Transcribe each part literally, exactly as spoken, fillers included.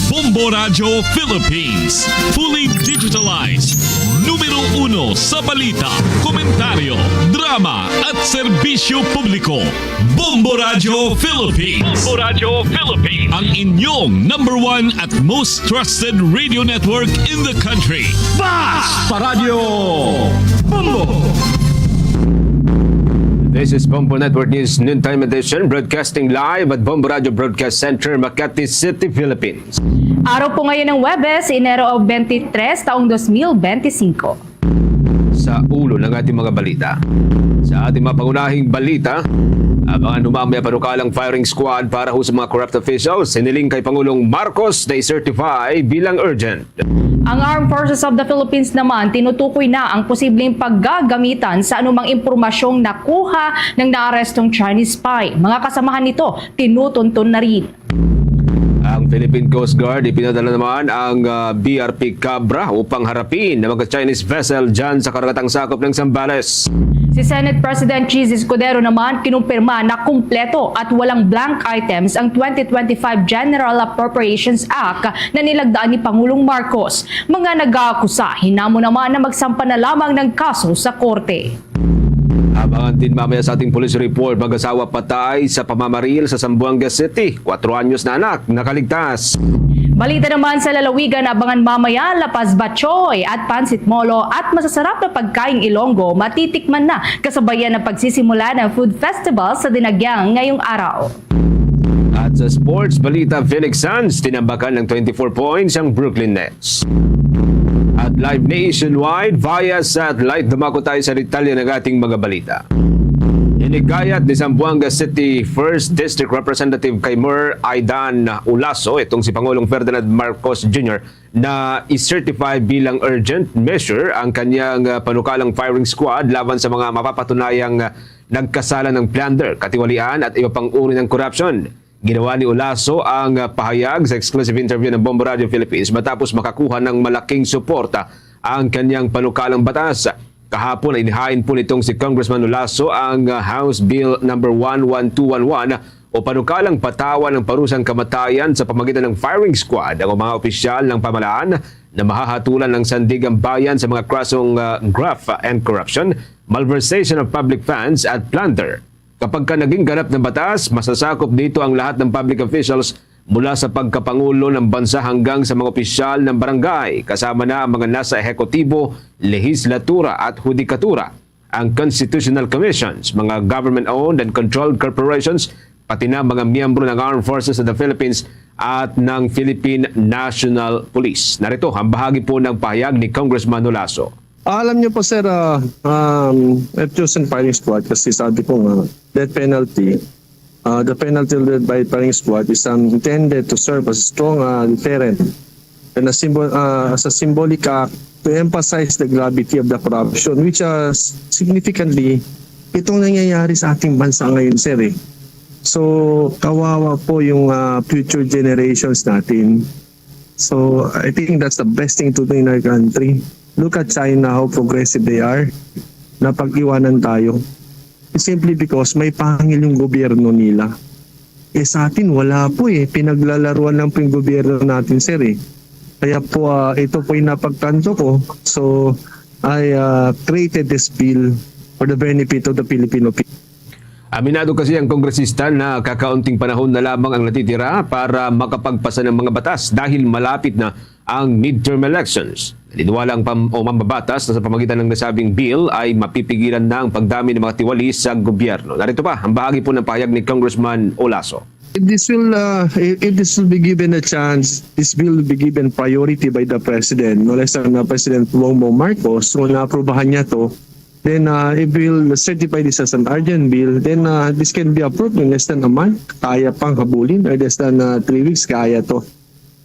Bombo Radyo Philippines, fully digitalized. Numero uno sa balita, komentaryo, drama, at serbisyo publiko. Bombo Radyo Philippines. Bombo Radyo Philippines. Ang inyong number one at most trusted radio network in the country. Basta Radyo Bombo! This is Bombo Network News Noontime Edition, broadcasting live at Bombo Radyo Broadcast Center, Makati City, Philippines. Araw po ngayon ng Huwebes, Enero twenty-three, taong dos mil benti singko. Sa ulo ng ating mga balita. Sa ating mga pangunahing balita, abangan mo mamaya panukalang firing squad para ho sa mga corrupt officials, hiniling kay Pangulong Marcos na i-certify bilang urgent. Ang Armed Forces of the Philippines naman tinutukoy na ang posibleng paggagamitan sa anumang impormasyong nakuha ng naarestong Chinese spy. Mga kasamahan nito, tinutuntun na rin. Ang Philippine Coast Guard, ipinadala naman ang, ah, B R P Cobra upang harapin ang mga Chinese vessel dyan sa karagatang sakop ng Zambales. Si Senate President Chiz Escudero naman kinumpirma na kumpleto at walang blank items ang twenty twenty-five General Appropriations Act na nilagdaan ni Pangulong Marcos. Mga nag-aakusa, hinamo naman na magsampa na lamang ng kaso sa korte. Abangan din mamaya sa ating police report, mag-asawa patay sa pamamaril sa Zamboanga City. Kwatro anyos na anak, nakaligtas. Balita naman sa lalawigan, abangan mamaya, lapas batchoy at pansit molo at masasarap na pagkaing Ilonggo matitikman na, kasabayan ng pagsisimula ng food festival sa Dinagyang ngayong araw. At sa sports balita, Phoenix Suns tinambakan ng twenty-four points ang Brooklyn Nets. At live nationwide via satellite, dumako tayo sa detalye ng ating mga balita. Hinikayat ni Zamboanga City First District Representative Kaymar Aidan Olaso itong si Pangulong Ferdinand Marcos Junior na i-certify bilang urgent measure ang kanyang, ah, panukalang firing squad laban sa mga mapapatunayang, ah, nagkasala ng plunder, katiwalian at iba pang uri ng korupsyon. Ginawa ni Olaso ang, ah, pahayag sa exclusive interview ng Bombo Radio Philippines matapos makakuha ng malaking suporta ang kanyang panukalang batas. Kahapon ay inihain po nitong si Congressman Olaso ang, ah, House Bill number one one two one one o panukalang patawan ng parusang kamatayan sa pamagitan ng firing squad ang mga opisyal ng pamahalaan na mahahatulan ng sandigang bayan sa mga kasong, ah, graft and corruption, malversation of public funds at plunder. Kapag ka naging ganap ng batas, masasakop dito ang lahat ng public officials mula sa pagkapangulo ng bansa hanggang sa mga opisyal ng barangay, kasama na ang mga nasa ehekutibo, lehislatura at hudikatura, ang constitutional commissions, mga government-owned and controlled corporations, pati na mga miyembro ng Armed Forces of the Philippines at ng Philippine National Police. Narito ang bahagi po ng pahayag ni Congressman Olaso. Alam niyo po, sir, ah, um, I've chosen firing squad kasi sabi ko nga, death penalty, ah, the penalty ordered by firing squad is, um, intended to serve as a strong, ah, deterrent and a symbol, ah, as a symbolic act to emphasize the gravity of the corruption, which, ah, significantly, itong nangyayari sa ating bansa ngayon, sir, eh. So, kawawa po yung, ah, future generations natin. So, I think that's the best thing to do in our country. Look at China, how progressive they are. Napag-iwanan tayo. It's simply because may pangil yung gobyerno nila. Eh, sa atin, wala po eh. Pinaglalaruan lang po yung gobyerno natin, sir, eh. Kaya po, ah, ito po yung napagtanto ko. So, I, ah, created this bill for the benefit of the Filipino people. Aminado kasi ang kongresista na kakaunting panahon na lamang ang natitira para makapagpasa ng mga batas dahil malapit na ang midterm elections. Naniniwala ang pam-, o mambabatas na sa pamagitan ng nasabing bill ay mapipigilan na ang pagdami ng mga tiwali sa gobyerno. Narito pa ang bahagi po ng pahayag ni Congressman Olaso. If this will, uh, if, if this will be given a chance, this bill will be given priority by the president, no less than, uh, President Bongbong Marcos, kung naaprubahan niya to, then, uh, if we'll certify this as an urgent bill, then, uh, this can be approved in less than a month. Kaya pang habulin, or less than, uh, three weeks, kaya to.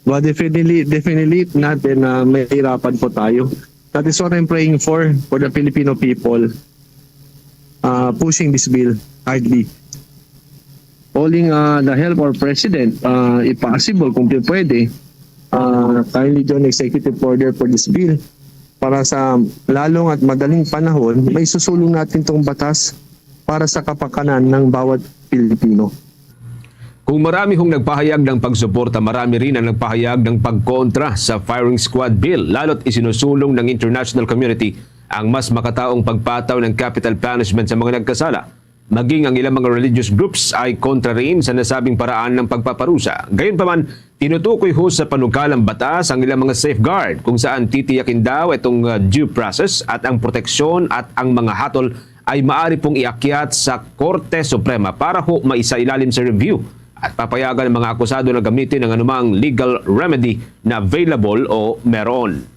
But definitely, definitely, if not, then, uh, mahirapan po tayo. That is what I'm praying for, for the Filipino people, uh, pushing this bill hardly. Calling, uh, the help of President, uh, if possible, kung pwede, uh, kindly join executive order for this bill para sa lalong at madaling panahon, maisusulong natin tong batas para sa kapakanan ng bawat Pilipino. Kung marami hong nagpahayag ng pagsuporta, marami rin ang nagpahayag ng pagkontra sa firing squad bill, lalo't isinusulong ng international community ang mas makataong pagpataw ng capital punishment sa mga nagkasala. Maging ang ilang mga religious groups ay kontra rin sa nasabing paraan ng pagpaparusa. Gayunpaman, tinutukoy ho sa panukalang batas ang ilang mga safeguard, kung saan titiyakin daw itong, uh, due process at ang proteksyon at ang mga hatol ay maaari pong iakyat sa Korte Suprema para ho maisailalim sa review at papayagan ang mga akusado na gamitin ang anumang legal remedy na available o meron.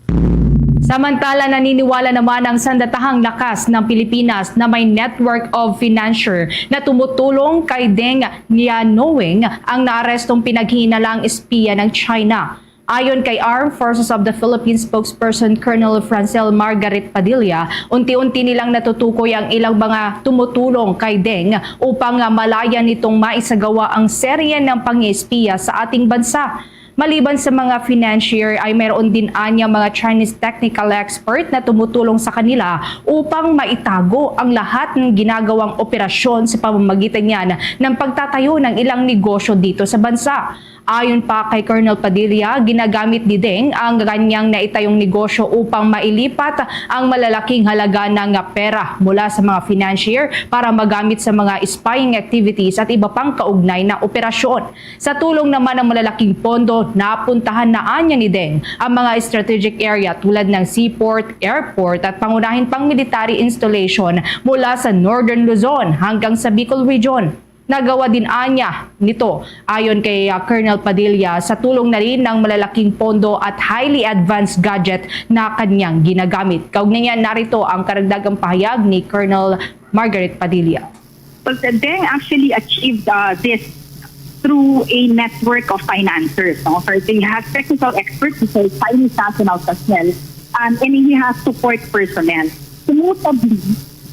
Samantala, naniniwala naman ang sandatahang lakas ng Pilipinas na may network of financier na tumutulong kay Deng Lianowing, ang naarestong pinaghihinalang espiya ng China. Ayon kay Armed Forces of the Philippines spokesperson Colonel Francel Margaret Padilla, unti-unti nilang natutukoy ang ilang mga tumutulong kay Deng upang, ah, malayan nitong maisagawa ang serye ng pang-espiya sa ating bansa. Maliban sa mga financier, ay mayroon din anya mga Chinese technical expert na tumutulong sa kanila upang maitago ang lahat ng ginagawang operasyon sa pamamagitan niyan ng pagtatayo ng ilang negosyo dito sa bansa. Ayon pa kay Colonel Padilla, ginagamit ni Deng ang kanyang naitayong negosyo upang mailipat ang malalaking halaga ng pera mula sa mga financier para magamit sa mga spying activities at iba pang kaugnay na operasyon. Sa tulong naman ng malalaking pondo, napuntahan na anya ni Deng ang mga strategic area tulad ng seaport, airport at pangunahin pang military installation mula sa Northern Luzon hanggang sa Bicol Region. Nagawa din anya nito, ayon kay, ah, Colonel Padilla, sa tulong na rin ng malalaking pondo at highly advanced gadget na kanyang ginagamit. Kaugnay niyan, narito ang karagdagang pahayag ni Colonel Margaret Padilla. Well, Deng actually achieved, uh, this through a network of financiers. No? First, he has technical experts, he has Chinese nationals as well, um, and he has support personnel. Notably,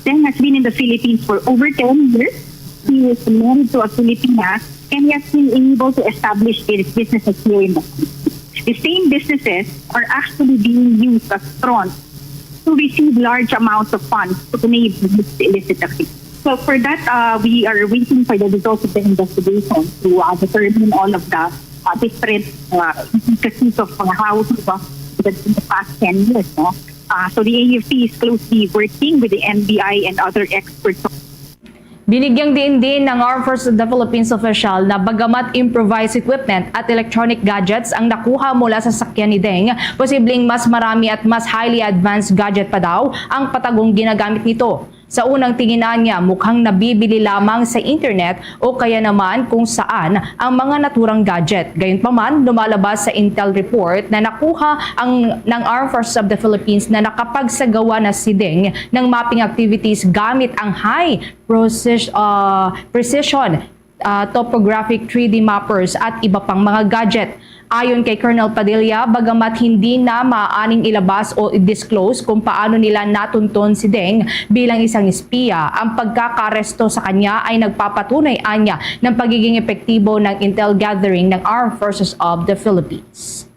Deng has been in the Philippines for over ten years. He is married to a Filipina, and he has been able to establish his businesses here in the country. The same businesses are actually being used as fronts to receive large amounts of funds to enable this illicit activity. So for that, uh, we are waiting for the results of the investigation to, uh, determine all of the, uh, different, uh, intricacies of, uh, how he was in the past ten years. No? Uh, so the A F P is closely working with the N B I and other experts. Binigyang diin din ng Armed Forces of the Philippines official na bagamat improvised equipment at electronic gadgets ang nakuha mula sa sakyan ni Deng, posibleng mas marami at mas highly advanced gadget pa daw ang patagong ginagamit nito. Sa unang tingin anya, mukhang nabibili lamang sa internet o kaya naman kung saan ang mga naturang gadget. Gayunpaman, lumalabas sa intel report na nakuha ang, ng Armed Forces of the Philippines na nakapagsagawa na si Deng ng mapping activities gamit ang high precis-, ah, precision, ah, topographic three D mappers at iba pang mga gadget. Ayon kay Colonel Padilla, bagamat hindi na maaaning ilabas o i-disclose kung paano nila natunton si Deng bilang isang espiya, ang pagkakaaresto sa kanya ay nagpapatunay anya ng pagiging epektibo ng intel gathering ng Armed Forces of the Philippines.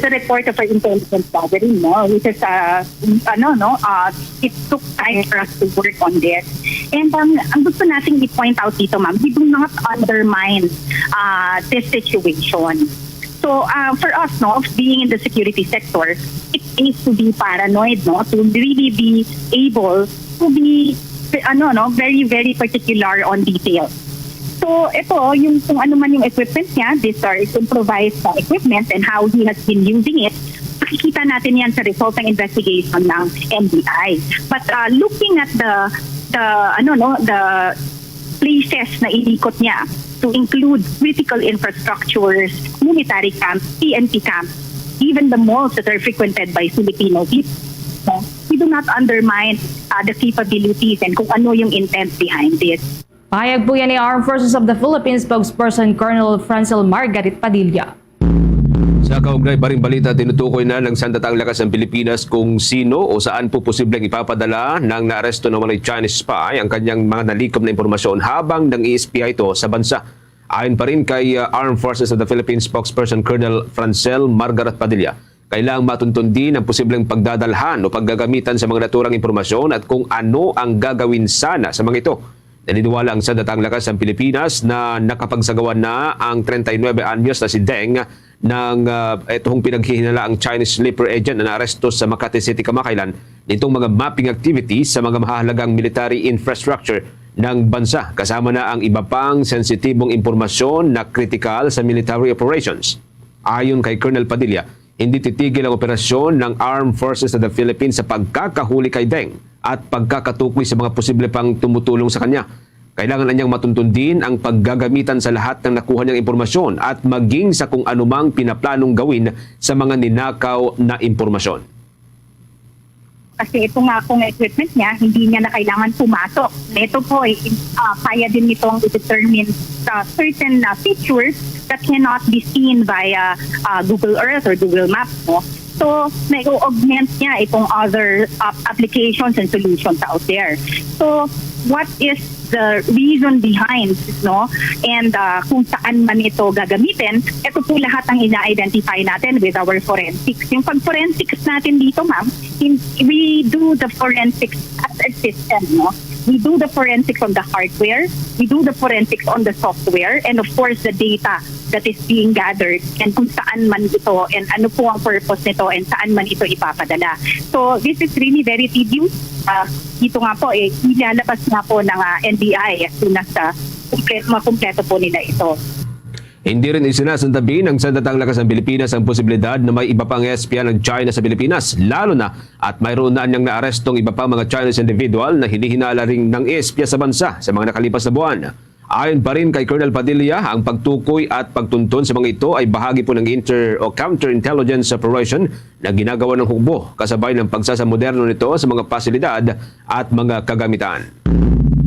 The report of our intelligence gathering, no, which is, uh, ano, no, uh, it took time for us to work on this. And ang, ang gusto nating i-point out dito, ma'am, we do not undermine, uh, this situation. So, uh, for us, no, being in the security sector, it pays to be paranoid, no, to really be able to be, ano, no, very, very particular on details. So, ito, yung kung ano man yung equipment niya, these are improvised na equipment and how he has been using it, makikita natin yan sa result ng investigation ng N B I. But, uh, looking at the, the, ano, no, the places na inikot niya, to include critical infrastructures, military camps, P N P camps, even the malls that are frequented by Filipino people, no? We do not undermine, uh, the capabilities and kung ano yung intent behind this. Pahayag po yan ni Armed Forces of the Philippines spokesperson Colonel Francel Margaret Padilla. Sa kaugnay pa ring balita, tinutukoy na ng Sandatang Lakas ng Pilipinas kung sino o saan po posibleng ipapadala ng naaresto na umano'y Chinese spy ang kanyang mga nalikom na impormasyon habang nang-iispiya ito sa bansa. Ayon pa rin kay, uh, Armed Forces of the Philippines spokesperson Colonel Francel Margaret Padilla, kailangang matuntun din ang posibleng pagdadalhan o paggagamitan sa mga naturang impormasyon at kung ano ang gagawin sana sa mga ito. Naniniwala ang Sandatang Lakas ng Pilipinas na nakapagsagawa na ang treinta y nueve anyos na si Deng ng, ah, itong pinaghihinala ang Chinese sleeper agent na naaresto sa Makati City kamakailan nitong mga mapping activities sa mga mahahalagang military infrastructure ng bansa, kasama na ang iba pang sensitibong impormasyon na kritikal sa military operations. Ayon kay Colonel Padilla, hindi titigil ang operasyon ng Armed Forces of the Philippines sa pagkakahuli kay Deng at pagkakatukoy sa mga posible pang tumutulong sa kanya. Kailangan anyang matuntun din ang paggagamitan sa lahat ng nakuha niyang impormasyon at maging sa kung anumang pinaplanong gawin sa mga ninakaw na impormasyon. Kasi ito nga pong equipment niya, hindi niya na kailangan pumasok. Ito po, eh, ah, kaya din nitong i-determine sa certain na features that cannot be seen via ah, Google Earth or Google Maps. No? So, nai-augment niya itong other ah, applications and solutions out there. So, what is the reason behind, no? And ah, kung saan man ito gagamitin, ito po lahat ang ina-identify natin with our forensics. Yung pag-forensics natin dito, ma'am, in, we do the forensics as a system, no? We do the forensics on the hardware, we do the forensics on the software, and of course, the data that is being gathered and kung saan man ito and ano po ang purpose nito and saan man ito ipapadala. So, this is really very tedious. Ah, dito nga po, eh, ilalabas nga po ng ah, N B I as soon as ah, kumple- makumpleto po nila ito. Hindi rin isinasantabi ng Sandatang Lakas ng Pilipinas ang posibilidad na may iba pang espya ng China sa Pilipinas, lalo na at mayroon na niyang naarestong iba pang mga Chinese individual na hinihinala ring nang espya sa bansa sa mga nakalipas na buwan. Ayon pa rin kay Colonel Padilla, ang pagtukoy at pagtuntun sa mga ito ay bahagi po ng inter- o counterintelligence operation na ginagawa ng hukbo, kasabay ng pagsasamoderno nito sa mga pasilidad at mga kagamitan.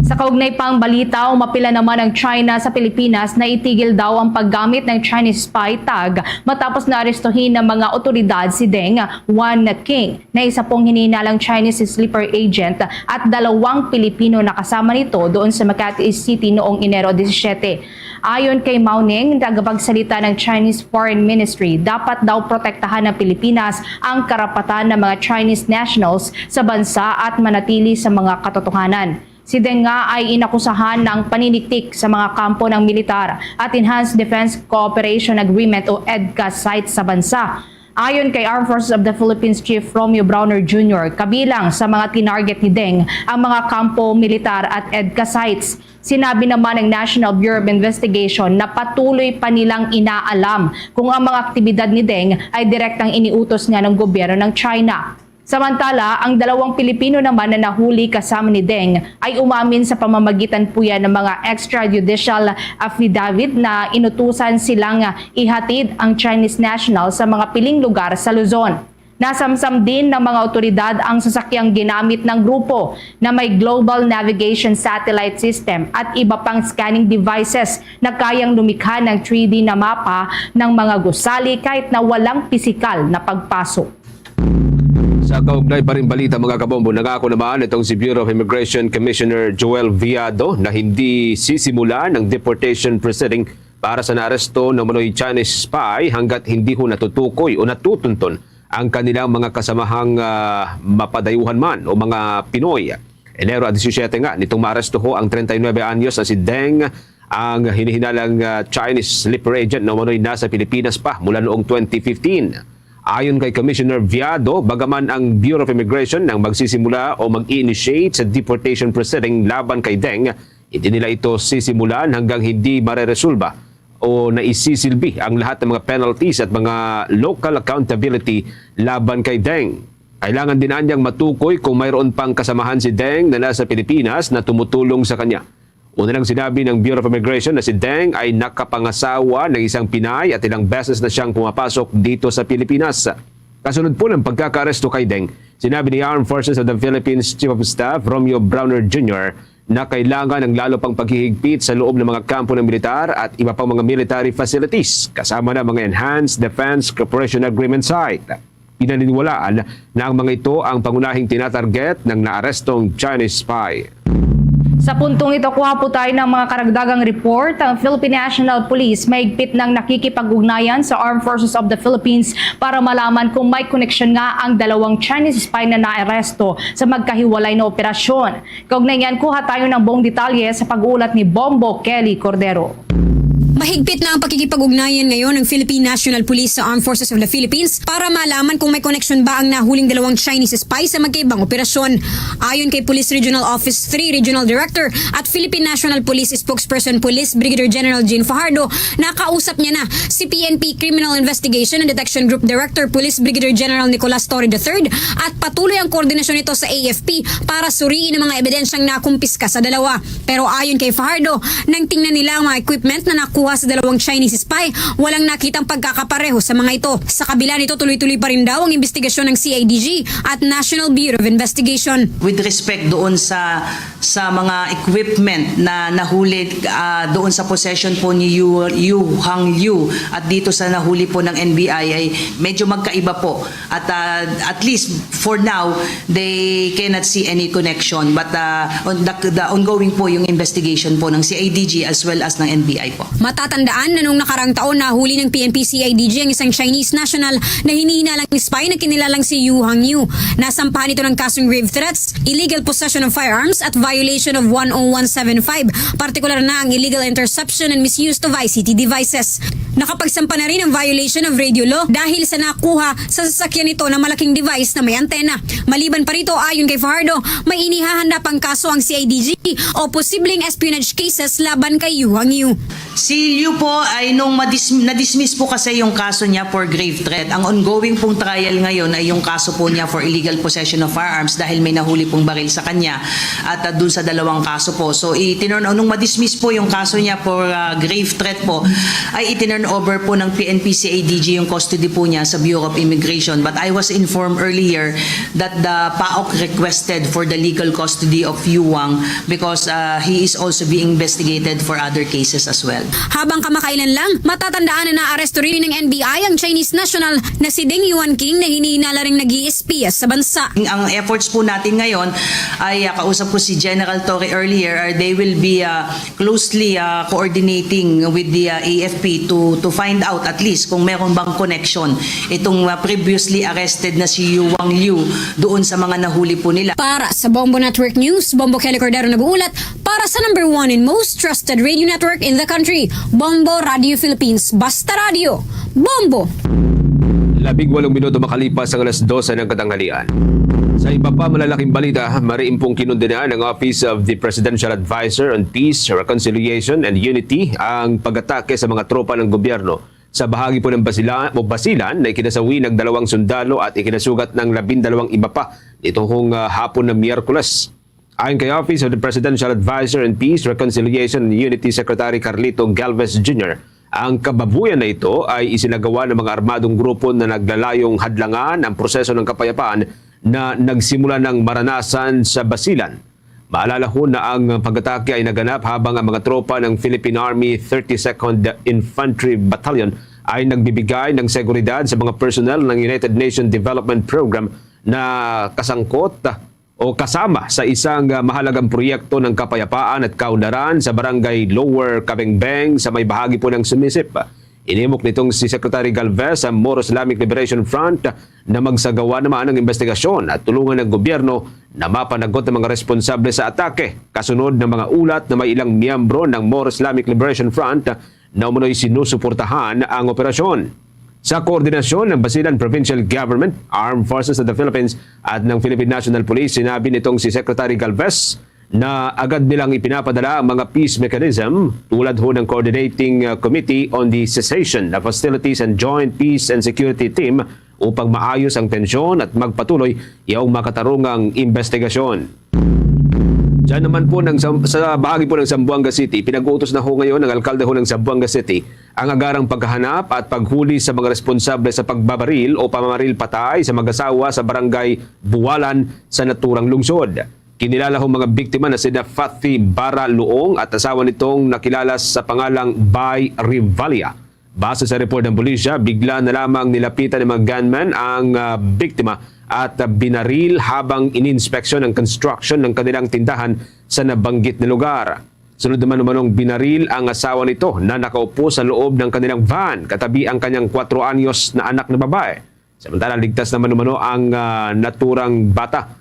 Sa kaugnay pang balita, umapila naman ang China sa Pilipinas na itigil daw ang paggamit ng Chinese spy tag matapos na arestuhin ng mga otoridad si Deng Wan King, na isa pong hinihinalang Chinese sleeper agent, at dalawang Pilipino na kasama nito doon sa Makati City noong Enero disisiete. Ayon kay Mao Ning, tagapagsalita ng Chinese Foreign Ministry, dapat daw protektahan ng Pilipinas ang karapatan ng mga Chinese nationals sa bansa at manatili sa mga katotohanan. Si Deng nga ay inakusahan ng paniniktik sa mga kampo ng militar at Enhanced Defense Cooperation Agreement o EDCA sites sa bansa. Ayon kay Armed Forces of the Philippines Chief Romeo Brawner Junior, kabilang sa mga tinarget ni Deng ang mga kampo militar at EDCA sites. Sinabi naman ng National Bureau of Investigation na patuloy pa nilang inaalam kung ang mga aktibidad ni Deng ay direktang iniutos nga ng gobyerno ng China. Samantala, ang dalawang Pilipino naman na nahuli kasama ni Deng ay umamin sa pamamagitan po yan ng mga extrajudicial affidavit na inutusan silang ihatid ang Chinese national sa mga piling lugar sa Luzon. Nasamsam din ng mga otoridad ang sasakyang ginamit ng grupo na may Global Navigation Satellite System at iba pang scanning devices na kayang lumikha ng three D na mapa ng mga gusali kahit na walang pisikal na pagpasok. Sa kaugnay pa rin balita, mga kabombo, nangako naman itong si Bureau of Immigration Commissioner Joel Viado na hindi sisimula ng deportation proceeding para sa naaresto ng manoy Chinese spy hanggat hindi ho natutukoy o natutuntun ang kanilang mga kasamahang ah, mapadayuhan man o mga Pinoy. Enero disisiete nga nitong maaresto ho ang treinta y nueve anyos na si Deng, ang hinihinalang ah, Chinese sleeper agent na umano'y nasa Pilipinas pa mula noong twenty fifteen. Ayon kay Commissioner Viado, bagaman ang Bureau of Immigration ang magsisimula o mag-initiate sa deportation proceeding laban kay Deng, hindi nila ito sisimulan hanggang hindi mareresolba o naisisilbi ang lahat ng mga penalties at mga local accountability laban kay Deng. Kailangan din anyang matukoy kung mayroon pang kasamahan si Deng na nasa Pilipinas na tumutulong sa kanya. Una nang sinabi ng Bureau of Immigration na si Deng ay nakapangasawa ng isang Pinay at ilang beses na siyang pumapasok dito sa Pilipinas. Kasunod po ng pagkakaaresto kay Deng, sinabi ni Armed Forces of the Philippines Chief of Staff Romeo Brawner Junior na kailangan ng lalo pang paghihigpit sa loob ng mga kampo ng militar at iba pang mga military facilities, kasama na mga Enhanced Defense Cooperation Agreement site. Pinaniniwalaan na ang mga ito ang pangunahing tinatarget ng naarestong Chinese spy. Sa puntong ito, kuha po tayo ng mga karagdagang report. Ang Philippine National Police mahigpit nang nakikipag-ugnayan sa Armed Forces of the Philippines para malaman kung may koneksyon nga ang dalawang Chinese spy na naaresto sa magkahiwalay na operasyon. Kaugnay niyan, kuha tayo ng buong detalye sa pag-uulat ni Bombo Kelly Cordero. Mahigpit na ang pakikipag-ugnayan ngayon ng Philippine National Police sa Armed Forces of the Philippines para malaman kung may koneksyon ba ang nahuling dalawang Chinese spy sa magkaibang operasyon. Ayon kay Police Regional Office three Regional Director at Philippine National Police Spokesperson Police Brigadier General Jean Fajardo, nakausap niya na si P N P Criminal Investigation and Detection Group Director Police Brigadier General Nicolas Torre the third at patuloy ang koordinasyon nito sa A F P para suriin ang mga ebidensyang nakumpiska sa dalawa. Pero ayon kay Fajardo, nang tingnan nila ang mga equipment na nakuha sa dalawang Chinese spy, walang nakitang pagkakapareho sa mga ito. Sa kabila nito, tuloy-tuloy pa rin daw ang investigasyon ng C I D G at National Bureau of Investigation. With respect doon sa sa mga equipment na nahuli, ah, doon sa possession po ni Yu, Yu Hang Liu at dito sa nahuli po ng N B I ay medyo magkaiba po. At, ah, at least for now, they cannot see any connection. But, ah, on the, the ongoing po yung investigation po ng C I D G as well as ng N B I po. Matatandaan na nung nakarang taon, nahuli ng P N P C I D G ang isang Chinese national na hinihinalang spy na kinilalang si Yu Hang Yu. Nasampahan ito ng kasong grave threats, illegal possession of firearms at violation of one oh one seven five, partikular na ang illegal interception and misuse of I C T devices. Nakapagsampa na rin ang violation of radio law dahil sa nakuha sa sasakyan nito na malaking device na may antena. Maliban pa rito, ayon kay Fajardo, may inihahanda pang kaso ang C I D G o posibleng espionage cases laban kay Yu Hang Yu. Si Liu po ay nung madis-, na-dismiss po kasi yung kaso niya for grave threat. Ang ongoing pong trial ngayon ay yung kaso po niya for illegal possession of firearms dahil may nahuli pong baril sa kanya at, ah, dun sa dalawang kaso po. So, itinurn, nung madismiss po yung kaso niya for, ah, grave threat po, ay itinurn over po ng P N P C I D G yung custody po niya sa Bureau of Immigration. But I was informed earlier that the PAOK requested for the legal custody of Yu Wang because, ah, he is also being investigated for other cases as well. Habang kamakailan lang, matatandaan na naaresto rin ng N B I ang Chinese national na si Ding Yuan King na hinihinala ring nag-iispiya sa bansa. Ang efforts po natin ngayon ay, ah, kausap ko si General Torre earlier, or they will be, ah, closely, ah, coordinating with the, ah, A F P to, to find out at least kung meron bang connection itong, ah, previously arrested na si Yu Wang Liu doon sa mga nahuli po nila. Para sa Bombo Network News, Bombo Kelly Cordero nag-uulat para sa number one and most trusted radio network in the country, Bombo Radio Philippines. Basta Radio, Bombo! Labing walong minuto makalipas ang alas dose ng katanghalian. Sa iba pa malalaking balita, mariin pong kinundena ng Office of the Presidential Advisor on Peace, Reconciliation, and Unity ang pag-atake sa mga tropa ng gobyerno sa bahagi po ng Basilan, o Basilan, na ikinasawi ng dalawang sundalo at ikinasugat ng labindalawang iba pa nitong, ah, hapon na Miyerkules. Ayon kay Office of the Presidential Advisor on Peace, Reconciliation, and Unity Secretary Carlito Galvez Junior, ang kababuyan na ito ay isinagawa ng mga armadong grupo na naglalayong hadlangan ang proseso ng kapayapaan na nagsimula ng maranasan sa Basilan. Maalala ho na ang pag-atake ay naganap habang ang mga tropa ng Philippine Army thirty-second Infantry Battalion ay nagbibigay ng seguridad sa mga personnel ng United Nations Development Program na kasangkot o kasama sa isang, ah, mahalagang proyekto ng kapayapaan at kaunlaran sa barangay Lower Cabengbeng sa may bahagi po ng Sumisip. Inimok nitong si Secretary Galvez ang Moro Islamic Liberation Front na magsagawa naman ng investigasyon at tulungan ng gobyerno na mapanagot ang mga responsable sa atake kasunod ng mga ulat na may ilang miyembro ng Moro Islamic Liberation Front na umano'y sinusuportahan ang operasyon. Sa koordinasyon ng Basilan Provincial Government, Armed Forces of the Philippines at ng Philippine National Police, sinabi nitong si Secretary Galvez na agad nilang ipinapadala ang mga peace mechanism tulad ho ng Coordinating, uh, Committee on the Cessation of Hostilities and Joint Peace and Security Team upang maayos ang tensyon at magpatuloy yaong makatarungang investigasyon. Diyan naman po ng Sam-, sa bahagi po ng Zamboanga City, pinag-utos na ho ngayon ng alkalde ho ng Zamboanga City ang agarang paghahanap at paghuli sa mga responsable sa pagbabaril o pamamaril patay sa mag-asawa sa barangay Buwalan sa naturang lungsod. Kinilala ho mga biktima na sina Fathy Bara Luong at asawa nitong nakilala sa pangalang Bay Rivalla. Base sa report ng pulisya, bigla na lamang nilapitan ng mga gunman ang, ah, biktima at, ah, binaril habang ininspeksyon ang construction ng kanilang tindahan sa nabanggit na lugar. Sunod naman umanong binaril ang asawa nito na nakaupo sa loob ng kanilang van katabi ang kanyang kwatro anyos na anak na babae. Samantala, ligtas naman umano ang, ah, naturang bata.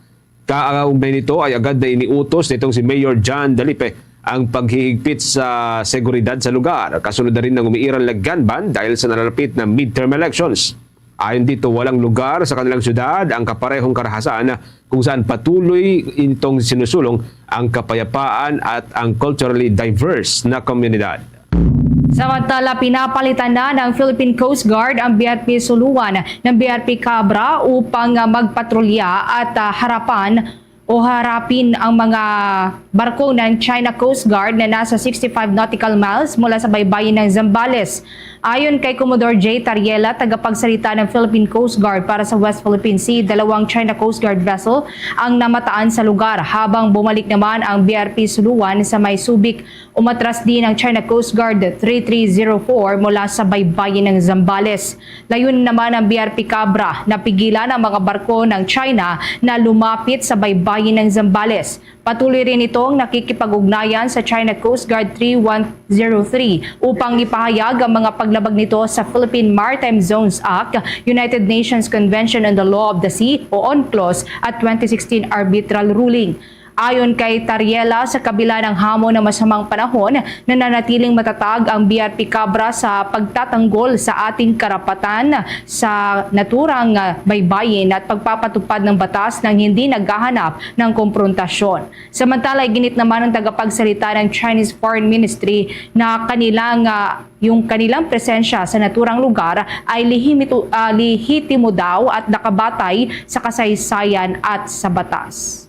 Kaugnay nito ay agad na iniutos nitong si Mayor John Dalipe ang paghihigpit sa seguridad sa lugar, kasunod na rin ng umiiral na gun ban dahil sa nalalapit na midterm elections. Ayon dito, walang lugar sa kanilang syudad ang kaparehong karahasan kung saan patuloy itong sinusulong ang kapayapaan at ang culturally diverse na komunidad. Samantala, pinapalitan na ng Philippine Coast Guard ang B R P Suluan ng B R P Cabra upang, ah, magpatrolya at, ah, harapan o harapin ang mga barko ng China Coast Guard na nasa sixty-five nautical miles mula sa baybayin ng Zambales. Ayon kay Commodore J Tariela, tagapagsalita ng Philippine Coast Guard para sa West Philippine Sea, dalawang China Coast Guard vessel ang namataan sa lugar, habang bumalik naman ang B R P Suluan sa may Subic. Umatras din ang China Coast Guard three three zero four mula sa baybayin ng Zambales. Layunin naman ng B R P Cabra na pigilan ang mga barko ng China na lumapit sa baybayin ng Zambales. Patuloy rin itong nakikipag-ugnayan sa China Coast Guard three one zero three upang ipahayag ang mga paglabag nito sa Philippine Maritime Zones Act, United Nations Convention on the Law of the Sea o UNCLOS at twenty sixteen arbitral ruling. Ayon kay Tariela, sa kabila ng hamon ng masamang panahon, nananatiling matatag ang B R P Cabra sa pagtatanggol sa ating karapatan sa naturang, ah, baybayin at pagpapatupad ng batas nang hindi naghahanap ng komprontasyon. Samantala, iginit naman ng tagapagsalita ng Chinese Foreign Ministry na kanilang, ah, yung kanilang presensya sa naturang lugar ay lihimito-, ah, lehitimo daw at nakabatay sa kasaysayan at sa batas.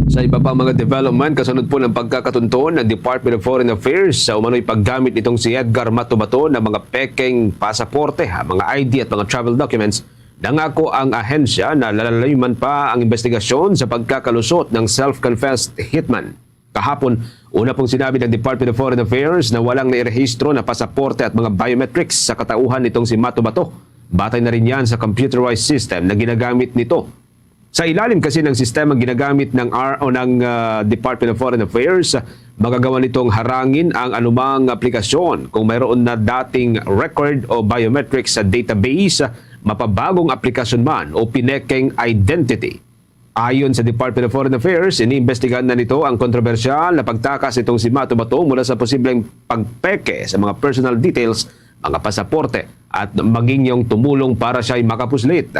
Sa iba pa mga development, kasunod po ng pagkakatunton ng Department of Foreign Affairs sa umano'y paggamit nitong si Edgar Matubato ng mga pekeng pasaporte, mga I D at mga travel documents, nangako ang ahensya na lalalayman pa ang investigasyon sa pagkakalusot ng self-confessed hitman. Kahapon, una pong sinabi ng Department of Foreign Affairs na walang nairehistro na pasaporte at mga biometrics sa katauhan nitong si Matubato. Batay na rin yan sa computerized system na ginagamit nito. Sa ilalim kasi ng sistemang ginagamit ng R o ng, ah, Department of Foreign Affairs, magagawa nitong harangin ang anumang aplikasyon kung mayroon na dating record o biometrics sa database, mapabagong aplikasyon man o pinekeng identity. Ayon sa Department of Foreign Affairs, iniimbestigahan na nito ang kontrobersyal na pagtakas nitong si Matubato mula sa posibleng pagpeke sa mga personal details, mga pasaporte, at maging yung tumulong para siya'y makapuslit.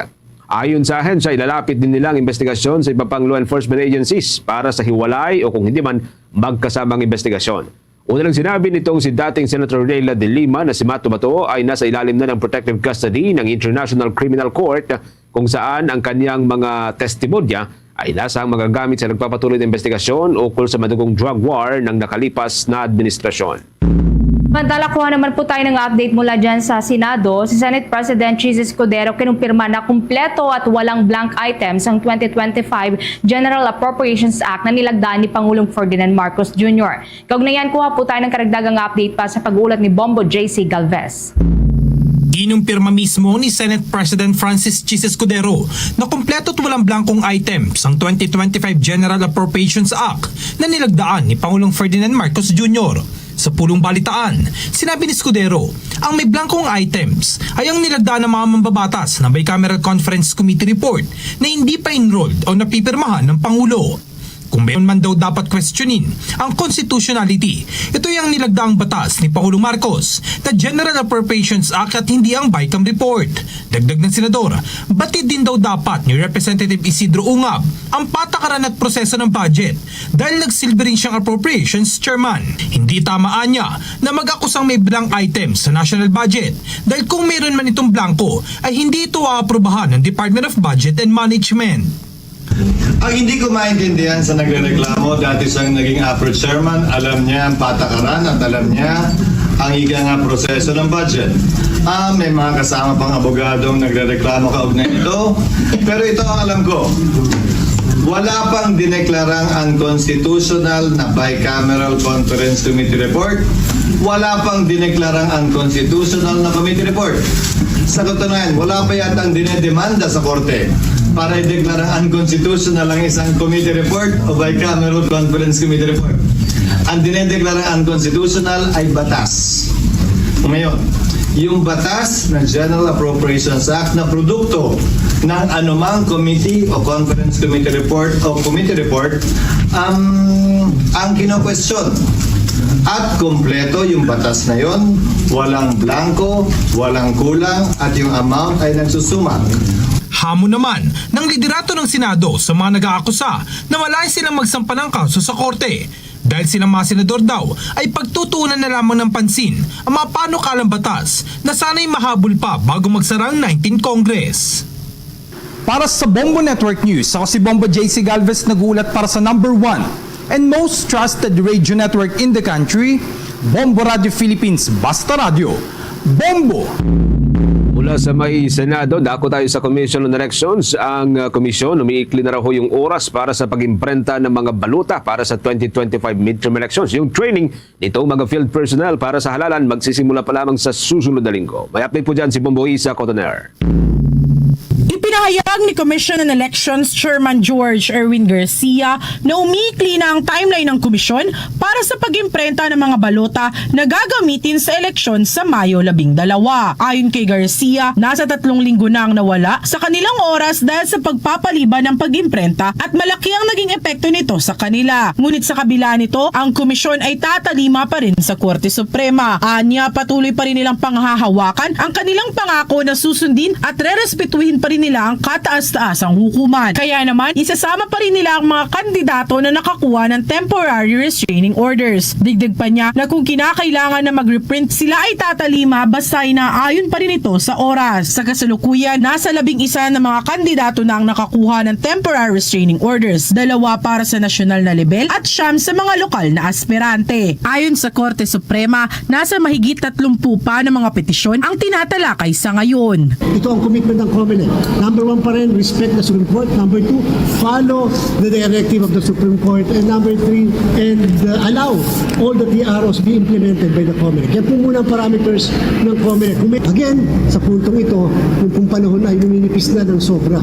Ayon sa ahensya, ilalapit din nila ang investigasyon sa iba pang law enforcement agencies para sa hiwalay o kung hindi man, magkasamang investigasyon. Una lang sinabi nitong si dating Senator Leila de Lima na si Matubato ay nasa ilalim na ng protective custody ng International Criminal Court, kung saan ang kanyang mga testimonya ay lasang magagamit sa nagpapatuloy na investigasyon ukol sa madugong drug war ng nakalipas na administrasyon. Samantala, kuha naman po tayo ng update mula dyan sa Senado. Si Senate President Chiz Escudero kinumpirma na kumpleto at walang blank items ang twenty twenty-five General Appropriations Act na nilagdaan ni Pangulong Ferdinand Marcos Junior. Kaugnay niyan, kuha po tayo ng karagdagang update pa sa pag-uulat ni Bombo J C Galvez. Kinumpirma mismo ni Senate President Francis Chiz Escudero na kumpleto at walang blangkong items ang twenty twenty-five General Appropriations Act na nilagdaan ni Pangulong Ferdinand Marcos Junior. Sa pulong balitaan, sinabi ni Escudero, ang may blangkong items ay ang nilagdaan ng mga mambabatas ng Bicameral Conference Committee report na hindi pa enrolled o napipirmahan ng Pangulo. Kung meron man daw dapat questionin ang constitutionality, ito ay ang nilagdaang batas ni Pangulong Marcos na General Appropriations Act at hindi ang BICAM report. Dagdag ng senador, batid din daw dapat ni Representative Isidro Ungab ang patakaran at proseso ng budget dahil nagsilbi rin siyang appropriations chairman. Hindi tama anya na mag-akusang may blank items sa national budget dahil kung meron man itong blanko ay hindi ito aaprubahan ng Department of Budget and Management. Ang hindi ko maintindihan sa nagrereklamo, dati siyang naging APRO chairman, alam niya ang patakaran at alam niya ang ika nga proseso ng budget. Ah, may mga kasama pang abogadong nagrereklamo kaugnay nito, pero ito ang alam ko. Wala pang dineklarang unconstitutional na bicameral conference committee report. Wala pang dineklarang unconstitutional na committee report. Sa katunayan, wala pa yata ang dinedemanda sa korte para ideklara unconstitutional ang isang committee report o bicameral conference committee report. Ang dinedeklara unconstitutional ay batas. Ngayon, yung batas ng General Appropriations Act na produkto ng anumang committee o conference committee report o committee report, um, ang kinokwestiyon. At kompleto yung batas na yon, walang blanco, walang kulang, at yung amount ay nagsusuma. Hamon naman ng liderato ng Senado sa mga nag-aakusa na malayo silang magsampa ng kaso sa korte dahil silang mga senador daw ay pagtutuunan na lamang ng pansin ang mga panukalang batas na sana'y mahabol pa bago magsara ang nineteenth Congress. Para sa Bombo Network News, ako si Bombo J C Galvez, nag-uulat para sa number one and most trusted radio network in the country, Bombo Radio Philippines, Basta Radyo, Bombo! Mula sa may Senado, dako tayo sa Commission on Elections. Ang uh, komisyon, umiikli na raw ho yung oras para sa pag-imprenta ng mga balota para sa twenty twenty-five midterm elections. Yung training nitong mga field personnel para sa halalan magsisimula pa lamang sa susunod na linggo. May update po dyan si Bombo Isa Cotoner. Ipinahayag ni Commission on Elections Chairman George Erwin Garcia na umiikli na ang timeline ng komisyon para sa pag-imprenta ng mga balota na gagamitin sa eleksyon sa Mayo labing dalawa. Ayon kay Garcia, nasa tatlong linggo na ang nawala sa kanilang oras dahil sa pagpapaliban ng pag-imprenta at malaki ang naging epekto nito sa kanila. Ngunit sa kabila nito, ang komisyon ay tatalima pa rin sa Korte Suprema. Anya, patuloy pa rin nilang panghahawakan ang kanilang pangako na susundin at rerespetuhin pa rin nila ang kataas-taasang hukuman. Kaya naman, isasama pa rin nila ang mga kandidato na nakakuha ng temporary restraining orders. Dagdag pa niya na kung kinakailangan na mag-reprint, sila ay tatalima basta inaayon pa rin ito sa oras. Sa kasalukuyan, nasa labing isa na mga kandidato na ang nakakuha ng temporary restraining orders, dalawa para sa nasyonal na lebel at siyam sa mga lokal na aspirante. Ayon sa Korte Suprema, nasa mahigit tatlumpu pa na mga petisyon ang tinatalakay sa ngayon. Ito ang commitment ng COMELEC. Number one pa rin, respect the Supreme Court. Number two, follow the directive of the Supreme Court. And number three, and uh, allow all the T R Os be implemented by the COMELEC. Yan po muna ang parameters ng COMELEC. Kung may- Again, sa puntong ito, kung, kung panahon ay luminipis na ng sobra.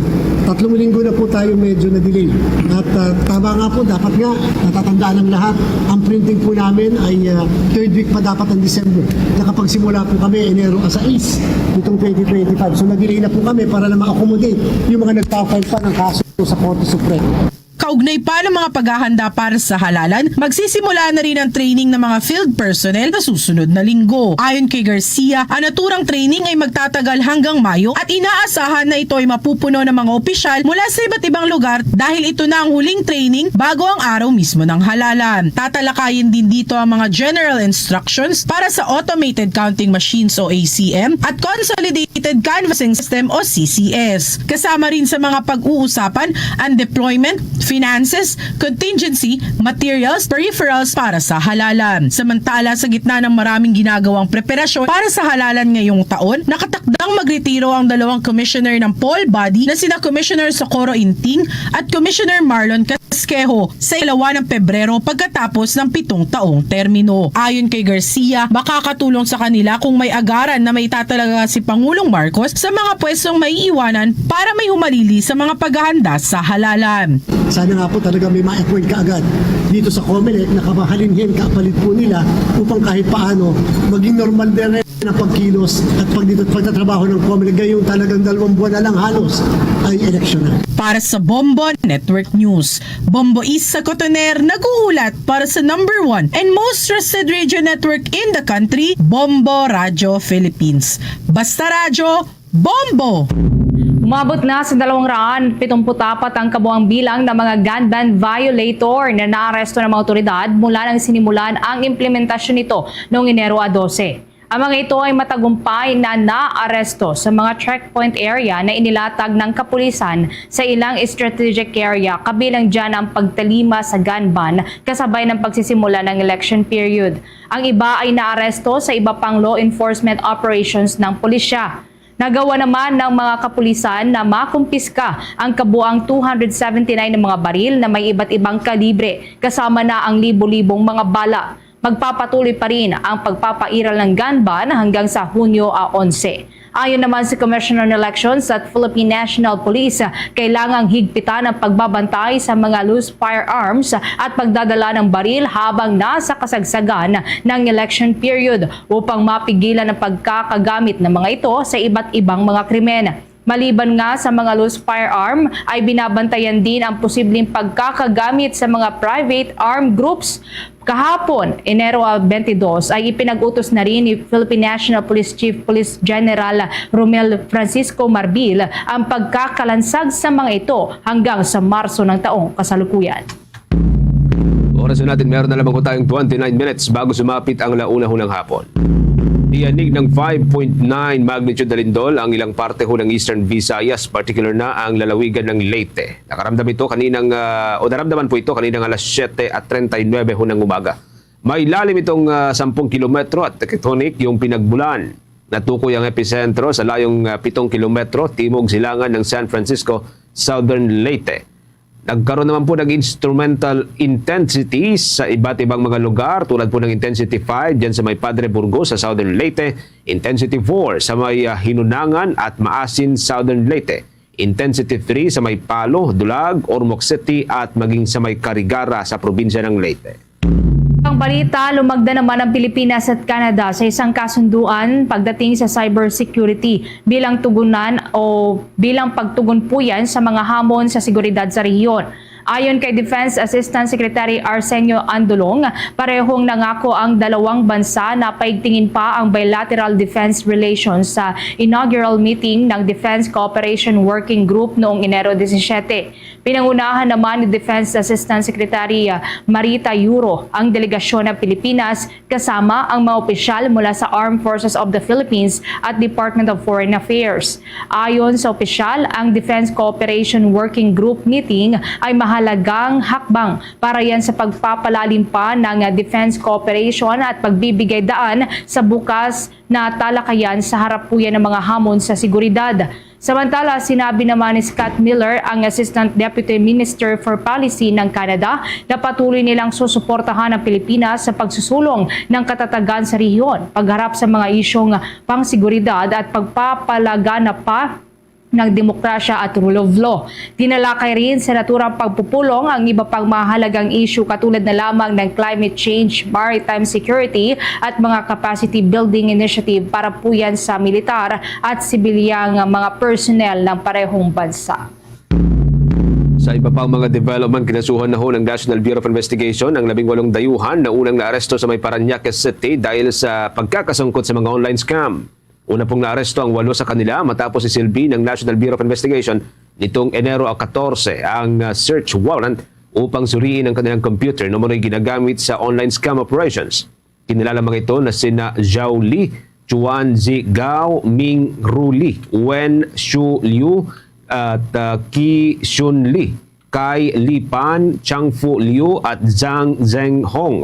Tatlong linggo na po tayo medyo na-delay. At uh, tama nga po, dapat nga natatandaan ng lahat, ang printing po namin ay uh, third week pa dapat ng December. Nakapagsimula po kami Enero sais nitong twenty twenty-five. So na-delay na po kami para na ma-accommodate yung mga nagpa-file pa ng kaso sa Korte Suprema. Kaugnay pa ng mga paghahanda para sa halalan, magsisimula na rin ang training ng mga field personnel sa susunod na linggo. Ayon kay Garcia, ang naturang training ay magtatagal hanggang Mayo at inaasahan na ito ay mapupuno ng mga opisyal mula sa iba't ibang lugar dahil ito na ang huling training bago ang araw mismo ng halalan. Tatalakayin din dito ang mga general instructions para sa automated counting machines o A C M at consolidated canvassing system o C C S. Kasama rin sa mga pag-uusapan ang deployment, finances, contingency, materials, peripherals para sa halalan. Samantala, sa gitna ng maraming ginagawang preparasyon para sa halalan ngayong taon, nakatakdang magretiro ang dalawang commissioner ng poll body na sina Commissioner Socorro Inting at Commissioner Marlon Casquejo sa ikalawa ng Pebrero pagkatapos ng pitong taong termino. Ayon kay Garcia, makakatulong sa kanila kung may agaran na maitatalaga si Pangulong Marcos sa mga pwestong maiiwanan para may humalili sa mga paghahanda sa halalan. Sana nga po talaga may ma-appoint kaagad dito sa COMELEC na kamahalinhin kapalit po nila upang kahit paano maging normal din rin ang pagkilos at pagdito at pagtatrabaho ng COMELEC ngayong talagang dalawang buwan na lang halos ay eleksyon na. Para sa Bombo Network News, Bombo Isa Cotoner nag-uulat para sa number one and most trusted radio network in the country, Bombo Radio Philippines. Basta Radyo, Bombo! Umabot na sa dalawang raan pitong putapat ang kabuang bilang ng mga gun ban violator na naaresto ng mga otoridad mula nang sinimulan ang implementasyon nito noong Enero a dose. Ang mga ito ay matagumpay na naaresto sa mga checkpoint area na inilatag ng kapulisan sa ilang strategic area, kabilang dyan ang pagtalima sa gun ban kasabay ng pagsisimula ng election period. Ang iba ay naaresto sa iba pang law enforcement operations ng pulisya. Nagawa naman ng mga kapulisan na makumpiska ang kabuang two hundred seventy-nine na mga baril na may iba't ibang kalibre, kasama na ang libo-libong mga bala. Magpapatuloy pa rin ang pagpapairal ng gun ban hanggang sa Hunyo, ah, onse. Ayon naman sa Commissioner on Elections at Philippine National Police, kailangang higpitan ang pagbabantay sa mga loose firearms at pagdadala ng baril habang nasa kasagsagan ng election period upang mapigilan ang pagkakagamit ng mga ito sa iba't ibang mga krimen. Maliban nga sa mga loose firearm, ay binabantayan din ang posibleng pagkakagamit sa mga private armed groups. Kahapon, Enero twenty-two, ay ipinag-utos na rin ni Philippine National Police Chief Police General Romel Francisco Marbil ang pagkakalansag sa mga ito hanggang sa Marso ng taong kasalukuyan. Oras na natin, meron na lamang po tayong twenty-nine minutes bago sumapit ang launa hunang hapon. Tiyanig ng five point nine magnitude na lindol ang ilang parte ho ng Eastern Visayas, particular na ang lalawigan ng Leyte. Nakaramdam ito kaninang, ah, o naramdaman po ito kaninang alas siyete at treinta y nueve ho ng umaga. May lalim itong, ah, sampung kilometro at tectonic yung pinagbulan. Natukoy ang episentro sa layong, ah, pitong kilometro timog silangan ng San Francisco, Southern Leyte. Nagkaroon naman po ng instrumental intensity sa iba't ibang mga lugar, tulad po ng intensity five dyan sa may Padre Burgos sa Southern Leyte, intensity four sa may, ah, Hinunangan at Maasin, Southern Leyte, intensity three sa may Palo, Dulag, Ormoc City at maging sa may Carigara sa probinsya ng Leyte. Ang balita, lumagda naman ang Pilipinas at Canada sa isang kasunduan pagdating sa cybersecurity bilang tugunan o bilang pagtugon po yan sa mga hamon sa seguridad sa rehiyon. Ayon kay Defense Assistant Secretary Arsenio Andolong, parehong nangako ang dalawang bansa na paigtingin pa ang bilateral defense relations sa inaugural meeting ng Defense Cooperation Working Group noong Enero disisiete. Pinangunahan naman ni Defense Assistant Secretary, ah, Marita Yuro ang delegasyon ng Pilipinas, kasama ang mga opisyal mula sa Armed Forces of the Philippines at Department of Foreign Affairs. Ayon sa opisyal, ang Defense Cooperation Working Group meeting ay mahalagang hakbang para yan sa pagpapalalim pa ng, ah, defense cooperation at pagbibigay daan sa bukas na talakayan sa harapuyan ng mga hamon sa seguridad. Samantala, sinabi naman ni Scott Miller, ang Assistant Deputy Minister for Policy ng Canada, na patuloy nilang susuportahan ang Pilipinas sa pagsusulong ng katatagan sa rehiyon, pagharap sa mga isyung pangsiguridad at pagpapalaganap pa ng demokrasya at rule of law. Tinalakay rin sa naturang pagpupulong ang iba pang mahalagang issue, katulad na lamang ng climate change, maritime security at mga capacity building initiative para po yan sa militar at sibilyang mga personnel ng parehong bansa. Sa iba pang mga development, kinasuhan na ho ng National Bureau of Investigation ang labing walong dayuhan na unang naaresto sa may Parañaque City dahil sa pagkakasangkot sa mga online scam. Una pong naaresto ang walo sa kanila matapos isilbi ng National Bureau of Investigation nitong Enero katorse ang, ah, search warrant upang suriin ang kanilang computer na umano'y ginagamit sa online scam operations. Kinilala mga ito na sina Zhao Li, Chuan Zigao, Ming Ru Li, Wen Shu Liu, at, ah, Qi Shun Li, Kai Li Pan, Chang Fu Liu, at Zhang Zheng Hong.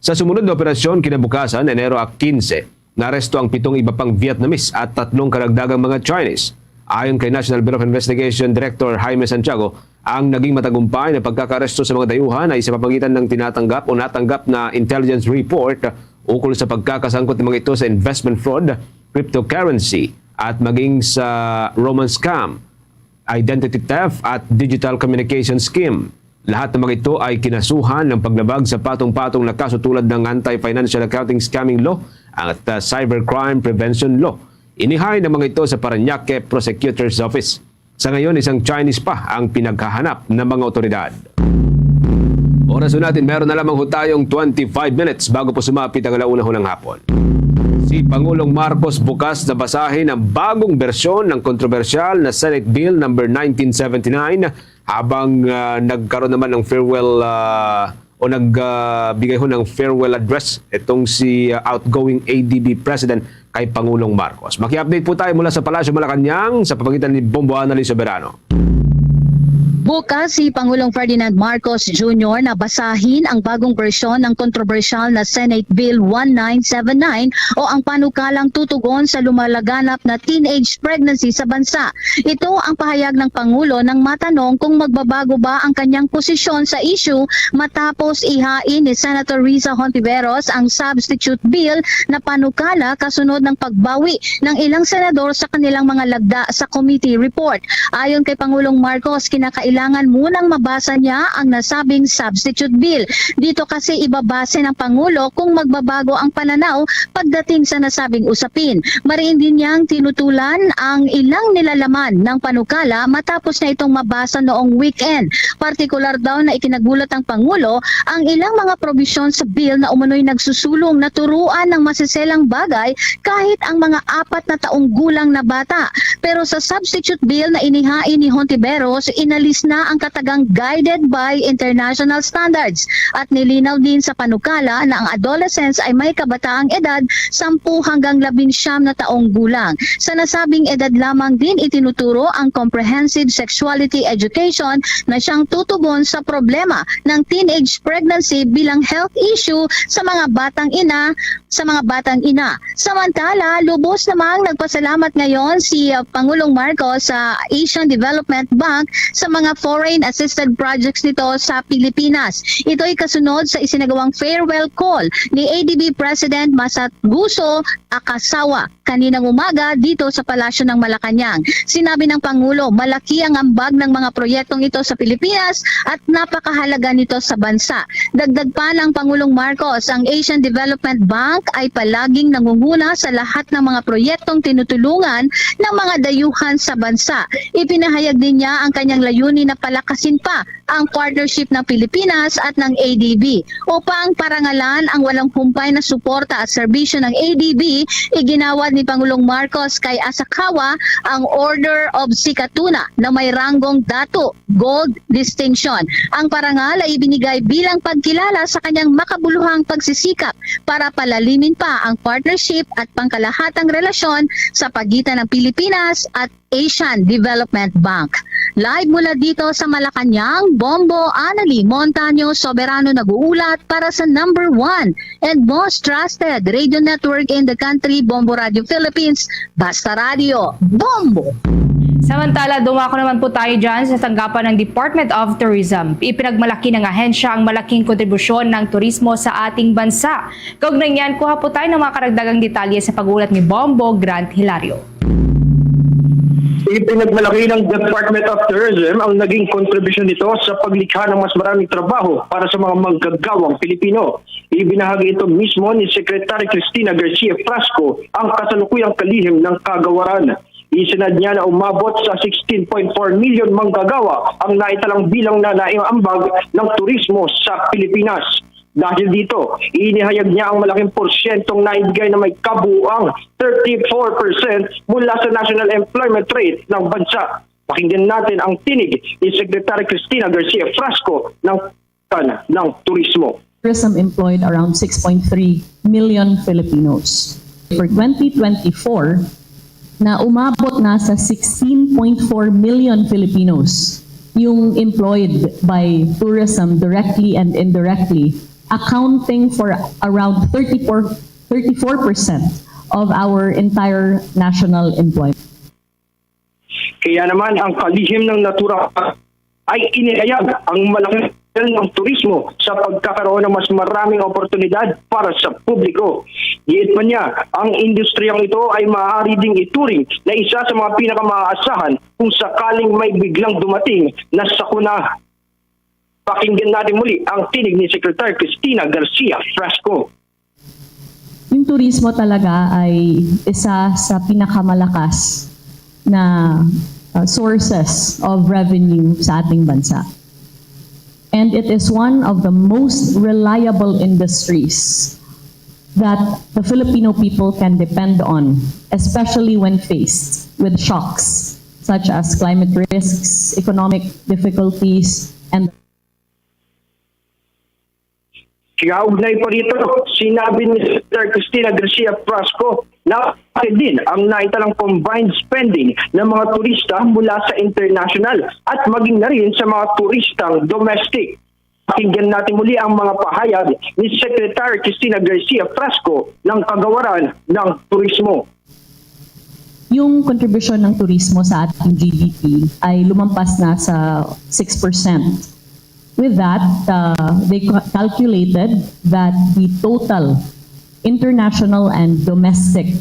Sa sumunod na operasyon kinabukasan, Enero kinse, naaresto ang pitong iba pang Vietnamese at tatlong karagdagang mga Chinese. Ayon kay National Bureau of Investigation Director Jaime Santiago, ang naging matagumpay na pagkakaaresto sa mga dayuhan ay sa pamamagitan ng tinatanggap o natanggap na intelligence report ukol sa pagkakasangkot ng mga ito sa investment fraud, cryptocurrency, at maging sa romance scam, identity theft, at digital communication scheme. Lahat ng mga ito ay kinasuhan ng paglabag sa patong-patong na kaso tulad ng Anti-Financial Accounting Scamming Law at, uh, Cybercrime Prevention Law. Inihain ang mga ito sa Parañaque Prosecutor's Office. Sa ngayon, isang Chinese pa ang pinaghahanap ng mga otoridad. Oras ho natin, meron na lamang ho tayong twenty-five minutes bago po sumapit ang alauna ho ng hapon. Si Pangulong Marcos bukas na basahin ang bagong bersyon ng kontrobersyal na Senate Bill number nineteen seventy-nine habang, ah, nagkaroon naman ng farewell, ah, o nagbigay ho ng farewell address itong si, ah, outgoing A D B President kay Pangulong Marcos. Maki-update po tayo mula sa Palasyo Malacañang sa pamagitan ni Bombo Annalyn Soberano. Bukas, si Pangulong Ferdinand Marcos Junior na basahin ang bagong bersyon ng kontrobersyal na Senate Bill one nine seven nine o ang panukalang tutugon sa lumalaganap na teenage pregnancy sa bansa. Ito ang pahayag ng Pangulo nang matanong kung magbabago ba ang kanyang posisyon sa issue matapos ihain ni Senator Risa Hontiveros ang substitute bill na panukala kasunod ng pagbawi ng ilang senador sa kanilang mga lagda sa committee report. Ayon kay Pangulong Marcos, kinakailangan munang mabasa niya ang nasabing substitute bill. Dito kasi ibabase ng Pangulo kung magbabago ang pananaw pagdating sa nasabing usapin. Mariin din niyang tinutulan ang ilang nilalaman ng panukala matapos na itong mabasa noong weekend. Partikular daw na ikinagulat ng Pangulo ang ilang mga probisyon sa bill na umano'y nagsusulong na turuan ng masiselang bagay kahit ang mga apat na taong gulang na bata. Pero sa substitute bill na inihain ni Hontiveros, inalis na ang katagang guided by international standards at nilinaw din sa panukala na ang adolescents ay may kabataang edad sampu hanggang labinsyam na taong gulang. Sa nasabing edad lamang din itinuturo ang comprehensive sexuality education na siyang tutugon sa problema ng teenage pregnancy bilang health issue sa mga batang ina, sa mga batang ina. Samantala, lubos namang nagpasalamat ngayon si, uh, Pangulong Marcos sa Asian Development Bank sa mga foreign assisted projects nito sa Pilipinas. Ito'y kasunod sa isinagawang farewell call ni A D B President Masatsugu Akasawa kaninang umaga dito sa Palasyo ng Malacañang. Sinabi ng Pangulo, malaki ang ambag ng mga proyektong ito sa Pilipinas at napakahalaga nito sa bansa. Dagdag pa ng Pangulong Marcos, ang Asian Development Bank ay palaging nangunguna sa lahat ng mga proyektong tinutulungan ng mga dayuhan sa bansa. Ipinahayag din niya ang kanyang layunin na palakasin pa ang partnership ng Pilipinas at ng A D B. Upang parangalan ang walang humpay na suporta at serbisyo ng A D B, iginawad ni Pangulong Marcos kay Asakawa ang Order of Sikatuna na may ranggong Datu, Gold Distinction. Ang parangal ay ibinigay bilang pagkilala sa kanyang makabuluhang pagsisikap para palalimin pa ang partnership at pangkalahatang relasyon sa pagitan ng Pilipinas at Asian Development Bank. Live mula dito sa Malacañang, Bombo Annalie Montaño Soberano nag-uulat para sa number one and most trusted radio network in the country, Bombo Radio Philippines, Basta Radio, Bombo! Samantala, dumako naman po tayo dyan sa tanggapan ng Department of Tourism. Ipinagmalaki ng ahensya ang malaking kontribusyon ng turismo sa ating bansa. Kaugnay niyan, kuha po tayo ng mga karagdagang detalye sa pag-ulat ni Bombo Grant Hilario. Ipinagmalaki ng Department of Tourism ang naging kontribusyon nito sa paglikha ng mas maraming trabaho para sa mga manggagawang Pilipino. Ibinahagi ito mismo ni Secretary Cristina Garcia Frasco, ang kasalukuyang kalihim ng kagawaran. Isinad niya na umabot sa sixteen point four million manggagawa ang naitalang bilang na naiambag ng turismo sa Pilipinas. Dahil dito, inihayag niya ang malaking porsyentong naibigay na may kabuuang thirty-four percent mula sa national employment rate ng bansa. Pakinggan natin ang tinig ni Secretary Cristina Garcia Frasco ng ng turismo. Tourism employed around six point three million Filipinos. For twenty twenty-four, na umabot na sa sixteen point four million Filipinos yung employed by tourism directly and indirectly, accounting for around thirty-four, thirty-four percent of our entire national employment. Kaya naman, ang kalihim ng naturang ay inihayag ang malaking papel ng turismo sa pagkakaroon ng mas maraming oportunidad para sa publiko. Giit pa niya, ang industriyang ito ay maaari ding ituring na isa sa mga pinakamaaasahan kung sakaling may biglang dumating na sakuna. Pakinggan natin muli ang tinig ni Secretary Cristina Garcia Frasco. Yung turismo talaga ay isa sa pinakamalakas na, uh, sources of revenue sa ating bansa. And it is one of the most reliable industries that the Filipino people can depend on, especially when faced with shocks such as climate risks, economic difficulties, and Kaugnay pa rito, sinabi ni Senator Cristina Garcia Frasco na din ang naitalang combined spending ng mga turista mula sa international at maging na rin sa mga turistang domestic. Pakinggan natin muli ang mga pahayag ni Secretary Cristina Garcia Frasco ng Kagawaran ng Turismo. Yung kontribusyon ng turismo sa ating G D P ay lumampas na sa six percent. With that, uh, they ca- calculated that the total international and domestic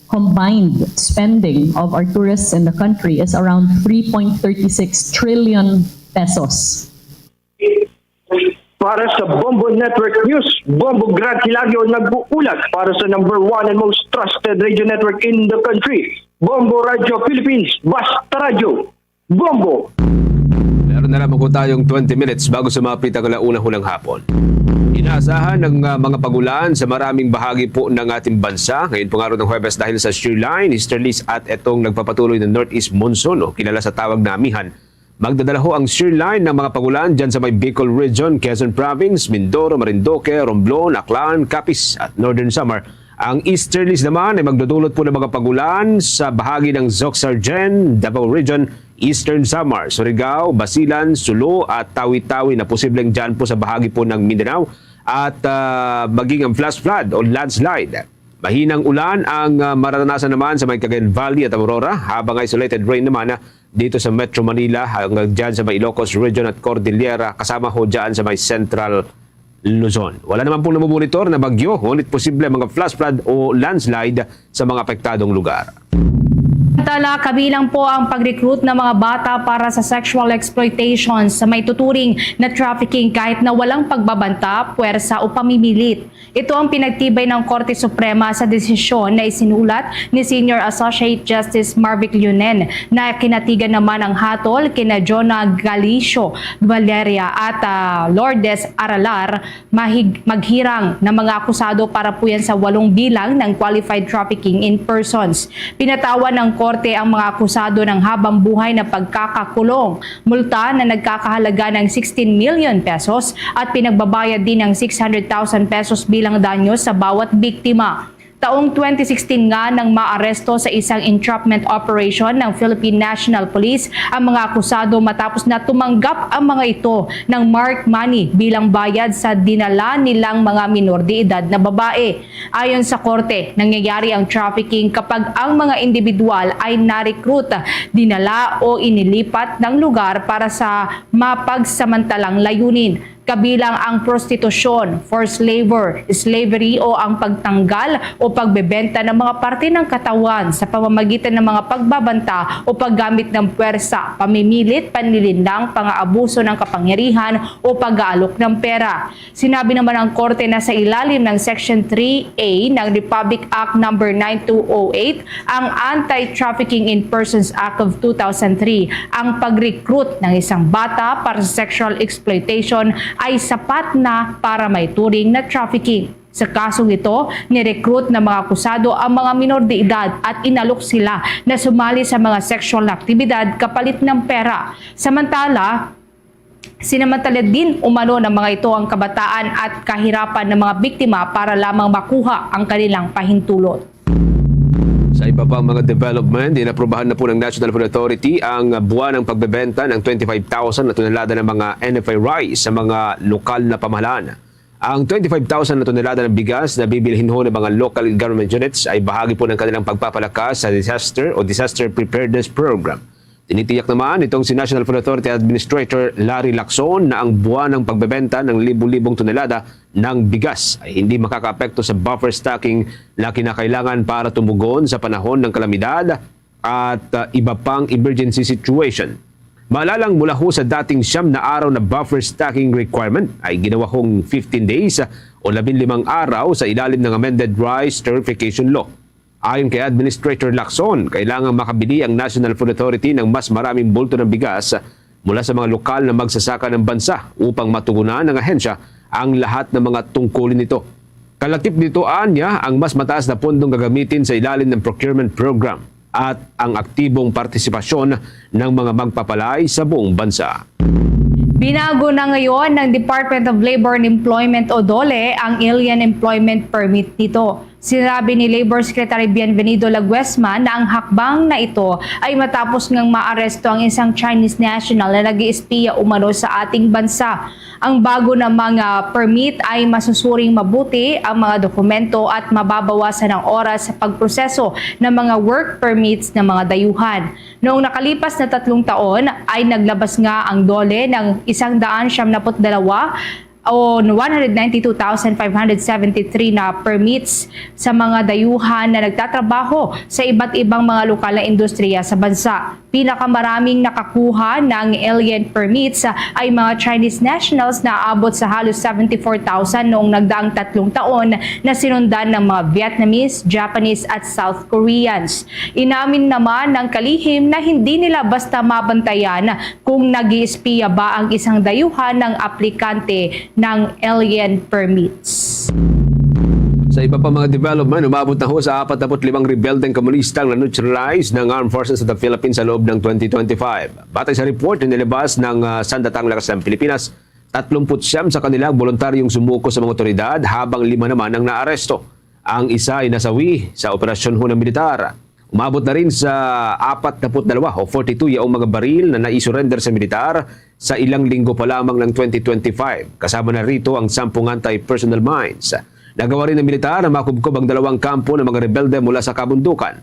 combined spending of our tourists in the country is around three point three six trillion pesos. Para sa Bombo Network News, Bombo Grant Hilario nag-uulat para sa number one and most trusted radio network in the country, Bombo Radio Philippines, Basta Radio, Bombo! Meron na lamang po tayong twenty minutes bago sumapit ang alauna hunang hapon. Inaasahan ng ah, mga pagulan sa maraming bahagi po ng ating bansa. Ngayon po nga ron ng Huwebes dahil sa shear line, easterlies at itong nagpapatuloy na northeast monsoon o kilala sa tawag na amihan. Magdadala ho ang shear line ng mga pagulan dyan sa may Bicol Region, Quezon Province, Mindoro, Marinduque, Romblon, Aklan, Capiz at Northern Samar. Ang easterlies naman ay magdudulot po ng mga pagulan sa bahagi ng Zocsarzin, Davao Region, Eastern Samar, Surigao, Basilan, Sulu at Tawi-Tawi na posibleng dyan po sa bahagi po ng Mindanao at ah, maging ang flash flood o landslide. Mahinang ulan ang ah, mararanasan naman sa may Cagayan Valley at Aurora, habang isolated rain naman ah, dito sa Metro Manila hanggang dyan sa may Ilocos Region at Cordillera, kasama ho dyan sa may Central Luzon. Wala naman pong namomonitor na bagyo, ngunit posible ang mga flash flood o landslide sa mga apektadong lugar. Samantala, kabilang po ang pag-recruit ng mga bata para sa sexual exploitation sa may tuturing na trafficking kahit na walang pagbabanta, puwersa o pamimilit. Ito ang pinagtibay ng Korte Suprema sa desisyon na isinulat ni Senior Associate Justice Marvic Leonen, na kinatigan naman ang hatol kina Jonah Galicio Valeria at ah, Lourdes Aralar mahig- maghirang na mga akusado para po yan sa walong bilang ng qualified trafficking in persons. Pinatawan ng korte ang mga akusado ng habang buhay na pagkakakulong, multa na nagkakahalaga ng sixteen million pesos at pinagbabayad din ng six hundred thousand pesos bilang danyo sa bawat biktima. Taong twenty sixteen nga nang maaresto sa isang entrapment operation ng Philippine National Police ang mga akusado matapos na tumanggap ang mga ito ng marked money bilang bayad sa dinala nilang mga minor de edad na babae. Ayon sa korte, nangyayari ang trafficking kapag ang mga individual ay na-recruit, dinala o inilipat ng lugar para sa mapagsamantalang layunin, kabilang ang prostitusyon, forced labor, slavery o ang pagtanggal o pagbebenta ng mga parte ng katawan sa pamamagitan ng mga pagbabanta o paggamit ng puwersa, pamimilit, panlilinlang, pang-aabuso ng kapangyarihan o pag-aalok ng pera. Sinabi naman ng korte na sa ilalim ng Section three A ng Republic Act Number nine two oh eight, ang Anti-Trafficking in Persons Act of two thousand three, ang pag-recruit ng isang bata para sa sexual exploitation ay sapat na para maituring na trafficking. Sa kasong ito, ni-recruit ng mga akusado ang mga minor de edad at inalok sila na sumali sa mga sexual na aktibidad kapalit ng pera. Samantala, sinamantala din umano ng mga ito ang kabataan at kahirapan ng mga biktima para lamang makuha ang kanilang pahintulot. Sa iba pang mga development, inaprubahan na po ng National Food Authority ang buwan ng pagbebenta ng twenty-five thousand na tonelada ng mga N F A rice sa mga lokal na pamahalaan. Ang twenty-five thousand na tonelada ng bigas na bibilhin ho ng mga local government units ay bahagi po ng kanilang pagpapalakas sa disaster o disaster preparedness program. Tinitiyak naman itong si National Food Authority Administrator Larry Lacson na ang buwan ng pagbebenta ng libu-libong tonelada ng bigas ay hindi makakaapekto sa buffer stocking na kinakailangan para tumugon sa panahon ng kalamidad at uh, iba pang emergency situation. Maalalang mula ho sa dating siyam na araw na buffer stocking requirement ay ginawa hong fifteen days o labing limang araw sa ilalim ng amended rice tarification law. Ayon kay Administrator Lacson, kailangang makabili ang National Food Authority ng mas maraming bulto ng bigas mula sa mga lokal na magsasaka ng bansa upang matugunan ng ahensya ang lahat ng mga tungkulin nito. Kalakip nito, anya, ang mas mataas na pondong gagamitin sa ilalim ng procurement program at ang aktibong partisipasyon ng mga magpapalay sa buong bansa. Binago na ngayon ng Department of Labor and Employment o DOLE ang Alien Employment Permit nito. Sinabi ni Labor Secretary Bienvenido Laguesma na ang hakbang na ito ay matapos ngang maaresto ang isang Chinese national na nag-iispiya umano sa ating bansa. Ang bago na mga permit ay masusuring mabuti ang mga dokumento at mababawasan ang oras sa pagproseso ng mga work permits ng mga dayuhan. Noong nakalipas na tatlong taon ay naglabas nga ang DOLE ng isang daan siyam na put dalawa o one hundred ninety-two thousand five hundred seventy-three na permits sa mga dayuhan na nagtatrabaho sa iba't ibang mga lokal na industriya sa bansa. Pinakamaraming nakakuha ng alien permits ay mga Chinese nationals na aabot sa halos seventy-four thousand noong nagdaang tatlong taon, na sinundan ng mga Vietnamese, Japanese at South Koreans. Inamin naman ng kalihim na hindi nila basta mabantayan kung nag-iispiya ba ang isang dayuhan ng aplikante ng alien permits. Sa iba pa mga development, umabot na ho sa apat na put limang rebeldeng komunista ang na-neutralize ng Armed Forces of the Philippines sa loob ng twenty twenty-five. Batay sa report na nilabas ng ah, Sandatang Lakas ng Pilipinas, tatlumpu't siyam sa kanila ang voluntaryong sumuko sa mga otoridad, habang lima naman ang naaresto. Ang isa ay nasawi sa operasyon ho ng militar. Umabot na rin sa apat na put dalawa o forty-two yaong mga baril na naisurrender sa militar sa ilang linggo pa lamang ng twenty twenty-five, kasama na rito ang sampung anti-personnel mines. Nagawa rin ng militar na makubkob ang dalawang kampo ng mga rebelde mula sa kabundukan.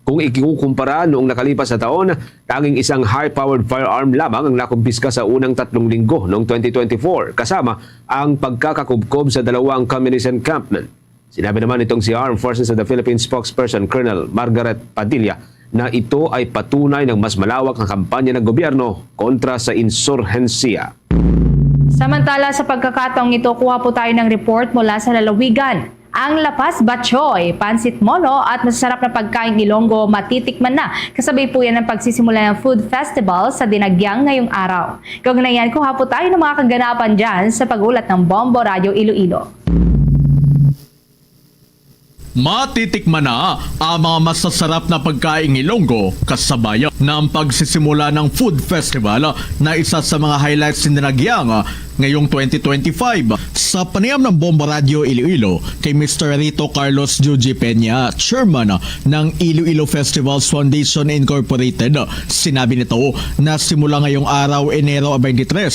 Kung ikikukumpara, noong nakalipas na taon, tanging isang high-powered firearm lamang ang nakumpiska sa unang tatlong linggo noong twenty twenty-four, kasama ang pagkakakubkob sa dalawang communist encampment. Sinabi naman nitong si Armed Forces of the Philippines spokesperson Colonel Margaret Padilla na ito ay patunay ng mas malawak na kampanya ng gobyerno kontra sa insurhensiya. Samantala, sa pagkakataong ito, kuha po tayo ng report mula sa lalawigan. Ang lapas batchoy, pansit molo at masasarap na pagkaing Ilonggo matitikman na. Kasabay po yan ng pagsisimula ng food festival sa Dinagyang ngayong araw. Kaugnay niyan, kuha po tayo ng mga kaganapan dyan sa pag-ulat ng Bombo Radyo Iloilo. Matitikman na ang mga masasarap na pagkaing Ilonggo kasabay ng pagsisimula ng food festival na isa sa mga highlights ni Dinagyang ngayong twenty twenty-five. Sa panayam ng Bombo Radyo Iloilo kay Mister Rito Carlos Juji Peña, chairman ng Iloilo Festivals Foundation Incorporated, sinabi nito na simula ngayong araw, Enero twenty-three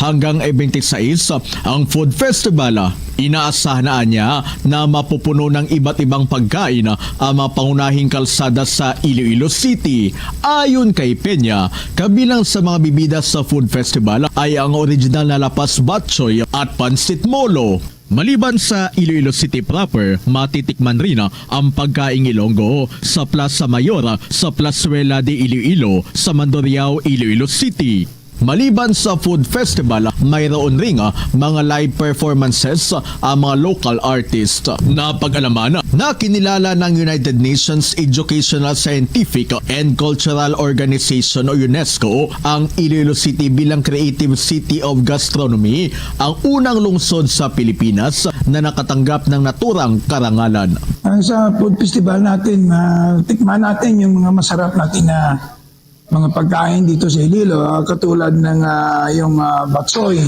hanggang twenty-six, ang food festival. Inaasahan na niya na mapupuno ng iba't ibang pagkain ang mga pangunahing kalsada sa Iloilo City. Ayon kay Peña, kabilang sa mga bibida sa food festival ay ang original na lapas batchoy at pansit molo. Maliban sa Iloilo City proper, matitikman rin ang pagkaing Ilonggo sa Plaza Mayor, sa Plazuela de Iloilo, sa Mandurriao, Iloilo City. Maliban sa food festival, mayroon ring mga live performances ang mga local artist. Napag-alaman na kinilala ng United Nations Educational, Scientific, and Cultural Organization o UNESCO ang Iloilo City bilang Creative City of Gastronomy, ang unang lungsod sa Pilipinas na nakatanggap ng naturang karangalan. Ang sa food festival natin, matikman natin yung mga masarap natin na mga pagkain dito sa Iloilo, ah, katulad ng ah, yung ah, batsoy,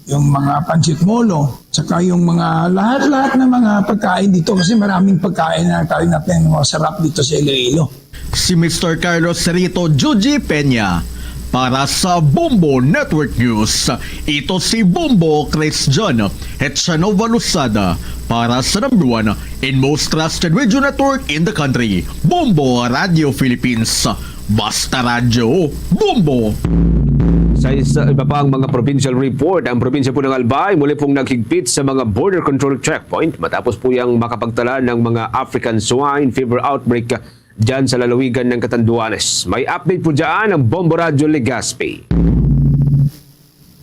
yung mga pancit molo, saka yung mga lahat-lahat ng mga pagkain dito kasi maraming pagkain na tayo natin masarap dito sa Iloilo. Si Mister Carlos Rito Juji Peña para sa Bombo Network News. Ito si Bombo Chris John Hetchanova Losada para sa number one and most trusted radio network in the country, Bombo Radio Philippines. Basta Radyo, Bombo! Sa isa, iba pang mga provincial report, ang probinsya po ng Albay muli pong naghigpit sa mga border control checkpoint matapos po yang makapagtala ng mga African swine fever outbreak dyan sa lalawigan ng Catanduanes. May update po dyan ang Bombo Radyo Legazpi.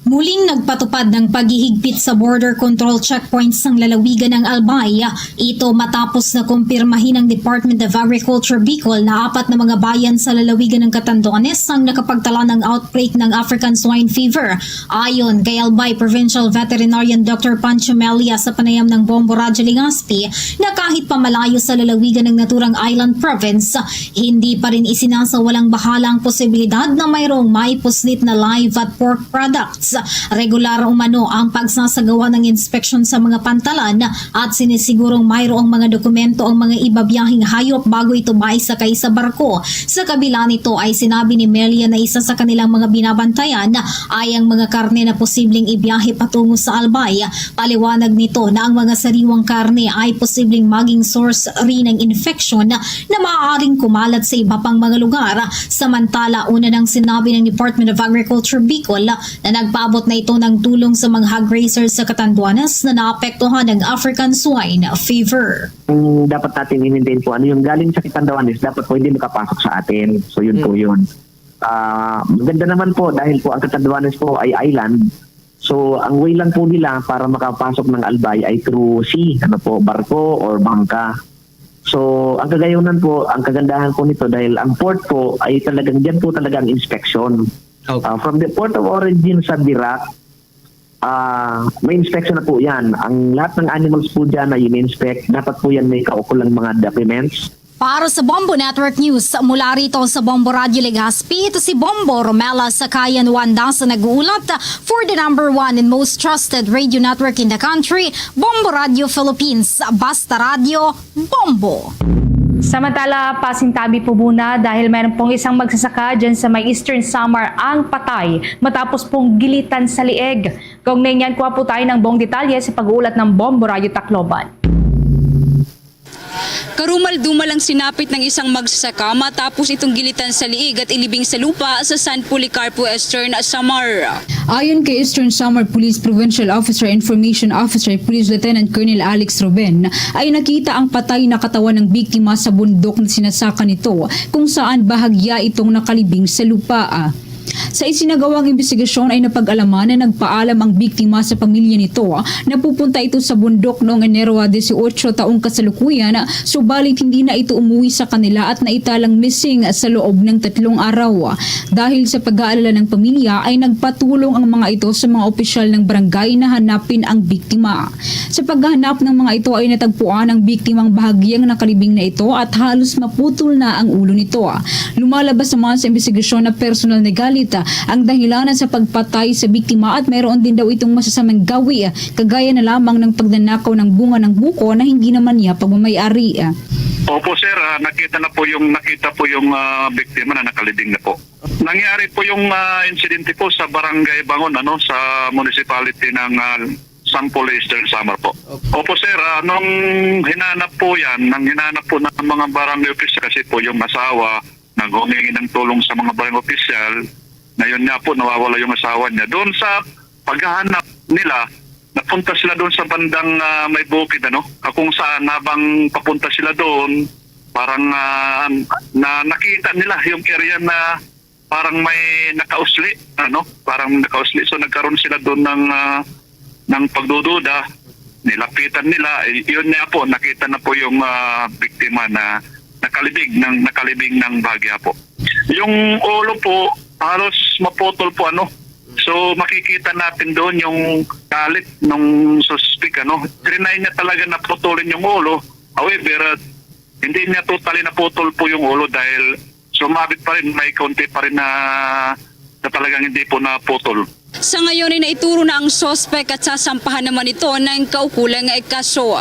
Muling nagpatupad ng paghihigpit sa border control checkpoints ang lalawigan ng Albay. Ito matapos na kumpirmahin ng Department of Agriculture Bicol na apat na mga bayan sa lalawigan ng Catanduanes ang nakapagtala ng outbreak ng African Swine Fever. Ayon kay Albay Provincial Veterinarian Doctor Pancho Melia sa panayam ng Bombo Radyo Legazpi na kahit pa malayo sa lalawigan ng naturang island province, hindi pa rin isinasawalang bahala ang posibilidad na mayroong maipuslit na live at pork products. Regular umano ang pagsasagawa ng inspeksyon sa mga pantalan at sinisigurong mayroong mga dokumento ang mga ibabiyahing hayop bago ito maisakay sa barko. Sa kabila nito ay sinabi ni Melia na isa sa kanilang mga binabantayan ay ang mga karne na posibleng ibiyahe patungo sa Albay. Paliwanag nito na ang mga sariwang karne ay posibleng maging source rin ng infeksyon na maaaring kumalat sa iba pang mga lugar. Samantala, una nang sinabi ng Department of Agriculture Bicol na nagpaabot na ito ng tulong sa mga hog raisers sa Catanduanes na naapektuhan ng African Swine Fever. Ang dapat natin i-maintain po, ano yung galing sa Catanduanes, dapat po hindi makapasok sa atin. So, yun po yun. Ah, maganda naman po dahil po ang Catanduanes po ay island. So, ang way lang po nila para makapasok ng Albay ay through sea, ano po, barko or bangka. So, ang kagayunan po, ang kagandahan po nito dahil ang port po ay talagang, diyan po talaga ang inspection. Okay. Ah, from the port of origin sa Dirac, ah, may inspection na po yan. Ang lahat ng animals po dyan na in-inspect, dapat po yan may kaukulang mga documents. Para sa Bombo Network News, mula rito sa Bombo Radio Legazpi, ito si Bombo Romela Sakayan Wanda sa nag-uulat for the number one and most trusted radio network in the country, Bombo Radio Philippines. Basta Radio, Bombo. Samantala, pasintabi po muna dahil mayroon pong isang magsasaka dyan sa may Eastern Samar ang patay matapos pong gilitan sa liig. Kaugnay niyan, kuha po tayo ng buong detalye sa pag-uulat ng Bombo Radio Tacloban. Karumal-dumal ang sinapit ng isang magsasaka matapos itong gilitan sa liig at ilibing sa lupa sa San Policarpo, Eastern Samar. Ayon kay Eastern Samar Police Provincial Officer Information Officer Police Lieutenant Colonel Alex Ruben, ay nakita ang patay na katawan ng biktima sa bundok na sinasaka nito, kung saan bahagya itong nakalibing sa lupa. Sa isinagawang imbestigasyon ay napag-alaman na nagpaalam ang biktima sa pamilya nito. Napupunta ito sa bundok noong Enero dieciocho taong kasalukuyan, subalit hindi na ito umuwi sa kanila at naitalang missing sa loob ng tatlong araw. Dahil sa pag-aalala ng pamilya ay nagpatulong ang mga ito sa mga opisyal ng barangay na hanapin ang biktima. Sa paghahanap ng mga ito ay natagpuan ang biktimang bahagyang nakalibing na ito at halos maputol na ang ulo nito. Lumalabas naman sa imbestigasyon na personal na galit ang dahilan sa pagpatay sa biktima at mayroon din daw itong masasamang gawi, kagaya na lamang ng pagnanakaw ng bunga ng buko na hindi naman niya pagmamayari. Opo, sir. Ah, nakita na po yung, nakita po yung, ah, biktima na nakalibing na po. Nangyari po yung, ah, insidente po sa Barangay Bangon, ano, sa municipality ng, ah, Sampol, Eastern Samar po. Opo. Opo, sir. Ah, nung hinanap po yan, nang hinanap po ng mga barangay official, kasi po yung asawa naghumingi ng tulong sa mga barangay official, na yun nga po, nawawala yung asawa niya. Doon sa paghahanap nila, napunta sila doon sa bandang, ah, may bukid, ano, ah, kung saan habang papunta sila doon, parang, ah, na nakita nila yung area na parang may nakausli, ano, parang nakausli. So, nagkaroon sila doon ng, ah, ng pagdududa. Nilapitan nila, eh, yun nga po, nakita na po yung, ah, biktima na nakalibig ng, nakalibing ng bahagya po. Yung ulo po, halos maputol po, ano. So, makikita natin doon yung galit ng suspek, ano. Trinay niya talaga na putulin yung ulo. However, ah, hindi niya totally naputol po yung ulo dahil sumabit pa rin, may kaunti pa rin na, na talagang hindi po naputol. Sa ngayon ay naituro na ang suspek at sasampahan naman ito ng kaukulang kaso.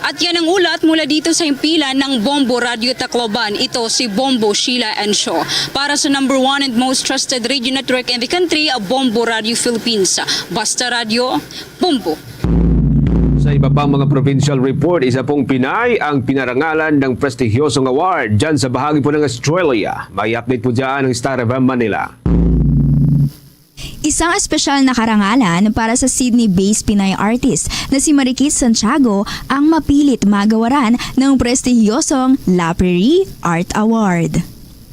At yan ang ulat mula dito sa himpilan ng Bombo Radio Tacloban. Ito si Bombo Sheila Encio. Para sa number one and most trusted radio network in the country, Bombo Radio Philippines. Basta Radio, Bombo. Sa iba pang mga provincial report, isa pong Pinay ang pinarangalan ng prestigyosong award dyan sa bahagi po ng Australia. May update po dyan ang Star F M Manila. Isang espesyal na karangalan para sa Sydney-based Pinay artist na si Marikit Santiago ang mapilit magawaran ng prestihiyosong La Prairie Art Award.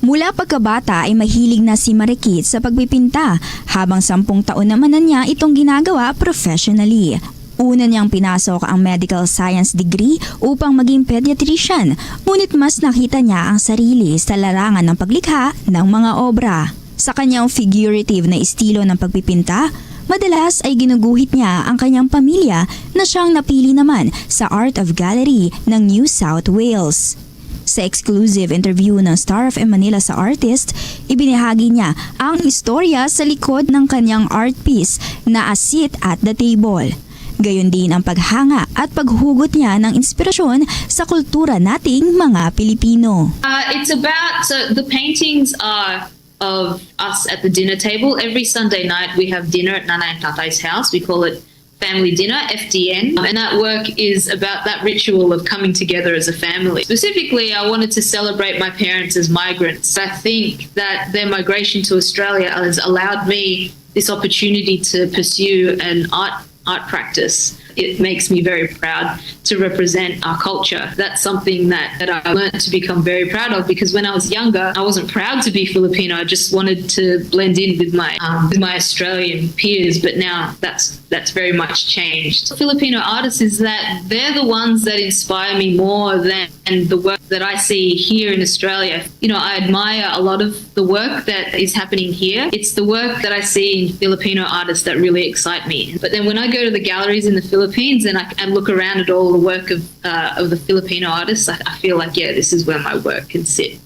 Mula pagkabata ay mahilig na si Marikit sa pagpipinta, habang sampung taon naman na niya itong ginagawa professionally. Una niyang pinasok ang medical science degree upang maging pediatrician, ngunit mas nakita niya ang sarili sa larangan ng paglikha ng mga obra. Sa kanyang figurative na estilo ng pagpipinta, madalas ay ginuguhit niya ang kanyang pamilya na siyang napili naman sa Art of Gallery ng New South Wales. Sa exclusive interview ng Star F M Manila sa artist, ibinahagi niya ang istorya sa likod ng kanyang art piece na A Seat at the Table. Gayon din ang paghanga at paghugot niya ng inspirasyon sa kultura nating mga Pilipino. Uh, it's about, so the paintings are of us at the dinner table. Every Sunday night we have dinner at Nanay and Tatay's house. We call it family dinner, F D N. And that work is about that ritual of coming together as a family. Specifically, I wanted to celebrate my parents as migrants. I think that their migration to Australia has allowed me this opportunity to pursue an art art practice. It makes me very proud to represent our culture. That's something that, that I learned to become very proud of, because when I was younger, I wasn't proud to be Filipino. I just wanted to blend in with my um, with my Australian peers, but now that's that's very much changed. Filipino artists is that they're the ones that inspire me more than the work that I see here in Australia. You know, I admire a lot of the work that is happening here. It's the work that I see in Filipino artists that really excite me. But then when I go to the galleries in the Philippines and I, I look around at all the work of, uh, of the Filipino artists, I, I feel like, yeah, this is where my work can sit.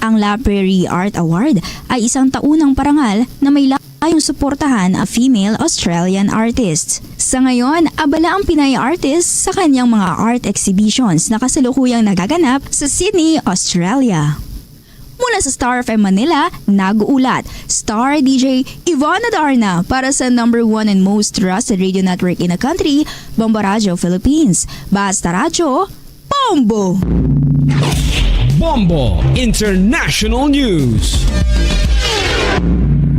Ang La Prairie Art Award ay isang taunang parangal na may layong suportahan ang female Australian artists. Sa ngayon, abala ang Pinay artist sa kanyang mga art exhibitions na kasalukuyang nagaganap sa Sydney, Australia. Mula sa Star F M Manila, nag-uulat Star D J Ivana Darna para sa number one and most trusted radio network in the country, Bombo Radio Philippines. Basta Radyo, Bombo! Bombo International News.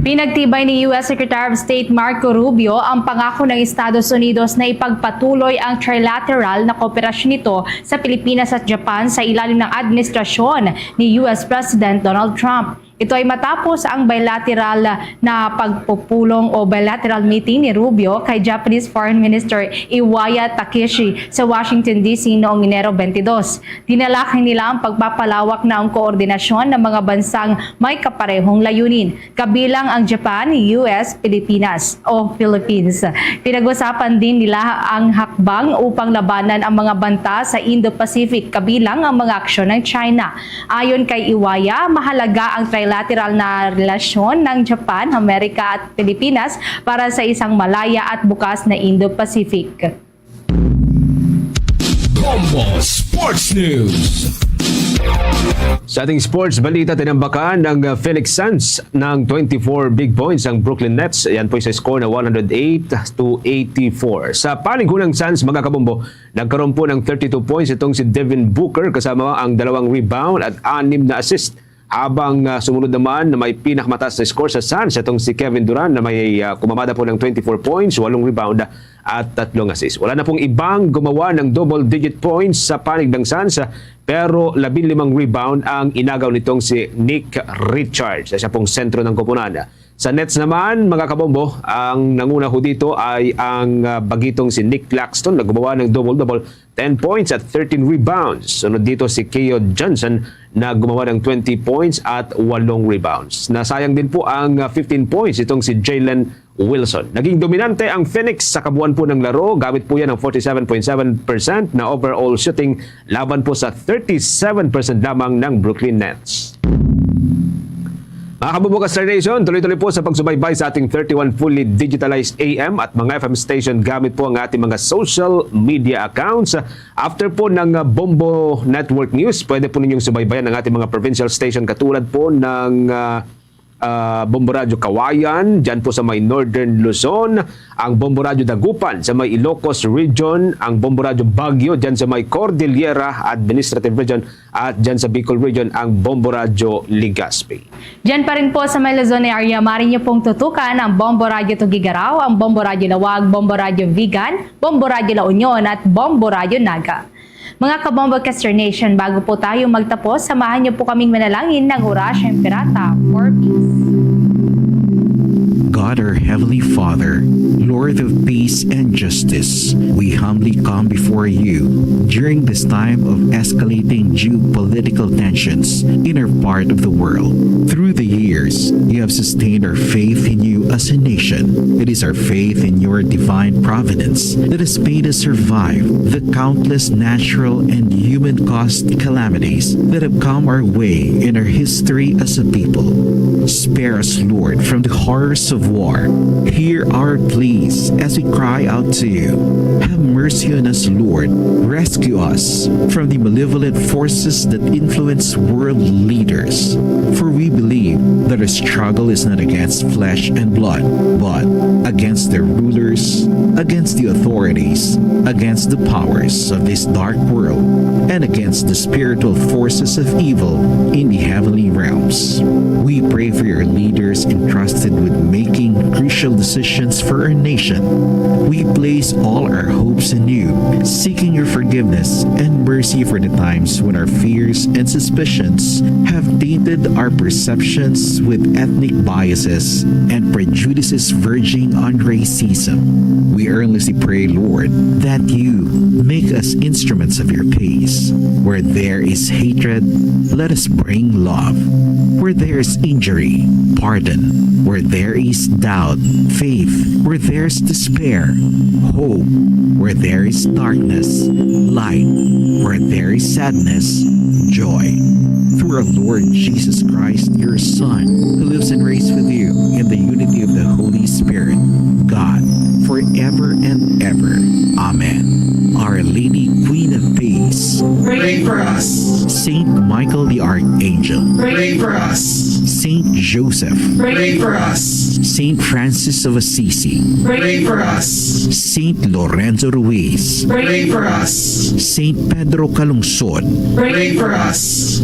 Pinagtibay ni U S Secretary of State Marco Rubio ang pangako ng Estados Unidos na ipagpatuloy ang trilateral na kooperasyon nito sa Pilipinas at Japan sa ilalim ng administrasyon ni U S President Donald Trump. Ito ay matapos ang bilateral na pagpupulong o bilateral meeting ni Rubio kay Japanese Foreign Minister Iwaya Takeshi sa Washington D C noong Enero twenty-two. Dinala kanila ang pagpapalawak na ang koordinasyon ng mga bansang may kaparehong layunin, kabilang ang Japan, U S, Pilipinas o Philippines. Pinag-usapan din nila ang hakbang upang labanan ang mga banta sa Indo-Pacific, kabilang ang mga aksyon ng China. Ayon kay Iwaya, mahalaga ang trilateral na relasyon ng Japan, Amerika at Pilipinas para sa isang malaya at bukas na Indo-Pacific. Bombo Sports News. Sa ating sports balita, tinambakan ng uh, Phoenix Suns ng twenty-four big points ang Brooklyn Nets. Yan po sa score na one hundred eight to eighty-four. Sa panig ng Suns, mga kabombo, nagkaroon po ng thirty-two points itong si Devin Booker kasama ang dalawang rebound at anim na assist. Habang uh, sumunod naman na may pinakamataas na score sa Suns, itong si Kevin Durant na may uh, kumamada po ng twenty-four points, walong rebound at tatlong assist. Wala na pong ibang gumawa ng double-digit points sa panig ng Suns, pero labing limang rebound ang inagaw nitong si Nick Richards, siya pong sentro ng koponan. Sa Nets naman, mga kabombo, ang nanguna ho dito ay ang uh, bagitong si Nick Claxton na gumawa ng double-double, ten points at thirteen rebounds. Sunod dito si Keon Johnson na gumawa ng twenty points at walong rebounds. Nasayang din po ang uh, fifteen points itong si Jalen Wilson. Naging dominante ang Phoenix sa kabuuan po ng laro gamit po yan ang forty-seven point seven percent na overall shooting laban po sa thirty-seven percent lamang ng Brooklyn Nets. Mga kabubukas Star Nation, tuloy-tuloy po sa pagsubaybay sa ating thirty-one fully digitalized A M at mga F M station gamit po ang ating mga social media accounts. After po ng uh, Bombo Network News, pwede po ninyong subaybayan ang ating mga provincial station katulad po ng uh, uh, Bombo Radyo Kawayan, dyan po sa may Northern Luzon, ang Bombo Radyo Dagupan sa may Ilocos Region, ang Bombo Radyo Baguio dyan sa may Cordillera Administrative Region, at dyan sa Bicol Region ang Bombo Radyo Legazpi. Diyan pa rin po sa may Luzon area, maaari niyo pong tutukan ang Bombo Radyo Tuguegarao, ang Bombo Radyo Laoag, Bombo Radyo Vigan, Bombo Radyo La Union at Bombo Radyo Naga. Mga kabombo Kester Nation, bago po tayo magtapos, samahan niyo po kaming manalangin ng Orasya Imperata for Peace. God, our Heavenly Father, Lord of peace and justice, we humbly come before you during this time of escalating geopolitical tensions in our part of the world. Through the years, you have sustained our faith in you as a nation. It is our faith in your divine providence that has made us survive the countless natural and human caused calamities that have come our way in our history as a people. Spare us, Lord, from the horrors of war. Hear our pleas as we cry out to you. Have mercy on us, Lord. Rescue us from the malevolent forces that influence world leaders. For we believe that our struggle is not against flesh and blood, but against the rulers, against the authorities, against the powers of this dark world, and against the spiritual forces of evil in the heavenly realms. We pray for your leaders entrusted with making crucial decisions for our nation. We place all our hopes in you, seeking your forgiveness and mercy for the times when our fears and suspicions have tainted our perceptions with ethnic biases and prejudices verging on racism. We earnestly pray, Lord, that you make us instruments of your peace. Where there is hatred, let us bring love. Where there is injury, pardon. Where there is doubt, faith. Where there is despair, hope. Where there is darkness, light. Where there is sadness, joy. Through our Lord Jesus Christ, your Son, who lives and reigns with you in the unity of the Holy Spirit, God, forever and ever. Amen. Our Lady, Queen of Peace, pray for us. Saint Michael the Archangel, pray for us. Saint Joseph, pray for us. Saint Francis of Assisi, pray for us. Saint Lorenzo Ruiz, pray for us. Saint Pedro Calungsod, pray for us.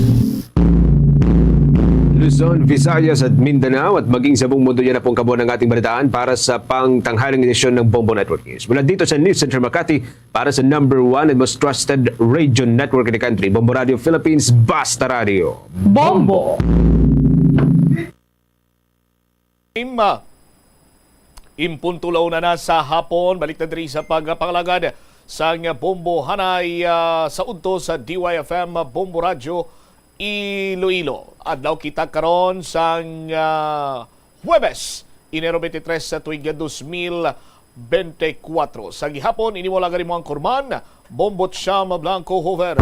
Luzon, Visayas, at Mindanao, at maging sa buong mundo, yan na po ang kabuuan ng ating balitaan para sa pangtanghaling edisyon ng Bombo Network News. Mula dito sa News Center Makati, para sa number one and most trusted radio network in the country, Bombo Radio Philippines, Basta Radio. Bombo! Im, ah, impunto la una na sa hapon, balik na diri sa pagpangalagad sang Bombo Hanay, ah, sa udto sa D Y F M Bombo Radyo Iloilo. Adlaw kita karon sang, ah, Huwebes, Enero twenty-three sa tuig dos mil bente kuwatro. Sa gihapon, ini mo lang gani mo ang kurman, Bombot Siyam Blanco Hover.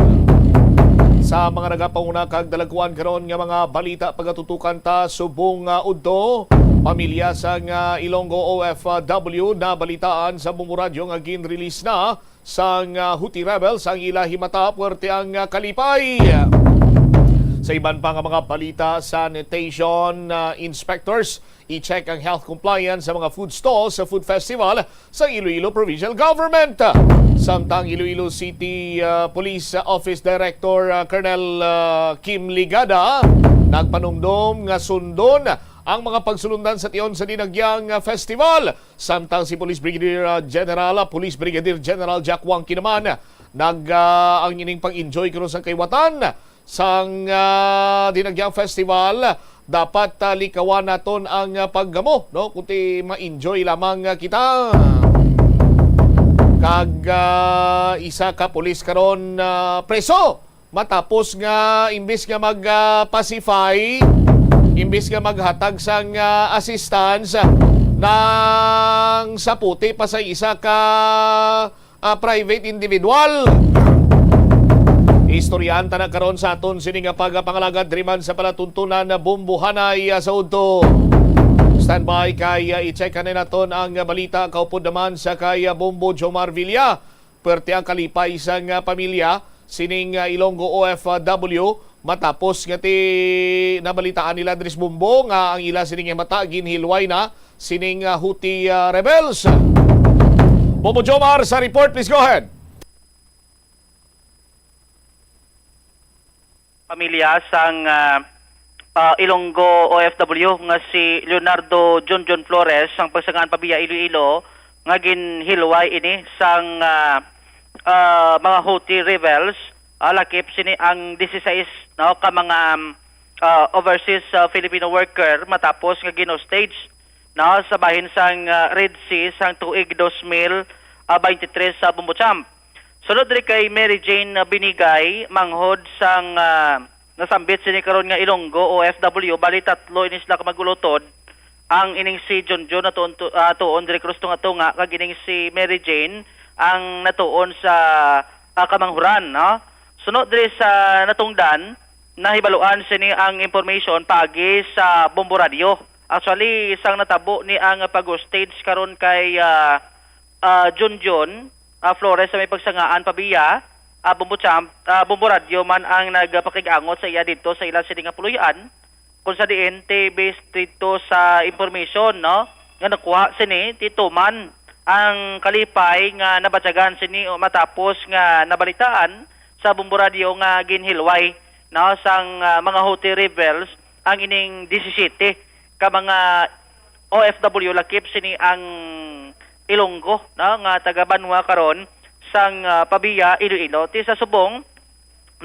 Sa mga nagapanguna kag dalagkuan karon nga mga balita, pagatutukan ta subong nga udto, pamilya sang, ah, Ilonggo O F W nabalitaan sa Bombo Radyo nga gin-release na sang, ah, Houthi rebels ang ila himata, puwerte ang, ah, kalipay. Sa iban pa nga mga balita, sanitation, ah, inspectors i-check ang health compliance sa mga food stalls sa food festival sa Iloilo Provincial Government. Samtang Iloilo City, ah, Police Office Director, ah, Colonel, ah, Kim Ligada nagpanumdom nga sundon ang mga pagsulundan sa tion sa dinagyang, ah, festival. Samtang si Police Brigadier, ah, General, ah, Police Brigadier General Jack Wangki naman, nag, ah, ang ining pag-enjoy kuno sa kaiwatan sang, ah, dinagyang festival, dapat, ah, likawan naton ang, ah, paggamo, no? Kundi ma-enjoy lamang, ah, kita. Kag, ah, isa ka pulis karon, ah, preso matapos nga imbis nga mag, ah, pacify, imbis nga maghatag sang, ah, assistance, nang saputi pa sa isa ka ah, private individual. Istoryahan ta na karon sa aton sini nga pagapangalagad diri man sa palatuntunan na Bombo Hanay, ah, sa udto. Standby kay, ah, i-check na naton ang balita kaupod naman sa kay, ah, Bombo Jomar Villa. Perte ang kalipay sang, ah, pamilya sining, ah, Ilonggo O F W. Matapos nga ti nabalitaan nila diri sa Bombo nga ang ila sining himata ginhilway na sining, ah, Houthi, ah, rebels. Bobo Jomar sa report, please go ahead. Pamilya sang, ah, ah, Ilonggo O F W nga si Leonardo Junjun Flores, ang pagsangaan pa biya Iloilo, nga ginhilway ini sang, ah, ah, mga Houthi rebels, ah, lakip sini ang dieciséis, no, ka mga, um, ah, overseas, ah, Filipino worker matapos nga gin-hostage no, sa bahin sang, ah, Red Sea sang tuig dos mil, ah, twenty-three sa Bombo Champ. Sulod diri kay Mary Jane, ah, Binigay, manghod sang, ah, nasambit sini karon nga Ilonggo, O F W, bali tatlo ini sila ka mag-ulutod. Ang ining si Junjun natuon, tu-, ah, tuon diri krus tunga-tunga, kag ining si Mary Jane ang natuon sa, ah, Kamanghuran, no? Suno diri sa natungdan, nahibaluan sini ang information paagi sa Bombo Radyo. Actually, isang natabo ni ang pag-stage karon kay, ah, ah, Junjun, ah, Flores sa may pagsangaan pabiya, ah, Bombo Champ, ah, Bombo Radyo man ang nagpakig-angot sa ila sini nga puloy-an, kung sa diin ti based didto sa information, no, nga nakuha sini, ti tuman ang kalipay nga nabatyagan sini o matapos nga nabalitaan sa Bombo Radyo nga ginhilway, no, sang, ah, mga Houthi rebels ang ining disisiyete ka mga O F W, lakip sini ang Ilonggo, no, nga taga banwa karon sang, ah, Pavia, Iloilo. Ti sa subong,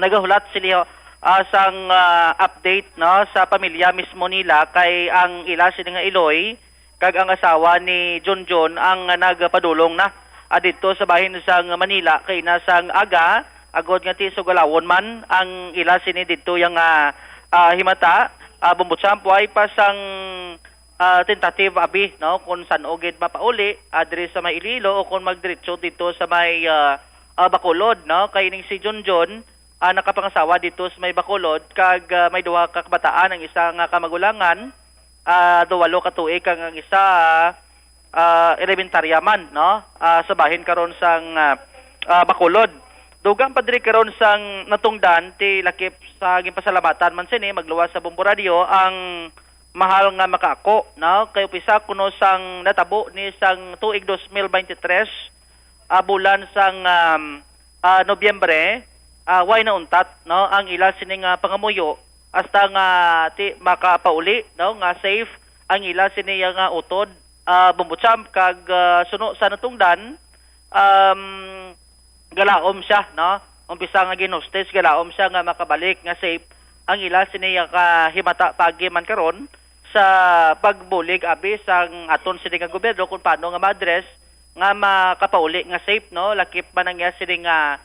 nagahulat sila, ah, sang, ah, update, no, sa pamilya mismo nila, kay ang ila sini nga iloy kag ang asawa ni Junjun ang nagpadulong na, ah, didto sa bahin sang Manila kay na sang aga, agod nga ti sugalawon man ang ila sini didto yang, ah, ah, himata, ah, Bombo Champ, way pa sang, ah, tentative abi, no, kung san-o gid mapauli, ah, diri sa may Iloilo o kung magdiretso dito sa may, ah, ah, Bacolod, no, kay ining si Junjun, ah, nakapangasawa dito sa may Bacolod kag, ah, may duha ka kabataan, ang isa nga kamagulangan, ah, do walo ka tuig, kag ang isa, ah, elementarya man, no, ah, sa bahin karon sang, ah, ah, Bacolod. Dugang pa diri karon sang natungdan ti lakip sa ginpasalamatan man sini magluwas sa Bombo Radyo ang mahal nga makaako, no? Kay upisa kuno sang natabo ni sang tuig dos mil bente tres, ah, bulan sang, um, ah, Nobyembre, ah, way nauntat, no, ang ila sini nga pangamuyo hasta nga ti makapauli, no, nga safe ang ila sini nga utod, ah, Bombo Champ, kag, ah, suno sa natungdan, um, galaom siya, no? Umpisa nga gin-hostage, galaom siya nga makabalik nga safe ang ila sini nga kahimata pagi man karon sa pagbulig abi sang aton sini nga gobyerno kung paano nga ma-address nga makapauli nga safe, no? Lakip man ang iya sini nga,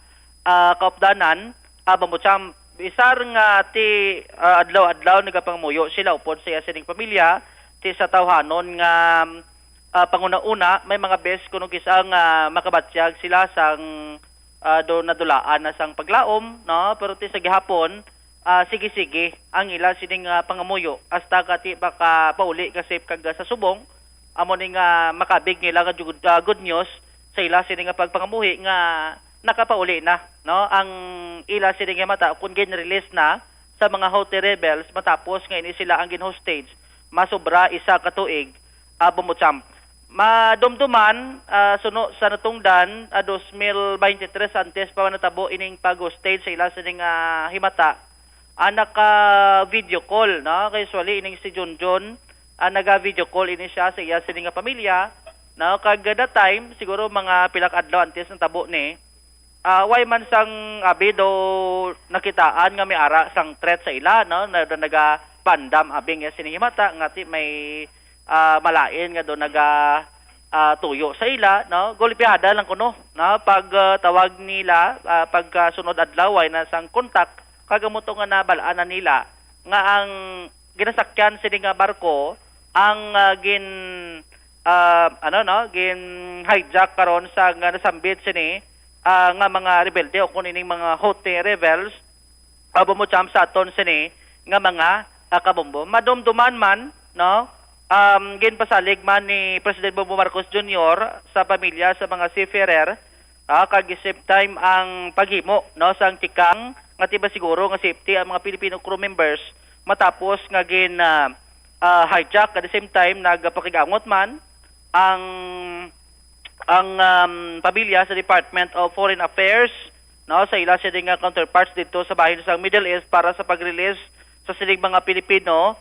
ah, kaupdanan, ah, Bombo Champ, bisar nga ti, ah, adlaw-adlaw nagapangamuyo sila upod sa iya sining pamilya, ti sa tawhanon nga, ah, panguna-una, may mga bes kuno kis-a nga makabatyag sila sang, ah, do nadulaan na sang paglaom, no? Pero ti sa gihapon, ah, sige-sige ang ila sining, ah, pangamuyo hasta ka ti makapauli ka safe kag sa subong, amo ni nga makabig nila nga jud, ah, good news sa ila sini nga pagpangamuhi nga nakapauli na, no, ang ila sini nga mata kun gin-release na sa mga Houthi rebels matapos nga ini sila ang gin-hostage masobra isa ka tuig, ah, Bombo Champ. Madumduman, ah, suno sa natungdan, ah, dos mil bente tres, antes pa man natabo ining pag-hostage sa ila sining, ah, himata, ah, naka-video call, no? Kay usually ining si Junjun, ah, naga-video call ini siya sa iya sini nga pamilya, no? Kag that time, siguro mga pila ka adlaw antes natabo ni, ah, way man sang abi do nakitaan nga may ara sang threat sa ila, no? Na, na nagapandam abi nga sini himata nga ti may, ah, malain nga do naga, ah, tuyo sa ila, no? Golpeada lang kuno, no? Pag, ah, tawag nila, ah, pagkasunod adlaw, way na sang kontak, kag amo to nga nabal-an na nila nga ang ginasakyan sini nga barko ang, ah, gin, ah, ano, no, gin hijack karon sa nga nasambit sini, ah, nga mga rebelde o kun ining mga Houthi rebels, ah, Bombo Champ, sa aton sini nga mga, ah, kabombo. Madumduman man, no, um, ginpasalig man ni President Bongbong Marcos Junior sa pamilya sa mga seafarer, ah, kag same time ang paghimo, no, sang tikang nga tiba siguro nga safety ang mga Filipino crew members matapos nga gin, ah, ah, hijack. At the same time, nagpakig-angot man ang, ang, um, pamilya sa Department of Foreign Affairs, no, sa ila sini nga counterparts dito sa bahin sa Middle East para sa pag-release sa sining mga Filipino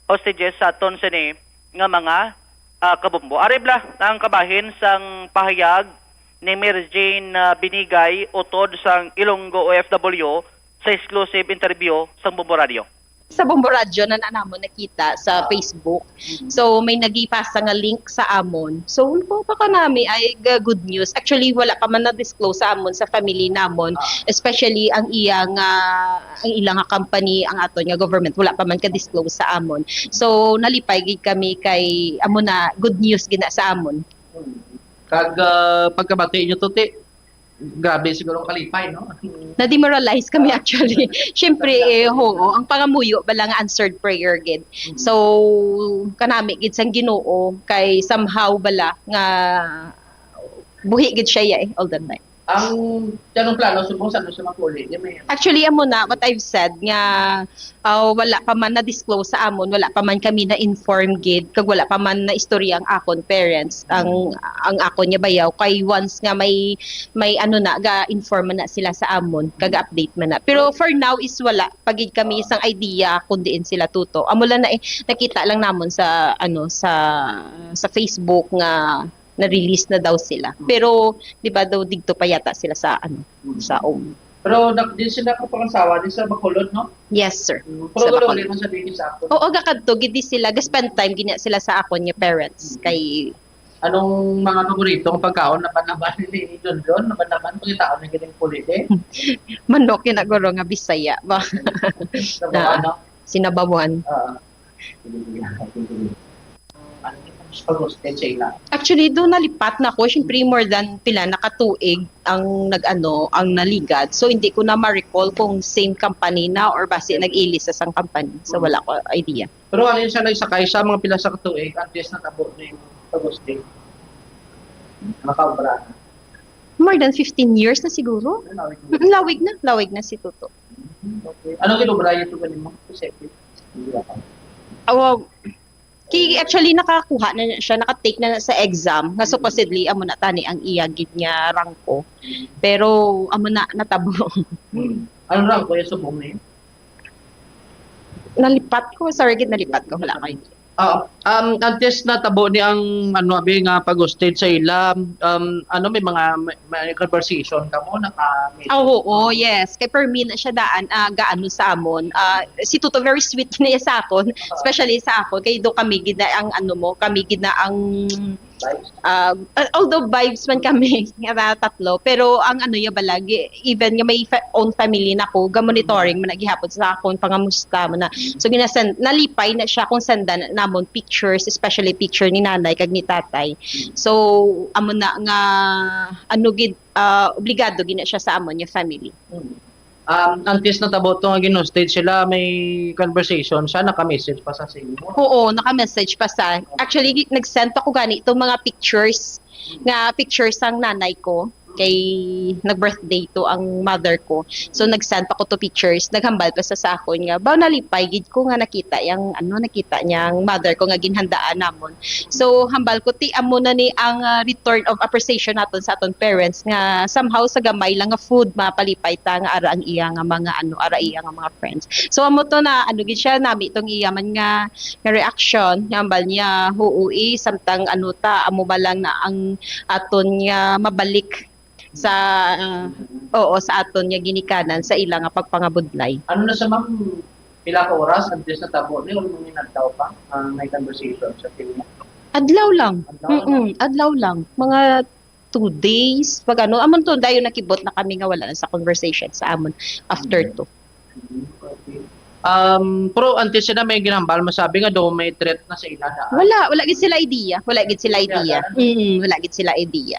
hostages sa aton sini nga mga, ah, kabombo. Ari bala ang kabahin sang pahayag ni Mary Jane, ah, Binigay, utod sang Ilonggo O F W, sa exclusive interview sang Bombo Radio. Sa Bombo Radyo na, na namon nakita sa Ah. Facebook. So, may nagipasa nga link sa amon. So, ano pa ka nami ay ga-, good news. Actually, wala pa man na-disclose sa amon sa family namon, especially ang iya nga, ang ilang nga company, ang aton nga government, wala pa man ka-disclose sa amon. So, nalipay gid kami kay amo na good news gina sa amon. Kag ah, pagkabati nyo to, ti, grabe siguro ang kalipay, no? Na-demoralize kami actually. Siyempre, eh, oo, ang pangamuyo bala nga answered prayer gid. So, kanami gid sang Ginoo kay somehow bala nga buhi gid siya eh, all the time. Ang tanong plano, subong sa ano siya mapuli? Di may Actually, amo na what I've said nga ah, wala pa man na-disclose sa amon, wala pa man kami na-inform gid, kag wala pa man na-istorya ang akon parents, ang ang akon nga bayaw. Kay once nga may may ano na, ga-inform man na sila sa amon, kag update man na. Pero for now is wala pa gid kami isang idea kung diin sila tuto. Amo lang na eh, nakita lang namon sa ano sa sa Facebook nga na-release na daw sila. Pero di ba daw digto pa yata sila sa ano sa um. Pero nak din sila kapangasawa din sa Bacolod, no? Yes, sir. Pero Sa wala Bacolod. Wala man sa dito sa ako. Oo, gakadto gid di sila, ga-spend time gid na sila sa akon nga parents kay Anong mga paborito nga pagkaon na panaban ni John John? Na panaban pagkitaon na gining puli, eh? Manok yun guro nga Bisaya ba? Sa Na- ano? Sinabawan. Ah. Ano yung pag-hosted sa ila? Actually, doon nalipat na ko. Siyempre, more than pila na ka tuig ang nag-ano, ang naligad. So, hindi ko na ma-recall kung same company na or basi nag-ili sa sang company. So, wala ko idea. Pero ano yung siya nagsakay sa mga pila sa katuig, at least natabo na yung pag-hosted. Nakabra na. More than fifteen years na siguro. Ano, Mm, Lawig na, lawig na si Toto. Okay. Ano ginubra yung tugan mo? Kasi, Oh, kay actually nakakuha na siya, naka-take na sa exam nga supposedly amo na tani ang iya gid nga rangko. Pero amo na natabo. Hmm. Ano lang, kuya, subong na yun? Nalipat ko, sorry gid nalipat ko, wala ko. Ah, um, antes natabo ni ang ano abi nga pag-hosted sa ila, um, ano may mga may, may conversation ka mo naka Oh, oo, yes. Kay permi na siya daan ah, gaano sa amon. Ah, si Toto very sweet na sa akon, especially sa akon kay do kami gid na ang ano mo, kami gid na ang ah, although vibes man kami nga tatlo, pero ang ano ya bala gi- even nga may fa- own family na ko, ga-monitoring man na gihapon sa akon pangamusta man na. So ginasend nalipay na siya kung senda na namon pictures, especially picture ni nanay kag ni tatay. So amo na nga ano gid ah, obligado gid na siya sa amon nga family. Um, antes natabo to nga gin-hosted sila, may conversation siya, naka-message pa sa sa inyo. Oo, naka-message pa sa. Actually, gi- nag-send ako gani itong mga pictures nga pictures sang nanay ko kay nag-birthday to ang mother ko. So nag-send ako to pictures, naghambal pa sa sa akon nga ba nalipay gid ko nga nakita yang ano nakita niya ang mother ko nga ginhandaan namon. So hambal ko ti amo na ni ang ah, return of appreciation naton sa aton parents nga somehow sa gamay lang nga food mapalipay ta nga ara ang iya nga mga ano ara iya nga mga friends. So amo to na ano gid siya nami tong iya man nga nga reaction nga hambal niya huoi samtang ano ta amo ba lang na ang aton nga mabalik sa ah, oo sa aton nga ginikanan sa ila nga pagpangabudlay. Ano na sa ma'am, pila ka oras antes natabo ni or mga nagtaw pa ang may conversation sa team niya? Adlaw lang. Adlaw lang. Mm-mm, adlaw lang. Mga two days, pag ano, amon to dayon nakibot na kami nga wala na sa conversation sa amon after to. Okay. Um, pero antes sila may ginambal, masabi nga daw may threat na sa ila na. Wala, wala gid sila idea. Wala gid sila idea. Mm, wala gid sila idea.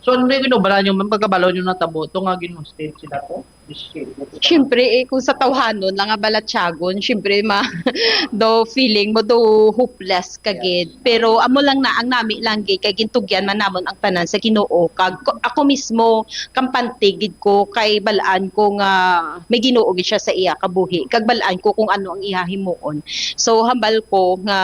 So ano yung ginubala nyo, ma'am, pagkabalo nyo natabo to nga gin-hosted sila to? This shit. Siyempre, eh, kung sa tawhanon lang nga balatyagon, siyempre, ma, do feeling mo do hopeless ka gid. Pero amo lang na, ang nami lang gid, kay gintugyan man namon ang tanan sa Ginoo. Kag ko- ako mismo, kampante gid ko, kay balaan ko nga may Ginoo gid siya sa iya kabuhi. Kag balaan ko kung ano ang iya himuon. So, hambal ko nga,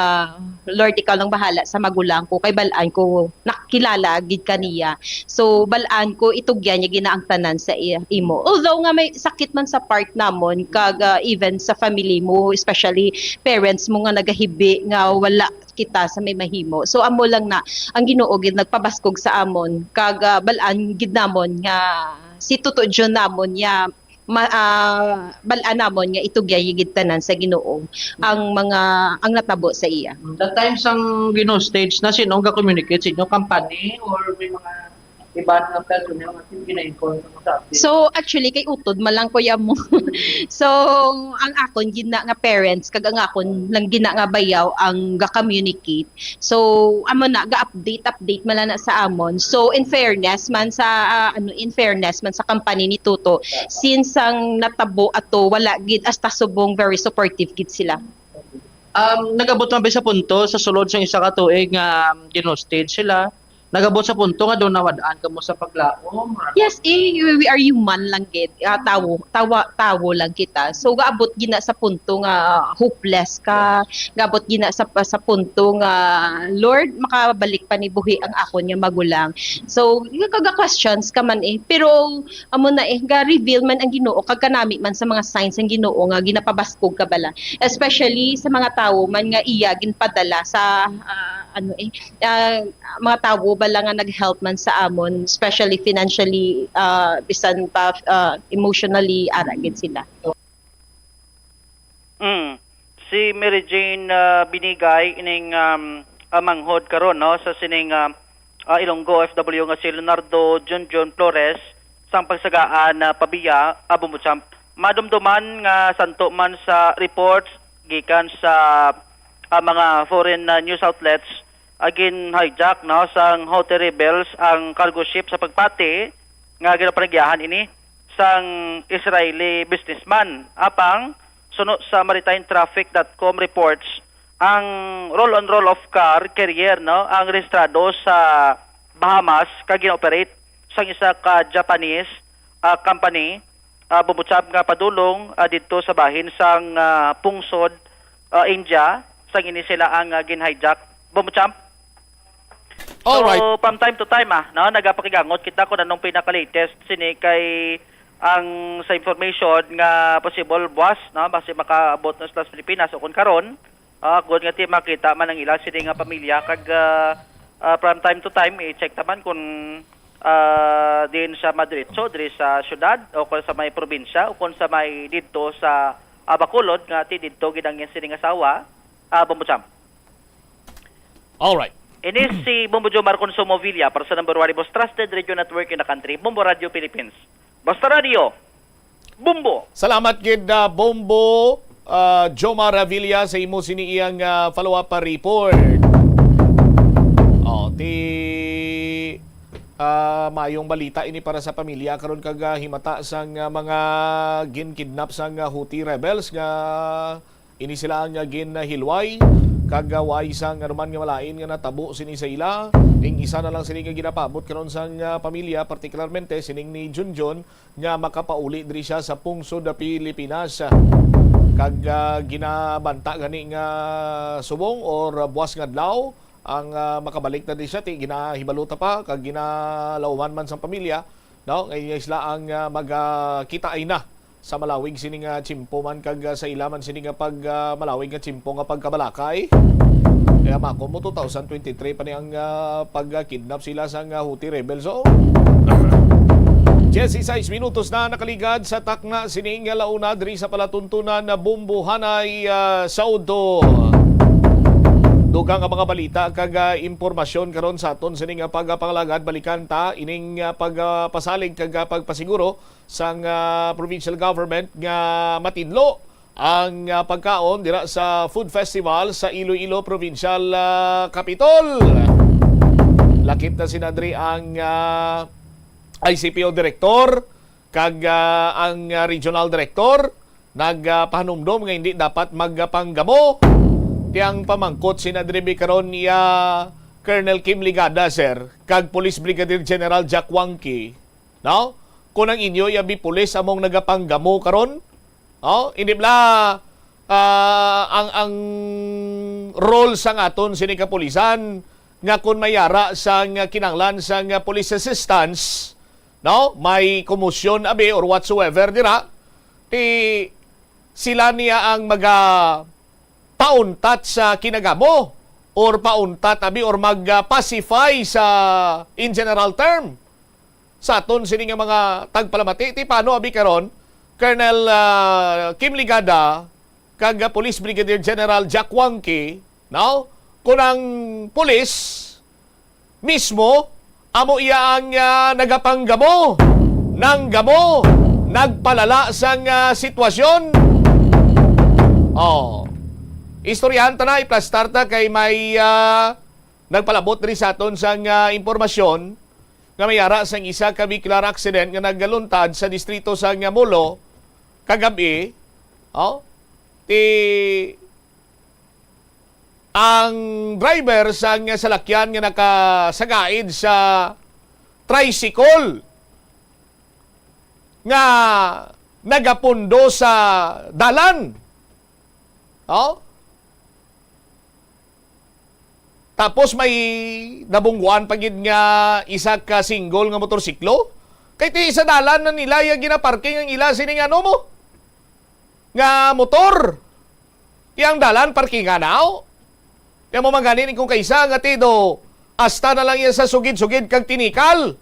Lord, ikaw lang bahala sa magulang ko, kay balaan ko nakilala gid kaniya. So, balaan ko itugyan niya gina ang tanan sa iya imo. Although nga may sakit man sa part namon kag ah, even sa family mo, especially parents mo nga nagahibi nga wala kita sa may mahimo. So amo lang na ang Ginoo gid nagpabaskog sa amon kag ah, balaan gid namon nga si Toto John namon niya ma, ah, bal-an namon nga itugyay gid tanan sa Ginoo ang mga, ang natabo sa iya. That time sang gin-hostage na, sino ang ga-communicate sa inyo? Company or may mga iban nga personnel nga gina-inform sa mga update? So, actually, kay utod man lang, kuya mo. So, ang akon gina nga parents kag ang akon lang gina nga bayaw ang ga-communicate. So, amo na, ga-update, update man lang na sa amon. So, in fairness man sa, ah, ano, in fairness man sa company ni Toto, since ang natabo ato, wala gid, hasta subong very supportive gid sila. Um, nag-abot man ba sa punto sa sulod sang isa ka tuig nga, um, gin-hostage sila? Nag-abot sa punto nga daw nawad-an kamo sa paglaom? Yes, eh, we are human lang gid. Ah, tawo, tawa, tawo lang kita. So, gaabot gina sa punto nga hopeless ka. Gaabot gina sa, sa punto nga, "Lord, makabalik pa ni buhi ang akon nga magulang." So, yung kaga questions ka man eh. Pero, amo na eh, ga-reveal man ang Ginoo, kag kanami man sa mga signs ang Ginoo nga ginapabaskog ka bala. Especially sa mga tawo man nga iya ginpadala sa, ah, ano eh, ah, mga tawo bala nga nag-help man sa amon, especially financially, ah, bisan pa, ah, emotionally, ara gid sila. Mm. Si Mary Jane, ah, Binigay, ining, um, ah, manghod karon, no, sa sining, ah, ah, Ilonggo O F W nga si Leonardo Junjun Flores, sang pagsagaan na pabiya, ah, Bombo Champ. Madumduman nga santo man sa reports gikan sa, ah, mga foreign, ah, news outlets, ah, gin-hijack, no, sang Houthi rebels ang cargo ship sa pagpati nga ginapanagyahan ini sang Israeli businessman. Apang, suno sa maritime traffic dot com reports, ang roll-on roll-off car carrier, no, ang rehistrado sa Bahamas kag gina-operate sang isa ka Japanese, ah, company, ah, Bombo Champ, nga padulong, ah, didto sa bahin sang, ah, pungsod, ah, India, sang ini sila ang, ah, gin-hijack. Bombo Champ? Alright. So, from time to time, ah, no, nagapakigangot kita kung anong pinaka-latest sini kay ang sa information nga possible buwas, no, basi makaabot na sila sa Pilipinas o kung karon, ah, good nga ti makita man ang ila sini nga pamilya kag, ah, ah, from time to time i-check ta man kung, ah, diin siya madiretso diri sa syudad o kung sa may probinsya o kung sa may didto sa, ah, Bacolod nga ti didto gid ang iyang sining asawa, ah, Bombo Champ. Alright. Ini si Bombo Jomar Consumo Villa para sa number one most trusted radio network in the country, Bombo Radio Philippines. Basta Radio, Bombo! Salamat gid, ah, Bombo, ah, Jomar Avila sa imo sini iyang, ah, follow-up, ah, report. Oh, ti, ah, mayong balita ini para sa pamilya karon kag, ah, himata sang, ah, mga gin-kidnap sang, ah, Houthi rebels nga ini sila ang, ah, ginhilway, kag, ah, way sang anuman nga malain nga natabo sini sa ila. Ing isa na lang sini nga ginapaabot karon sang, ah, pamilya, partikularmente sining ni Junjun, nga makapauli diri siya sa pungsod sa Pilipinas. Kag, ah, ginabanta gani nga subong or buwas nga adlaw ang, ah, makabalik na diri siya, ti ginahibalo ta pa kag ginalauman man sang pamilya, no? Nga iya sila ang, ah, magkita ay na sa malawig sini nga tiyempo man kag, ah, sa ila man sini nga pag, ah, malawig nga tiyempo nga pagkabalakay. Kaya mako mo, two thousand twenty-three pa ni ang, ah, pagkidnap sila sang, ah, Houthi rebels. So, diyesisais minutos na nakaligad sa takna sini nga launa diri sa palatuntunan na Bombo Hanay, ah, Saudo. Dugang ang mga balita kag, ah, impormasyon karon sa aton sini nga pagpangalagad. Balikan ta ining, ah, pagpasalig kag, ah, pagpasiguro sang, ah, provincial government nga matinlo ang, ah, pagkaon dira sa food festival sa Iloilo Provincial, ah, Capitol. Lakip na sina diri ang, ah, I C P O director kag, ah, ang, ah, regional director nagpahanumdom nga hindi dapat magpanggamo. Ti ang pamangkot sina diri karon iya Colonel Kim Ligada, sir, kag Police Brigadier General Jack Wangki, no? Kung ang inyo iya bi pulis among nagapanggamo karon, no? Hindi bala, ah, ang, ang role sang aton sini kapulisan nga kung may ara sang kinahanglan sang police assistance, no? May komosyon abi or whatsoever dira, ti sila niya ang maga pauntat sa kinagamo or pauntat abi or mag-pacify sa, in general term, sa aton sini nga mga tagpalamati. Ti paano abi karon Colonel, ah, Kim Ligada kag, ah, Police Brigadier General Jack Wangki, no? Kung ang pulis mismo, amo iya ang, ah, nagapanggamo, nanggamo, nagpalala sang, ah, sitwasyon. Oh. Istoryahan ta na, iplastar ta kay may, ah, nagpalabot diri sa aton sang, ah, impormasyon nga may ara sang isa ka vehicular accident nga nagaluntad sa distrito sang, ah, Molo kagab-i. Oh. Ti ang driver sang salakyan nga nakasagaid sa tricycle nga nagapundo sa dalan. Oh? Tapos may nabungguan pa gid nga isa ka single nga motorsiklo. Kay ti sa dalan na nila ya ginaparking ang ila sining ano mo nga motor. Ti ang dalan parkingan na, oh. Kaya mo man gani ni kung kaisa nga ti do, hasta na lang iya sa sugid-sugid kag tinikal.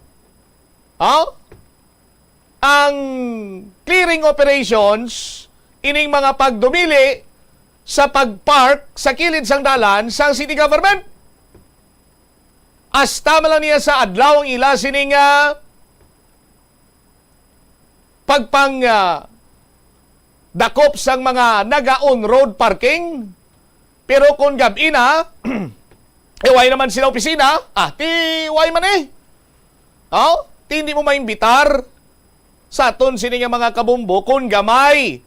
Ha? Ang clearing operations, ining mga pagdumili sa pag-park sa kilid sang dalan sang city government. Hasta man lang niya sa adlaw ang ila sining, ah, pagpang, ah, dakop sang mga naga-on-road parking. Pero kung gab-i na, eh, way naman sila opisina, ah, ti way man eh. Oh, ti hindi mo maimbitar sa aton sini nga mga kabumbo kung gamay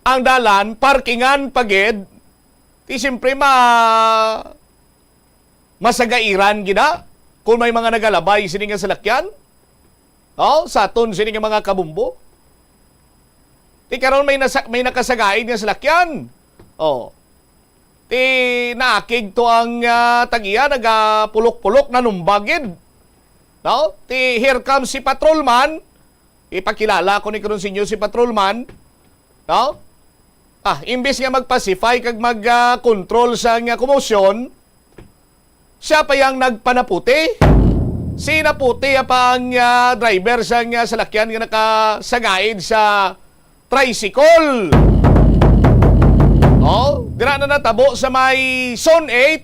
ang dalan, parkingan pa gid. Ti siyempre ma-, masagairan gid na kung may mga nagalabay sini nga salakyan. Oh, sa aton sini nga mga kabumbo. Ti karon may nasa-, may nakasagaid nga salakyan. Oh. Ti naakig to ang, ah, tag-iya, nagapulok-pulok, nanumbag gid. No? Ti here comes si patrolman. Ipakilala ko ni karon sa inyo si patrolman. No? Ah, imbis nga mag-pacify kag mag, ah, control sa nga komosyon, siya pa yang nagpanaputi. Si naputi pa ang, ah, driver sa nga salakyan nga nakasagaid sa tricycle. Oh, dira na natabo sa may Zone eight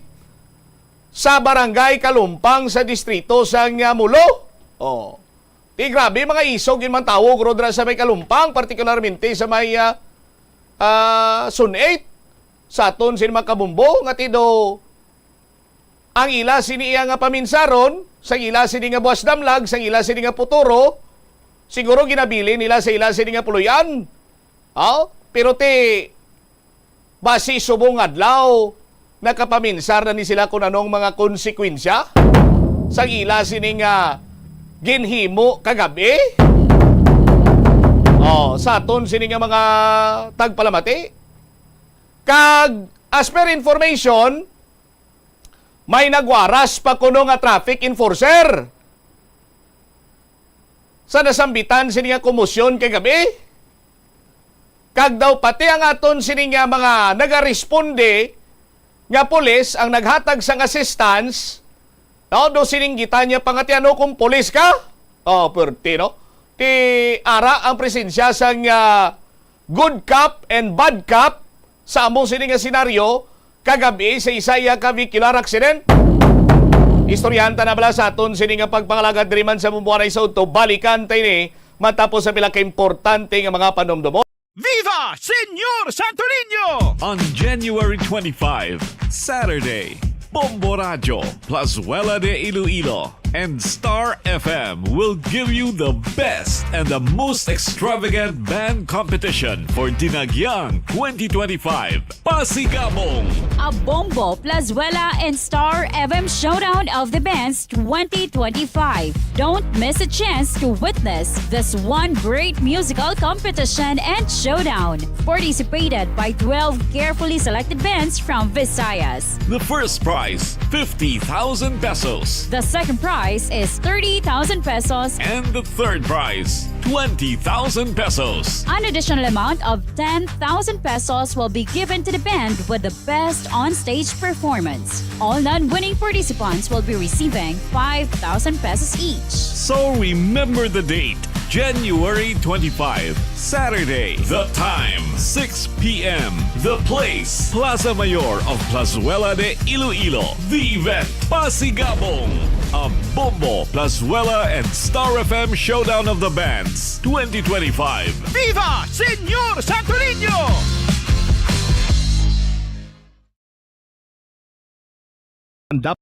sa Barangay Kalumpang sa distrito sa nga Molo. Oh. Ti grabe, mga isog yun man tawag ro dira sa may Kalumpang, partikularmente sa may, ah, ah, Zone eight. Sa aton sini mga kabumbo, nga ti do ang ila sini iya nga paminsaron, sang ila sini nga buwas damlag, sang ila sini nga puturo, siguro ginabilin nila sa ila sini nga puloy-an. Oh, pero ti, basi subong adlaw, nakapaminsar na ni sila kung anong mga konsekwensya sang ila sini nga ginhimo kagabi. Oh, sa aton sini nga mga tagpalamati. Kag as per information, may nagwaras pa kuno nga traffic enforcer sa nasambitan sini nga komosyon kagabi. Kag daw pati ang aton sini nga mga nagaresponde nga pulis ang naghatag sang assistance, no, do sininggitan niya pa nga ti ano kung pulis ka? Oh, pwerte, no? Ti ara ang presensya sang, ah, good cop and bad cop sa amo sini nga senaryo kagabi sa isa iya ka vehicular accident. Istoryahan ta na bala sa aton sini nga pagpangalagad diri man sa Bumbuanay sa Udto. Balikan ta ini matapos sa pila ka importante nga mga panumdumon. Viva Señor Santo Niño! On January twenty-five, Saturday, Bombo Radyo, Plazuela de Iloilo, and Star F M will give you the best and the most extravagant band competition for Dinagyang twenty twenty-five. Pasigabong! A Bombo, Plazuela, and Star F M Showdown of the Bands twenty twenty-five. Don't miss a chance to witness this one great musical competition and showdown. Participated by twelve carefully selected bands from Visayas. The first prize, fifty thousand pesos. The second prize is thirty thousand pesos. And the third prize, twenty thousand pesos. An additional amount of ten thousand pesos will be given to the band with the best on-stage performance. All non-winning participants will be receiving five thousand pesos each. So remember the date, January twenty-five, Saturday. The time, six p m. The place, Plaza Mayor of Plazuela de Iloilo. The event, Pasigabong, a Bombo, Plazuela, and Star F M Showdown of the Bands twenty twenty-five. Viva Señor Santo Niño! Ang dapat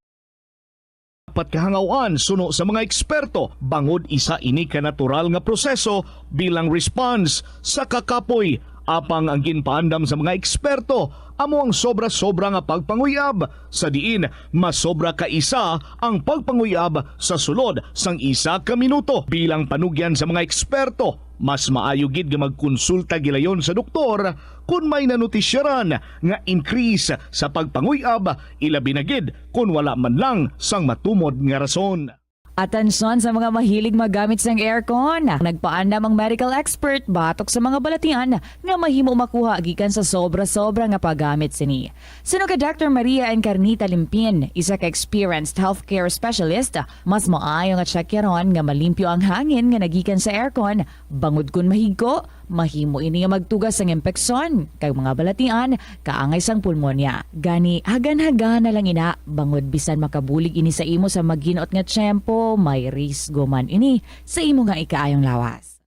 kahangawan suno sa mga eksperto, bangod isa ini ka natural nga proseso bilang response sa kakapoy. Apang ang ginpaandam sa mga eksperto amo ang sobra-sobra nga pagpanguyab, sa diin masobra ka isa ang pagpanguyab sa sulod sang isa ka minuto. Bilang panugyan sa mga eksperto, mas maayo gid nga magkonsulta gilayon sa doktor kon may nanutisyaran nga increase sa pagpanguyab, ilabi na gid kon wala man lang sang matumod nga rason. Atensyon sa mga mahilig magamit sang aircon. Nagpaandam ang medical expert batok sa mga balatian nga mahimo makuha gikan sa sobra-sobra nga paggamit sini. Suno kay Doctor Maria Encarnita Limpin, isa ka experienced healthcare specialist, mas maayo nga tsakyaron nga malimpyo ang hangin nga nagikan sa aircon, bangod kon mahigko, mahimo ini nga magtuga sang impeksyon kag mga balatian kaangay sang pulmonya. Gani, hagan-hagan na lang ina, bangod bisan makabulig ini sa imo sa maghinot nga tiyempo, may risgo man ini sa imo nga ikaayong lawas.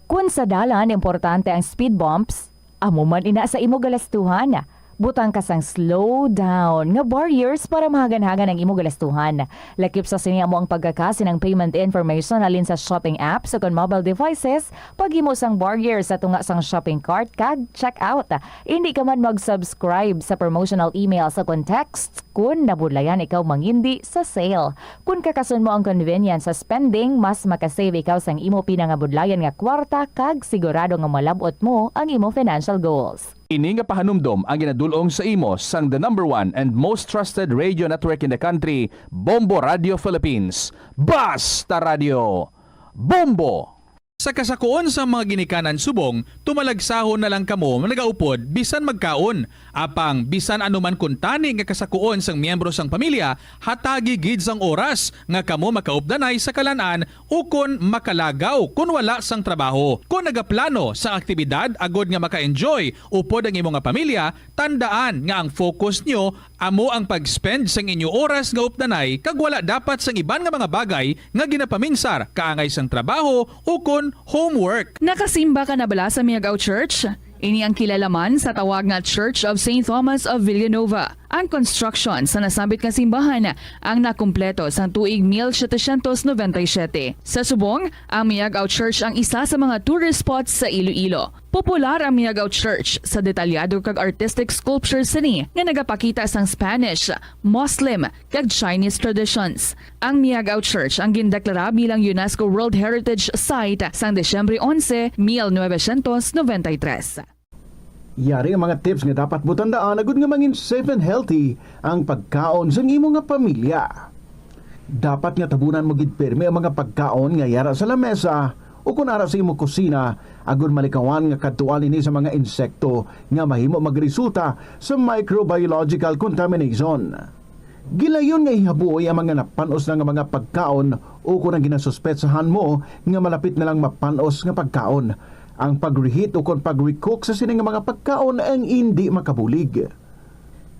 Kun sa dalan importante ang speed bumps, amo man ina sa imo galastuhan. Butang ka sang slow down nga barriers para mahagan-hagan ang imo galastuhan. Lakip sa sini amo ang pagkakasi ng payment information halin sa shopping apps o kon mobile devices, paghimo sang barrier sa tunga sang shopping cart kag checkout. Indi ka man mag-subscribe sa promotional emails o kon texts kun nabudlayan ikaw mangindi sa sale. Kun kakason mo ang convenience sa spending, mas makasave ikaw sang imo pinangabudlayan nga kwarta kag sigurado nga malab-ot mo ang imo financial goals. Ini nga pahanumdom ang ginadul-ong sa imo sang the number one and most trusted radio network in the country, Bombo Radio Philippines. Basta Radio, Bombo! Sa kasakuon sang mga ginikanan subong, tumalagsahon na lang kamo nagaupod bisan magkaon. Apang bisan ano man kuntani nga kasakuon sang miyembro sang pamilya, hatagi gid sang oras nga kamo makaupdanay sa kalan-an ukon makalagaw kon wala sang trabaho. Kon nagaplano sang aktibidad agod nga maka-enjoy upod ang imo nga pamilya, tandaan nga ang focus nyo amo ang pag-spend sang inyo oras nga updanay kag wala dapat sang iban nga mga bagay nga ginapaminsar kaangay sang trabaho ukon homework. Nakasimba ka na bala sa Miagao Church? Ini ang kilala man sa tawag nga Church of Saint Thomas of Villanova. Ang construction sa nasambit nga simbahan ang nakumpleto sang tuig mil setecientos noventa y siete. Sa subong, ang Miagao Church ang isa sa mga tourist spots sa Iloilo. Popular ang Miagao Church sa detalyado kag artistic sculptures sini nga nagapakita sang Spanish, Muslim, kag Chinese traditions. Ang Miagao Church ang gindeklara bilang UNESCO World Heritage Site sang Disyembre onse, mil novecientos noventa y tres. Yari ang mga tips nga dapat mo tandaan agud nga mangin safe and healthy ang pagkaon sang imo nga pamilya. Dapat nga tabunan mo gid pirmi ang mga pagkaon nga yara sa lamesa o kon ara sa imo kusina, agud malikawan nga kadtuan ini sa mga insekto nga mahimo magresulta sa microbiological contamination. Gilayon nga ihabuoy ang mga napan-os na nga mga pagkaon o kon ang ginasuspetsahan mo nga malapit na lang mapan-os nga pagkaon. Ang pag-reheat o kon pag-recook sa sini nga mga pagkaon ang indi makabulig.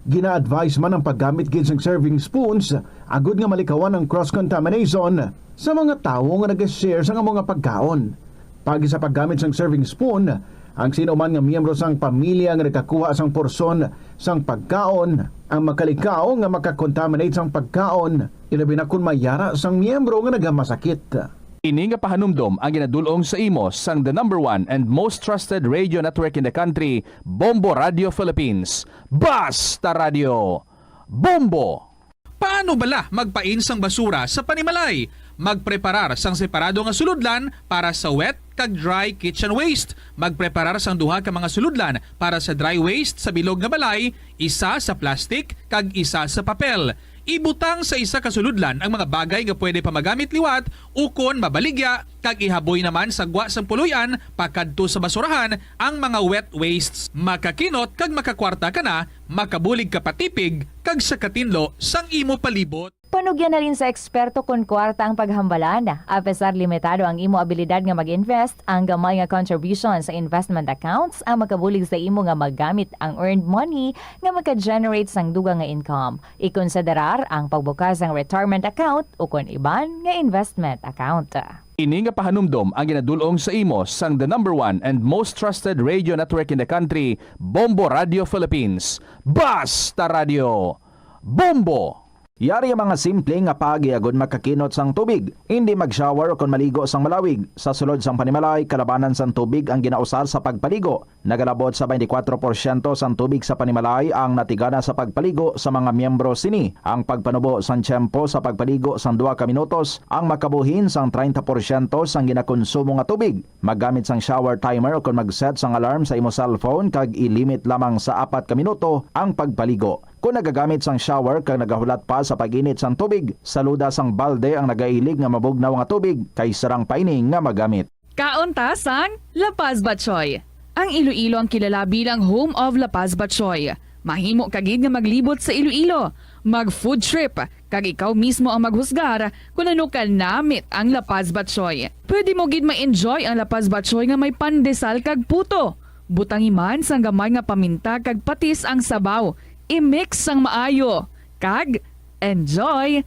Gina-advise man ang paggamit gid sang serving spoons agud nga malikawan ang cross-contamination sa mga tawo nga nag-share sang amo nga pagkaon. Paagi sa paggamit sang serving spoon, ang sino man nga miyembro sang pamilya nga nagkakuha sang porsyon sang pagkaon ang makalikaw nga makakontaminate sang pagkaon, ilabi na kon may yara sang miyembro nga nagamasakit. Ini nga pahanumdom ang ginadul-ong sa imo sang the number one and most trusted radio network in the country, Bombo Radio Philippines. Basta Radio, Bombo! Paano bala magpain sang basura sa panimalay? Magpreparar sang separado nga sulodlan para sa wet kag dry kitchen waste. Magpreparar sang duha ka mga sulodlan para sa dry waste sa bilog nga balay, isa sa plastic kag isa sa papel. Ibutang sa isa ka sulodlan ang mga bagay nga pwede pa magamit liwat ukon mabaligya, kag ihaboy naman sa gwa sang puloy-an pakadto sa basurahan ang mga wet wastes. Makakinot kag makakwarta ka na, makabulig ka pa tipig kag sa katinlo sang imo palibot. Nugyan halin sa eksperto kon kwarta ang paghambalan. Apesar limitado ang imo abilidad nga mag-invest, ang gamay nga contribution sa investment accounts ang makabulig sa imo nga magamit ang earned money nga maka-generate sang dugang nga income. Ikonsiderar ang pagbukas sang retirement account o kon iban nga investment account. Ini nga pahanumdom ang ginadul-ong sa imo sang the number one and most trusted radio network in the country, Bombo Radio Philippines. Basta Radio, Bombo! Yari ang mga simple nga paagi agud makakinot sang tubig. Indi mag-shower ukon maligo sang malawig. Sa sulod sang panimalay, kalabanan sang tubig ang ginausar sa pagpaligo. Nagalabot sa twenty-four porsyento sang tubig sa panimalay ang natigana sa pagpaligo sa mga miyembro sini. Ang pagpanubo sang tiyempo sa pagpaligo sang duha ka minutos ang makabuhin sang treinta porsyento sang ginakonsumo nga tubig. Maggamit sang shower timer ukon mag-set sang alarm sa imo cellphone kag i-limit lamang sa apat ka minuto ang pagpaligo. Kon nagagamit sang shower kag nagahulat pa sa pag-init sang tubig, saluda sang balde ang nagailig nga mabugnaw nga tubig kay sarang pa ini nga magamit. Kaon ta sang La Paz Batchoy. Ang Iloilo ang kilala bilang home of La Paz Batchoy. Mahimo ka gid nga maglibot sa Iloilo, mag-food trip, kag ikaw mismo ang maghusgar kon ano ka namit ang La Paz Batchoy. Pwede mo gid ma-enjoy ang La Paz Batchoy nga may pandesal kag puto. Butangi man sang gamay nga paminta kag patis ang sabaw. I-mix sang maayo. Kag enjoy!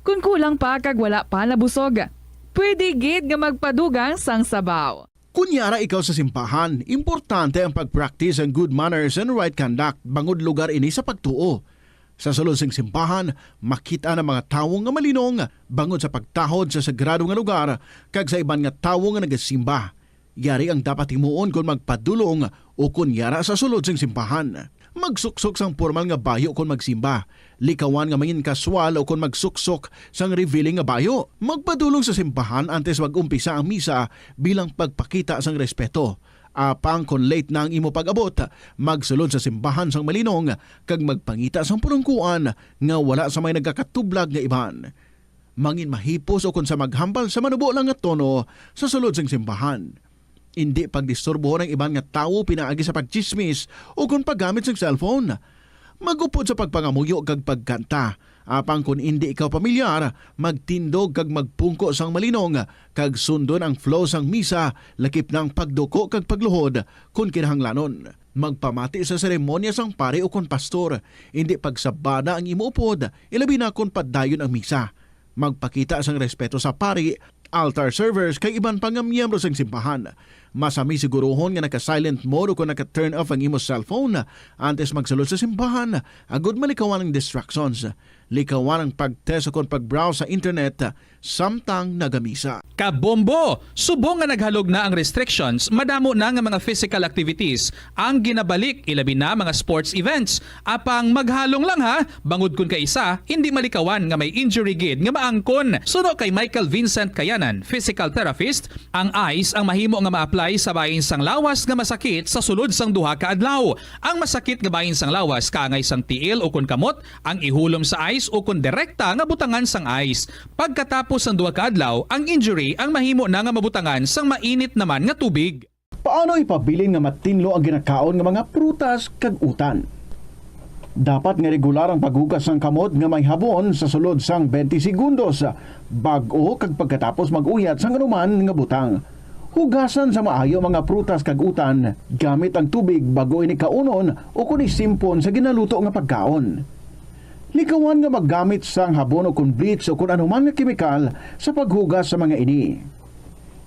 Kon kulang pa kag wala pa nabusog, pwede gid nga magpadugang sang sabaw. Kon yara ikaw sa simbahan, importante ang pag-practice ang good manners and right conduct bangod lugar ini sa pagtuo. Sa sulod sing simbahan, makit-an ang mga tawo nga malinong bangod sa pagtahod sa sagrado nga lugar kag sa iban nga tawo nga nagasimba. Yari ang dapat himuon kon magpadulong o kon yara sa sulod sing simbahan. Magsuksok sang pormal nga bayo kon magsimba. Likawan nga mangin-kaswal o kon magsuksok sang revealing nga bayo. Magpadulong sa simbahan antes mag-umpisa ang misa bilang pagpakita sang respeto. Apang kon late na ang imo pag-abot, magsulod sa simbahan sang malinong kag magpangita sang pulungkuan nga wala sa may nagakatublag nga iban. Mangin mahipos o kon sa maghambal sa manubo lang nga tono sa sulod sang simbahan. Indi pagdisturbohon ang iban nga tawo pinaagi sa pagtsismis o kon paggamit sang cellphone. Mag-upod sa pagpangamuyo kag pagkanta. Apang kon indi ikaw pamilyar, magtindog kag magpungko sang malinong kag sundon ang flow sang misa, lakip na ang pagduko kag pagluhod kon kinahanglanon. Magpamati sa seremonya sang pari ukon pastor. Indi pagsabada ang imo upod, ilabi na kon padayon ang misa. Magpakita sang respeto sa pari, altar servers, kag iban pa nga miyembro sang simbahan. Masami siguruhon nga naka-silent mode ukon naka-turn off ang imo cellphone antes magsulod sa simbahan, agud malikawan ang distractions. Likawan ang pag-text ukon pag-browse sa internet samtang nagamisa. Kabombo! Subong nga naghalog na ang restrictions, madamo na nga mga physical activities ang ginabalik, ilabi na mga sports events. Apang maghalong lang ha, bangod kun kaisa, hindi malikawan nga may injury gid nga maangkon. Suno kay Michael Vincent Kayanan, physical therapist, ang ice ang mahimo nga ma-apply sa bahin sang lawas nga masakit sa sulod sang duha ka adlaw. Ang masakit nga bahin sang lawas kaangay sang tiil ukon kamot ang ihulom sa ice ukon direkta nga butangan sang ice. Pagkatapos sang duha ka adlaw, ang injury ang mahimo na nga mabutangan sang mainit naman nga tubig. Paano ipabilin nga matinlo ang ginakaon nga mga prutas kag utan? Dapat nga regular ang paghugas sang kamot nga may habon sa sulod sang twenty segundos, bag-o kag pagkatapos mag-uyat sang anuman nga butang. Hugasan sa maayo ang mga prutas kag utan gamit ang tubig bag-o ini kaunon o kon isimpon sa ginaluto nga pagkaon. Likawan nga maggamit sang habon o kon bleach o kon anuman nga kemikal sa paghugas sa mga ini.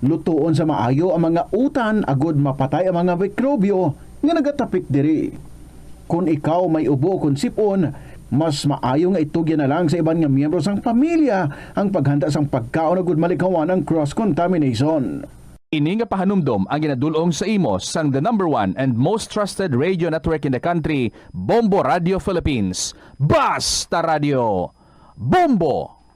Lutoon sa maayo ang mga utan agud mapatay ang mga mikrobyo nga nagatapik diri. Kon ikaw may ubo o kon sip-on, mas maayo nga itugyan na lang sa iban nga miyembro sang pamilya ang paghanda sang pagkaon agud malikawan ang cross-contamination. Ini nga pahanumdom ang ginadul-ong sa imo sang the number one and most trusted radio network in the country, Bombo Radio Philippines. Basta Radio, Bombo!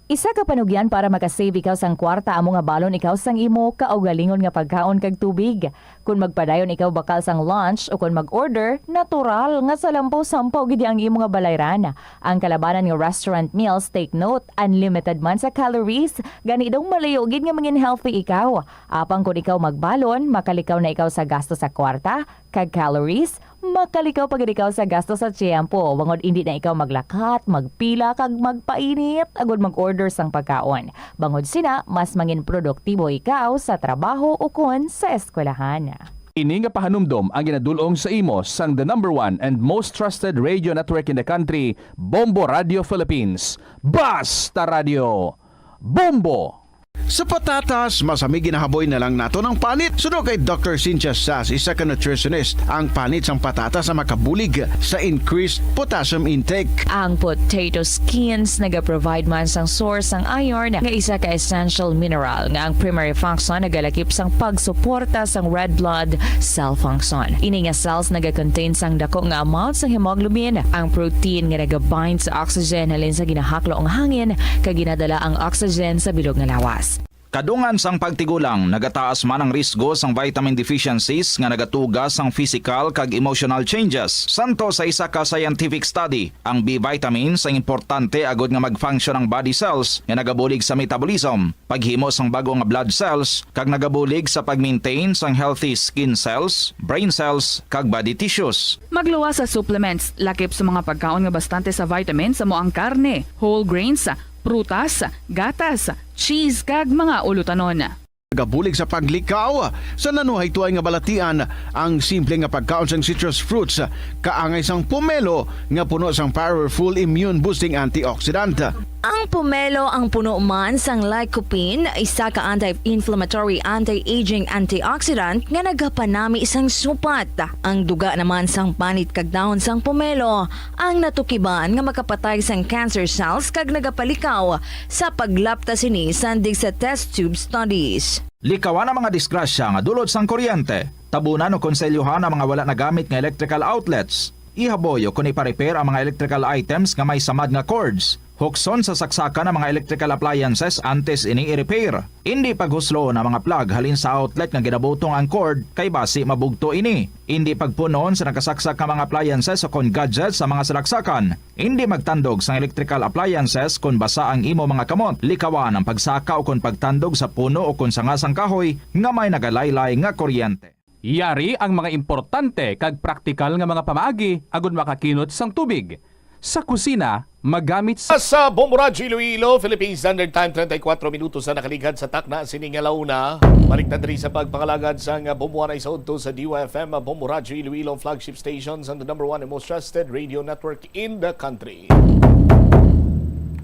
Isa ka panugyan para makasave ikaw sang kwarta amo nga balon ikaw sang imo kaugalingon nga pagkaon kag tubig. Kon magpadayon ikaw bakal sang lunch o kon mag-order, natural nga salampaw-sampaw gid ang imo nga balayran. Ang kalabanan nga restaurant meals, take note, unlimited man sa calories, gani daw malayo gid nga mangin healthy ikaw. Apang kon ikaw magbalon, makalikaw na ikaw sa gasto sa kwarta kag calories, Makalikaw pa gid ikaw sa gasto sa tiyempo, bangod indi na ikaw maglakat, magpila, kag magpainit agud mag-order sang pagkaon. Bangod sina, mas mangin produktibo ikaw sa trabaho ukon sa eskwelahan. Ini nga pahanumdom ang ginadul-ong sa imo sang the number one and most trusted radio network in the country, Bombo Radio Philippines. Basta Radio! Bombo! Sa patatas, masami ginahaboy na lang naton ang panit. Suno kay Doctor Cynthia Sas, isa ka nutritionist, ang panit sang patatas ang makabulig sa increased potassium intake. Ang potato skins nagaprovide man sang source sang iron, nga isa ka essential mineral nga ang primary function nagalakip sang pagsuporta sang red blood cell function. Ini nga cells nagakontain sang dako nga amount sang hemoglobin, ang protein nga nagabind sa oxygen halin sa ginahaklo nga hangin, kag ginadala ang oxygen sa bilog nga lawas. Kadungan sang pagtigulang, nagataas man ang risgo sang vitamin deficiencies nga nagatuga sang physical kag emotional changes. Santo sa isa ka scientific study, ang B vitamins ang importante agud nga mag-function ang body cells nga nagabulig sa metabolism, paghimo sang bag-o nga blood cells, kag nagabulig sa pag-maintain sang healthy skin cells, brain cells, kag body tissues. Magluwas sa supplements, lakip sa mga pagkaon nga bastante sa vitamins amo ang karne, whole grains, prutas, gatas, cheese, kag mga ulutanon. Nagabulig sa paglikaw sa nanuhaytoy nga balatian ang simple nga pagkaon sang citrus fruits, kaangay sang pomelo nga puno sang powerful immune boosting antioxidant. Ang pomelo ang puno man sang lycopene, isa ka anti-inflammatory, anti-aging antioxidant nga nagapanami sang supat. Ang duga naman sang panit kag dahon sang pomelo ang natukiban nga makapatay sang cancer cells kag nagapalikaw sa paglapta sini sandig sa test tube studies. Likawan ang mga disgrasya nga dulot sang kuryente. Tabunan o konselyuhan ang mga wala nagamit nga electrical outlets. Ihaboy o kon ipa-repair ang mga electrical items nga may samad nga cords. Hukson sa saksakan ang mga electrical appliances antes ini i-repair. Indi paghusloon ang mga plug halin sa outlet nga ginabutong ang cord, kay basi mabugto ini. Indi pagpunon sa nakasaksak nga mga appliances o kon gadgets sa mga salaksakan. Indi magtandog sang electrical appliances kon basa ang imo mga kamot. Likawan ang pagsaka o kon pagtandog sa puno o kon sanga sang kahoy nga may nagalaylay nga kuryente. Yari ang mga importante kag praktikal nga mga pamaagi agud makakinot sang tubig. Sa kusina, magamit sa Sa Bombo Radyo Iloilo, Philippine Standard Time, treinta y cuatro minutos na nakaligad sa takna sini nga launa. Balik ta diri sa pagpangalagad sang Bombo Anay sa udto sa D Y F M, Bombo Radyo Iloilo, flagship station sang the number one and most trusted radio network in the country.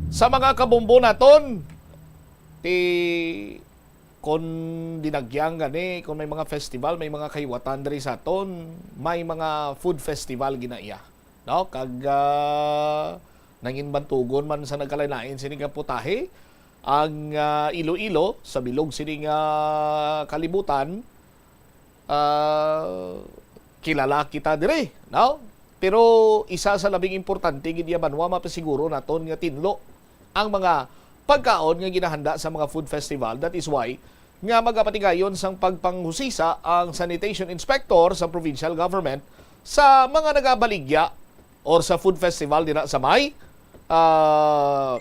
Sa mga kabombo naton, ti kon dinagyang gani, kon may mga festival, may mga kahiwatan diri sa aton, may mga food festival gina iya, no? Kag, ah, nangin bantugon man sa nagkalain-lain sini nga putahe, ang, ah, Iloilo sa bilog sini nga kalibutan, ah, kilala kita diri, no? Pero isa sa labing importante gid iya banwa, mapasiguro naton nga tinlo ang mga pagkaon nga ginahanda sa mga food festival. That is why nga magapatigayon sang pagpanghusisa ang sanitation inspector sa provincial government sa mga nagabaligya or sa food festival dira sa may, ah,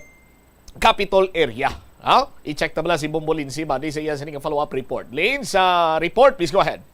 Capitol area. Ha? I-check ta bala si Bombo Lindsay, bali sa iya sini nga follow-up report. Lin, sa report, please go ahead.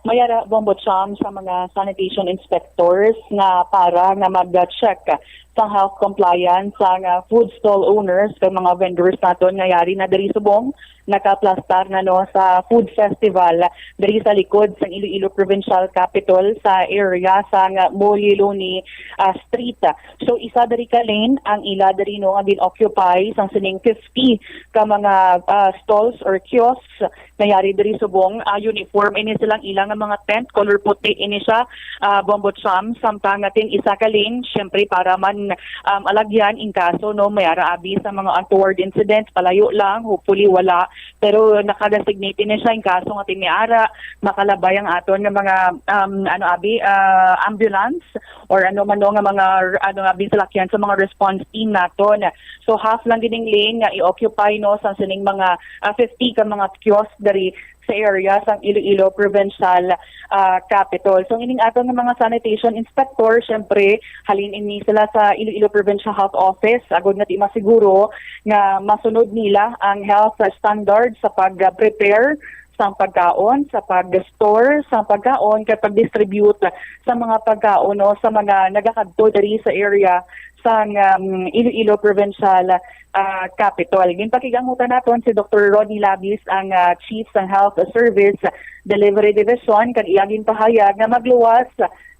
Mayara, Bombo Cham, sa mga sanitation inspectors nga para nga mag-check sa health compliance sang, ah, food stall owners kag mga vendors naton nga yari na diri subong nakaplastar na, no, sa food festival diri sa likod sang Iloilo Provincial Capitol sa area sang Moliloni, ah, Street. So, isa diri ka lane ang ila diri, no, nga gin-occupy sang sining fifty ka mga, ah, stalls or kiosks nga yari diri subong. Ah, uniform ini silang ila nga mga tent, color puti ini siya, ah, Bombo Cham. Samtang natin isa ka lane, syempre, para man, um, alagyan in kaso, no, may ara abi sa mga untoward incidents, palayo lang, hopefully wala. Pero naka-designate ini siya in kaso nga tin may ara, makalabay ang aton nga mga, um, ano, abi, ah, ambulance or ano man, no, nga mga, ano, abi, salakyan sa mga response team naton. So, half lang gid ning lane nga i-occupy, no, sa sining mga, ah, fifty ka mga kiosk diri sa area sang Iloilo Provincial, ah, Capitol. So, ining aton nga mga sanitation inspector, syempre, halin ini sila sa Iloilo Provincial Health Office, agud nga di masiguro nga masunod nila ang health standard sa pag-prepare sang pagkaon, sa pag-store sang pagkaon, kag pag-distribute sa mga pagkaon, no, sa mga nagakadto diri sa area sang, um, Iloilo Provincial, ah, Capitol. Ginpakigangutan naton si Doktor Rodney Labis, ang, ah, Chief sang Health Service Delivery Division, kag iya ginpahayag nga magluwas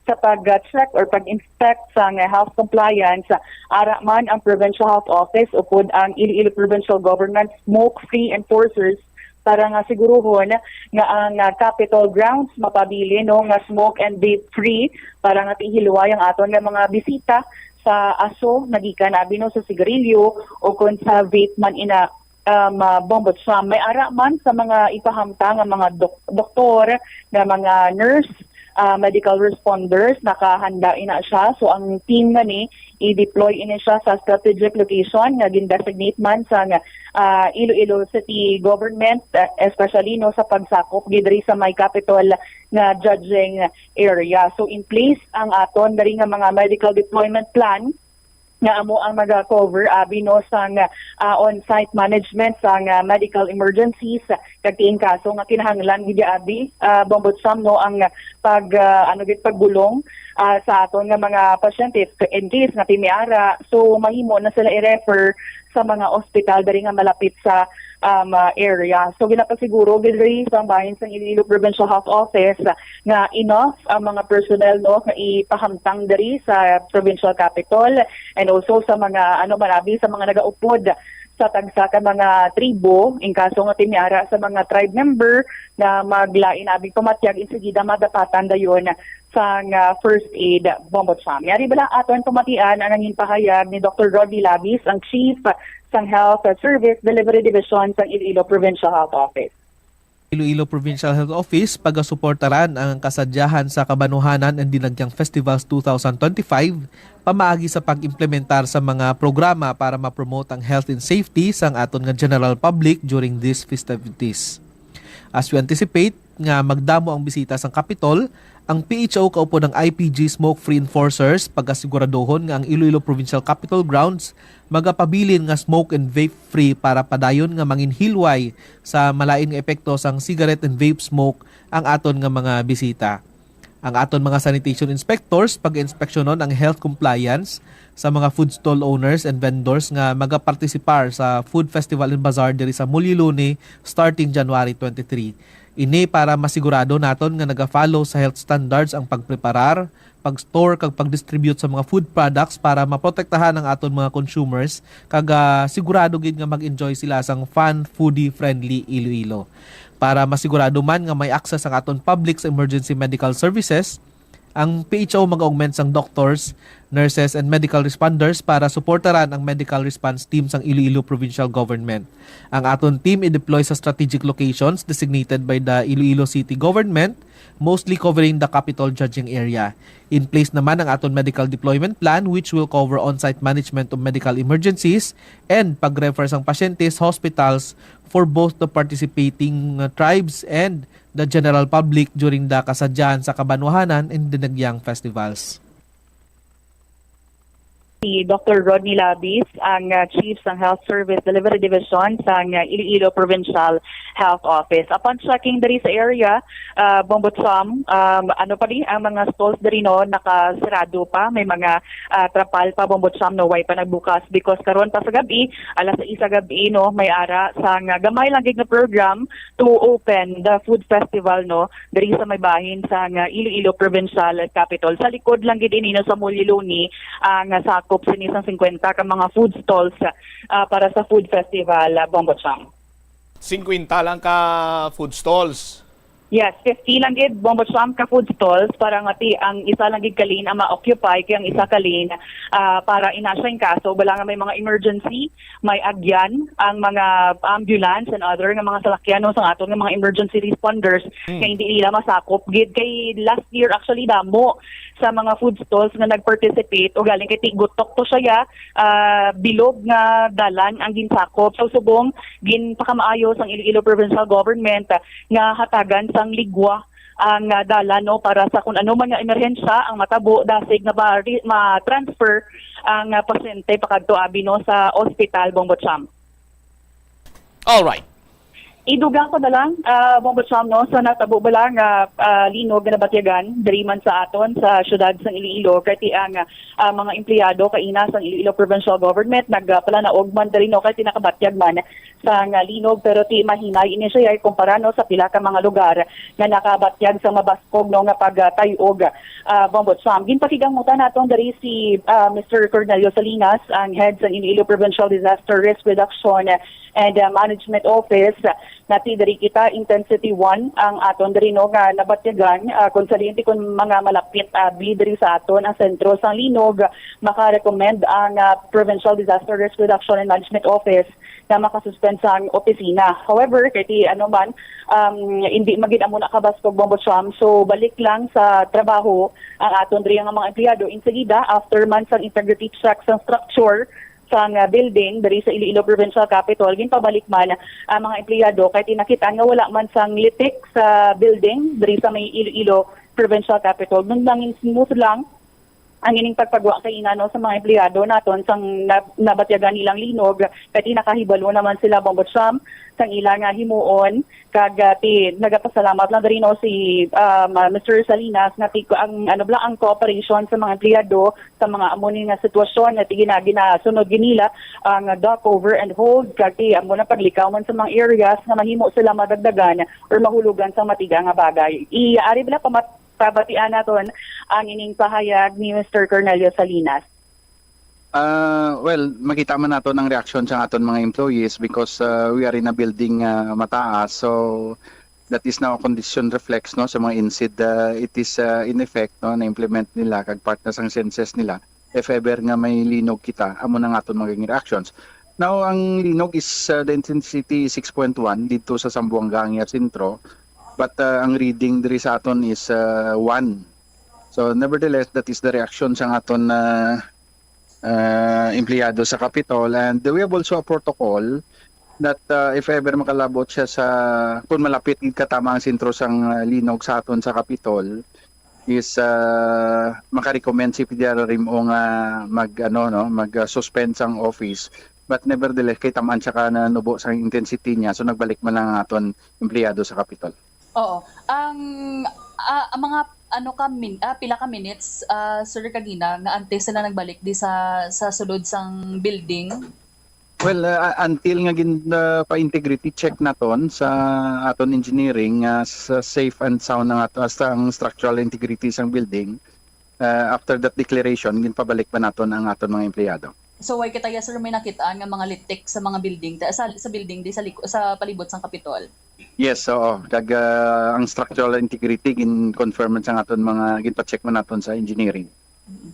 sa pag-check or pag-inspect sang health compliance, ara man ang Provincial Health Office upod ang Iloilo Provincial Government smoke-free enforcers para nga siguruhon nga ang, ah, Capitol grounds mapabilin, no, nga smoke and vape free para nga tihiluway ang aton nga mga bisita sa aso nagikan abi, no, sa sigarilyo o kon sa vape man ina, um, ah, Bombo Cham. May ara man sa mga ipahamtang nga mga dok-, doktor, nga mga nurse, ah, medical responders, nakahanda ina siya. So, ang team nga ni, i-deploy ini siya sa strategic location nga gin-designate man sa, ah, Iloilo City Government, ah, especially, no, sa pagsakop gid diri sa may capital nga judging area. So, in place ang aton diri nga mga medical deployment plan nga amo ang maga-cover abi, no, sang, ah, on-site management sang, ah, medical emergencies, kag ti in kaso nga kinahanglan gid abi, ah, Bombo Cham, no, ang pag, ah, ano gid, pagbulong, ah, sa aton nga mga pasyente, in case nga ti may ara, so mahimo na sila i-refer sa mga ospital diri nga malapit sa, um, ah, area. So, ginapasiguro gid diri sa bahin sang Iloilo Provincial Health Office nga enough ang mga personnel, no, nga ipahamtang diri sa provincial capital and also sa mga, ano, marabi sa mga nagaupod sa tagsa ka mga tribo, in kaso nga ti may ara sa mga tribe member nga maglain abing pamatyag, insigida madapatan dayon sang, ah, first aid, Bombo Cham. Yari bala aton pamatian ang nangin pahayag ni Doktor Roddy Labis, ang Chief sang Health Service Delivery Division sang Iloilo Provincial Health Office. Iloilo Provincial Health Office pagasuportaran ang kasadyahan sa Kabanuhanan and Dinagyang Festivals two thousand twenty-five pamaagi sa pag-implementar sa mga programa para ma-promote ang health and safety sang aton nga general public during these festivities. As we anticipate nga magdamo ang bisita sang Capitol, ang P H O kaupod ang I P G smoke-free enforcers pagasiguradohon nga ang Iloilo Provincial Capitol grounds magapabilin nga smoke and vape-free para padayon nga manginhilway sa malain nga epekto sang cigarette and vape smoke ang aton nga mga bisita. Ang aton mga sanitation inspectors pag-inspeksyonon ang health compliance sa mga food stall owners and vendors nga magapartisipar sa Food Festival and Bazaar diri sa Mulyuloni starting January twenty-three. Ini para masigurado naton nga naga-follow sa health standards ang pagpreparar, pag-store kag pag-distribute sa mga food products para maprotektahan ang aton mga consumers kag, ah, sigurado gid nga mag-enjoy sila sang fun, foodie-friendly Iloilo. Para masigurado man nga may access ang aton public sa emergency medical services, ang P H O mag-augment sang doctors, nurses, and medical responders para suportaran ang medical response team sang Iloilo Provincial Government. Ang aton team i-deploy sa strategic locations designated by the Iloilo City Government, mostly covering the capital judging area. In place naman ang aton medical deployment plan, which will cover on-site management of medical emergencies and pag-refer sang pasyente sa hospitals for both the participating, uh, tribes and the general public during the kasadyahan sa kabanwahanan and dinagyang festivals. Si Doktor Rodney Labis, ang, ah, Chief sang Health Service Delivery Division sang, ah, Iloilo Provincial Health Office. Upon checking diri sa area, ah, Bombo Cham, um, ano pa di, ang mga stalls diri, no, nakasirado pa, may mga, ah, trapal pa, Bombo Cham, no, way pa nagbukas because karon pa sa gabi, alas sais sa gabi, no, may ara sang, ah, gamay lang gid nga program to open the food festival, no, diri sa may bahin sang, ah, Iloilo Provincial Capitol. Sa likod lang gid ini, no, sa Mulyuloni, ang, ah, sakop sini sang singkwenta ka mga food stalls, ah, para sa food festival, ah, Bombo Cham. Singkwenta lang ka food stalls. Yes, fifty lang gid, Bombo Cham, ka food stalls para nga ti ang isa lang gid ka lane ang ma-occupy, kay ang isa ka lane, ah, para ina siya in kaso bala nga may mga emergency, may agyan ang mga ambulance and other nga mga salakyan, no, sa aton nga mga emergency responders nga hindi nila masakop gid. Kay last year, actually, damo sa mga food stalls nga nag-participate, ugaling kay ti gutok to siya, ah, bilog nga dalan ang ginsakop. So, subong ginpakamaayo sang Iloilo Provincial Government, ah, nga hatagan sang ligwa ang, ah, dalan, no, para sa kun ano man nga emerhensya ang matabo, dasig nga ma-, ma-transfer ang, ah, pasyente pakadto abi, no, sa ospital, Bombo Cham. All right. Idugang ko na lang, ah, Bombo Cham, no, sa natabo bala nga, ah, linog nga nabatyagan diri man sa aton sa siyudad sang Iloilo, kay ti ang, ah, mga empleyado kaina sang Iloilo Provincial Government nagpalanaog man diri, no, kay ti nakabatyag man sang linog, pero ti mahinay ini siya kumpara, no, sa pila ka mga lugar nga nakabatyag sa mabaskog, no, nga pagtay-og, ah, Bombo Cham. Ginpakigangmutan naton diri si, ah, Mister Cornelio Salinas, ang head sang Iloilo Provincial Disaster Risk Reduction and, uh, Management Office, nga ti diri kita intensity one ang aton diri, no, nga nabatyagan, uh, kung sa diin ti kung mga malapit abi diri sa aton ang sentro sang linog, maka-recommend ang, uh, Provincial Disaster Risk Reduction and Management Office na makasuspend sang opisina. However, kay ti ano man, um, hindi magid amo na kabaskog, Bombo Cham, so balik lang sa trabaho ang aton diri nga mga empleyado. Insagida, after man sang integrity check sang structure, sang, ah, building diri sa Iloilo Provincial Capitol, ginpabalik man ang mga empleyado kay tinakit-an nga wala man sang litik sa building diri sa may Iloilo Provincial Capitol. Nung nangin smooth lang ang ining pagpagwa kaina, no, sa mga empleyado naton sang na-, nabatyagan nilang linog, kay ti nakahibalo naman sila, Bombo Cham, sang ila nga himuon. Kag, ah, ti, nagapasalamat lang diri, no, si, um, ah, Mister Salinas nga ti-, ang, ano bala, ang cooperation sa mga empleyado sa mga amo ni nga sitwasyon nga ti gina-, ginasunod gid nila ang dock over and hold, kag ti amo na paglikaw man sa mga areas nga mahimo sila madagdagan or mahulugan sa matiga nga bagay. Iari bala pamat-, pabatian naton ang ining pahayag ni Mister Cornelio Salinas. Ah, well, makita man naton ang reaksyon sa aton mga employees because, ah, we are in a building, ah, mataas. So, that is now a condition reflex, no, sa mga insid. Ah, it is, ah, in effect, no, na-implement nila kag part na sang senses nila. If ever nga may linog kita, amo na nga aton magiging reactions. Now, ang linog is, ah, the intensity is six point one dito sa Zamboanga nga sentro, but, ah, ang reading diri sa aton is, ah, one. So, nevertheless, that is the reaction sa aton, ah, ah, empleyado sa Capitol. And we have also a protocol that, ah, if ever makalabot siya sa, kung malapit gid katama ang sentro sang, ah, linog sa aton sa Capitol, is, ah, maka-recommend si P D R R M O nga mag, ano, no, mag, ah, suspend sang office. But nevertheless, kay tamaan siya ka nanubo sa intensity niya, so nagbalik man lang ang aton empleyado sa Capitol. Oo. Ang, ah, ang mga ano ka min-, ah, pila ka minutes, ah, Sir, kagina nga antes sila nagbalik di sa, sa sulod sang building? Well, ah, until nga gin, ah, pa-integrity check naton sa aton engineering, ah, sa safe and sound nga ato, sa ang structural integrity sang building, ah, after that declaration, ginpabalik pa naton ang aton mga empleyado. So, wala kita, sir, may nakit-an nga mga litik sa mga building, ta-, sa, sa building di sa liko-, sa palibot sang Capitol? Yes, oo. Kag, ah, ang structural integrity gin-confirm man sa aton mga, ginpa-check man naton sa engineering. Mm.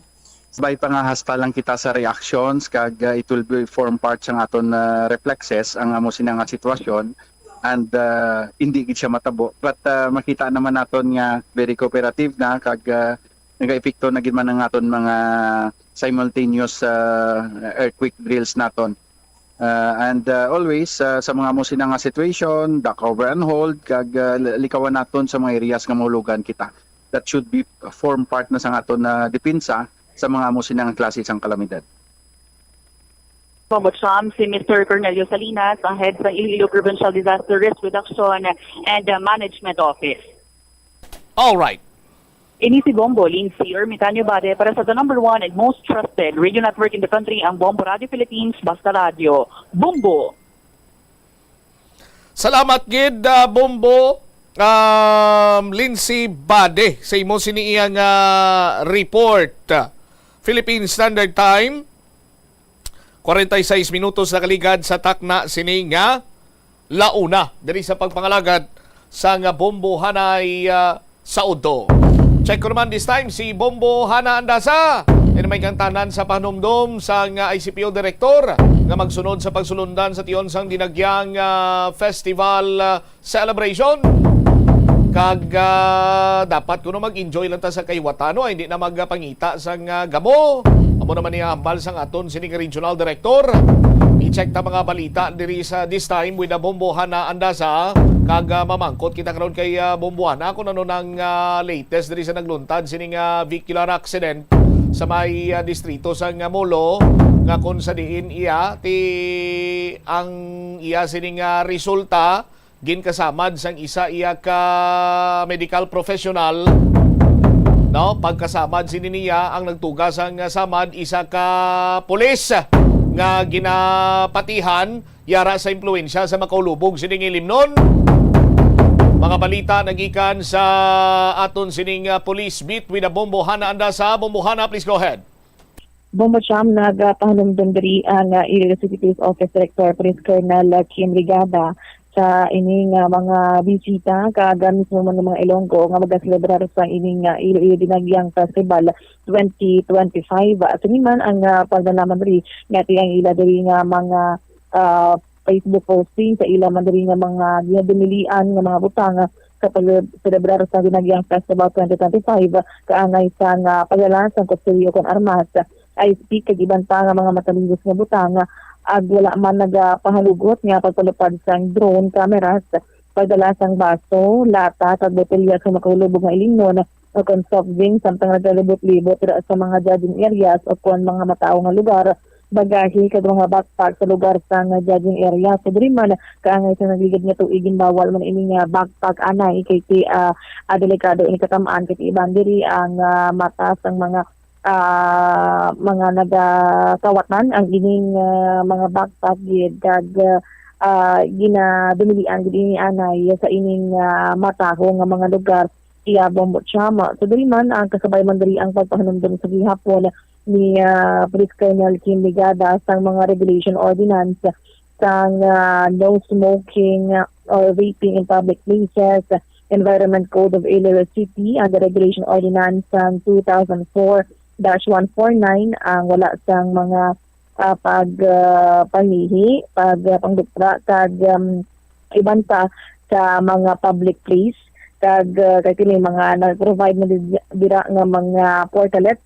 Sabay pa nga hasta lang kita sa reactions kag, ah, it will be form part sang aton, ah, reflexes ang amo sina nga sitwasyon and, ah, hindi gid siya matabo. But, ah, makita naman naton nga very cooperative na kag, ah, nagaepekto na gid man ang aton mga simultaneous, ah, earthquake drills naton. Ah, and, ah, always, ah, sa mga amo sina nga situation, dock over and hold, kag, ah, li-, likawan naton sa mga areas nga mahulugan kita. That should be, ah, form part na sa aton na depensa sa mga amo sina nga klase sang kalamidad. Bombo Cham, si Mister Cornelio Salinas, ang head sa Iloilo Provincial Disaster Risk Reduction and, uh, Management Office. All right. Ini si Bombo Lindsay Ermitanio Bade para sa the number one and most trusted radio network in the country, ang Bombo Radio Philippines, Basta Radio. Bombo! Salamat gid, ah, Bombo, um, Lindsay Bade, sa imo sini iya nga report. Philippine Standard Time, kwarenta y seis minutos na kaligad sa takna sini nga launa diri sa pagpangalagad sa nga Bombo Hanay, ah, sa udto. Check ko naman this time si Bombo Hana Andasa. Ini may kang tanan sa panumdom sa nga I C P O Director nga magsunod sa pagsulundan sa tion sang dinagyang, ah, festival, ah, celebration. Kag, ah, dapat kuno mag-enjoy lang ta sa kaiwatano, hindi na magpangita sang, ah, gamo. Amo naman ni hambal sang aton sining regional director. I-check ta mga balita diri sa This Time with, ah, Bombo Hana Andasa. Kag, ah, mamangkot kita karon kay, ah, Bombo Hana kung ano nang, ah, latest diri sa nagluntad sining, ah, vehicular accident sa may, ah, distrito sang Molo, nga kung sa diin iya ti ang iya sining, ah, resulta ginkasamad sang isa iya ka medical professional, no? Pagkasamad sini niya, ang nagtuga sang samad, isa ka pulis nga ginapatihan yara sa impluwensya sa makaulubog sining ilimnon. Mga balita nagikan sa aton sining, ah, police beat with a Bombo Hana Andasa. Bombo Hana, please go ahead. Bombo Cham, nagapahanumdom diri ang, ah, Iloilo City Police Office Director, Police Colonel, ah, Kim Ligada, sa ining, ah, mga bisita kag, ah, mismo man nga mga Ilonggo nga magaselebrar sa ining, ah, Iloilo Dinagyang Festival twenty twenty-five. Ah, sini man ang, ah, pagdalaman diri nga ti ang ila diri nga mga, ah, Facebook posting sa ila man diri nga mga ginadumilian nga mga butang sa pagselebrar sa Dinagyang Festival twenty twenty-five, kaangay sang, ah, pagdala sang kutsilyo kon armas, ice pick kag iban pa nga mga matalingus nga butang, ag wala man nagapahanugot nga pagpalupad sang drone cameras, pagdala sang baso, lata kag botelya sa makaulubog nga ilimnon o kon soft drink samtang nagalibot-libot dira sa mga judging areas o kon mga matawo nga lugar, bagahe kag mga backpack sa lugar sang judging area. So diri man, kaangay sa nagligad nga tuig, ginbawal man ini nga backpack anay kay ti, ah, ah, delikado ini katam-an kay ti iban diri ang, ah, mata sang mga, ah, mga nagakawatan ang ining, ah, mga backpack gid kag, ah, ginadumilian gid ini anay sa ining, ah, mataho nga mga lugar, iya Bombo Chama. So diri man ang kasabay man diri ang pagpahanumdom sa gihapon ni, ah, Police Colonel Kim Ligada sang mga regulation ordinance sang, ah, no smoking, ah, or vaping in public places, Environment Code of Iloilo City, and the Regulation Ordinance sang two thousand four dash one four nine, ang wala sang mga, ah, pag, ah, pangihi, pag, ah, pangdukra, kag, um, iban pa sa mga public place, kag, ah, kay kini mga nag-provide na did-, dira nga mga portalets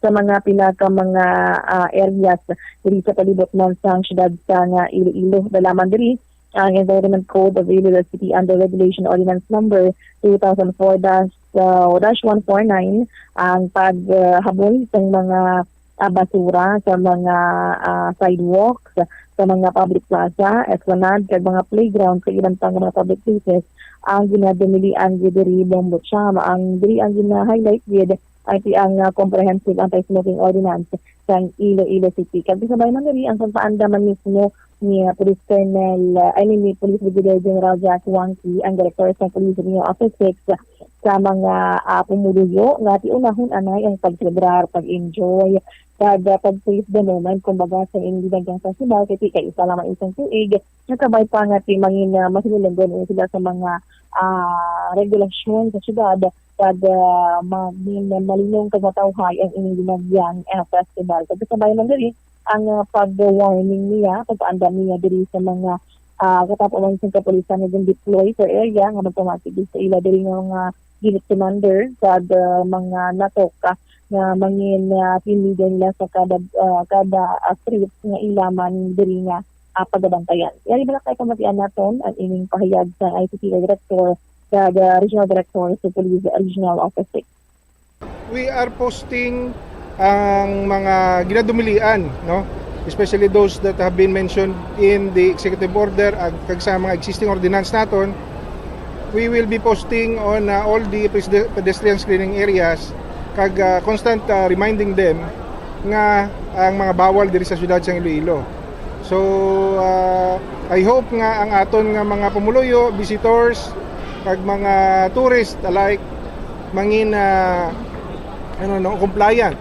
sa mga pila ka mga, ah, areas diri sa palibot man sang siyudad sang Iloilo. Dala man diri ang Environment Code of Iloilo City under Regulation Ordinance Number two thousand four dash, ah, dash one four nine, ang paghabol sang mga, ah, basura sa mga, ah, sidewalks, sa mga public plaza, esplanade, kag mga playground, kag iban pa nga mga public places ang ginadumilian gid diri, Bombo Cham. Ang diri ang gina-highlight gid ay ti ang, ah, Comprehensive Anti-Smoking Ordinance sang Iloilo City. Kag kasabay man diri ang pagpaandam man mismo ni, ah, Police Colonel, ah, I mean, ni Police Brigadier General Jack Wangki, ang Director sa Police Regional Office Six, sa mga, ah, pumuluyo nga ti unahon anay ang pagselebrar, pag-enjoy, kag, ah, pag-seize the moment, kumbaga, sa ining Dinagyang Festival, kay ti kay isa lamang isang tuig, nga kabay pa nga ti mangin, ah, mahinulungon sila sa mga, ah, regulasyon sa syudad, kag, ah, mangin malinong kag matawhay ang ining Dinagyang, ah, Festival. Kag kasabay man diri ang, ah, pag-warning niya, pagpaandam niya diri sa mga, ah, katapo man sang kapulisan nga gin-deploy sa area nga magpamati gid sa ila diri nga mga unit commander kag, ah, mga natok, ah, nga mangin, ah, team leader nila sa kada, ah, kada, ah, street nga ila man diri nga, ah, pagabantayan. Yari ba na kay kamatian naton ang ining pahayag sa I C T Director kag, ah, Regional Director sa Police Regional Office Six? We are posting ang mga ginadumilian, no? Especially those that have been mentioned in the executive order ag kag sa mga existing ordinance naton. We will be posting on, uh, all the pesde-, pedestrian screening areas kag, uh, constant, uh, reminding them nga ang mga bawal diri sa siyudad sang Iloilo. So, uh, I hope nga ang aton nga mga pumuluyo, visitors, kag mga tourist alike mangin, ah, ano, no, compliant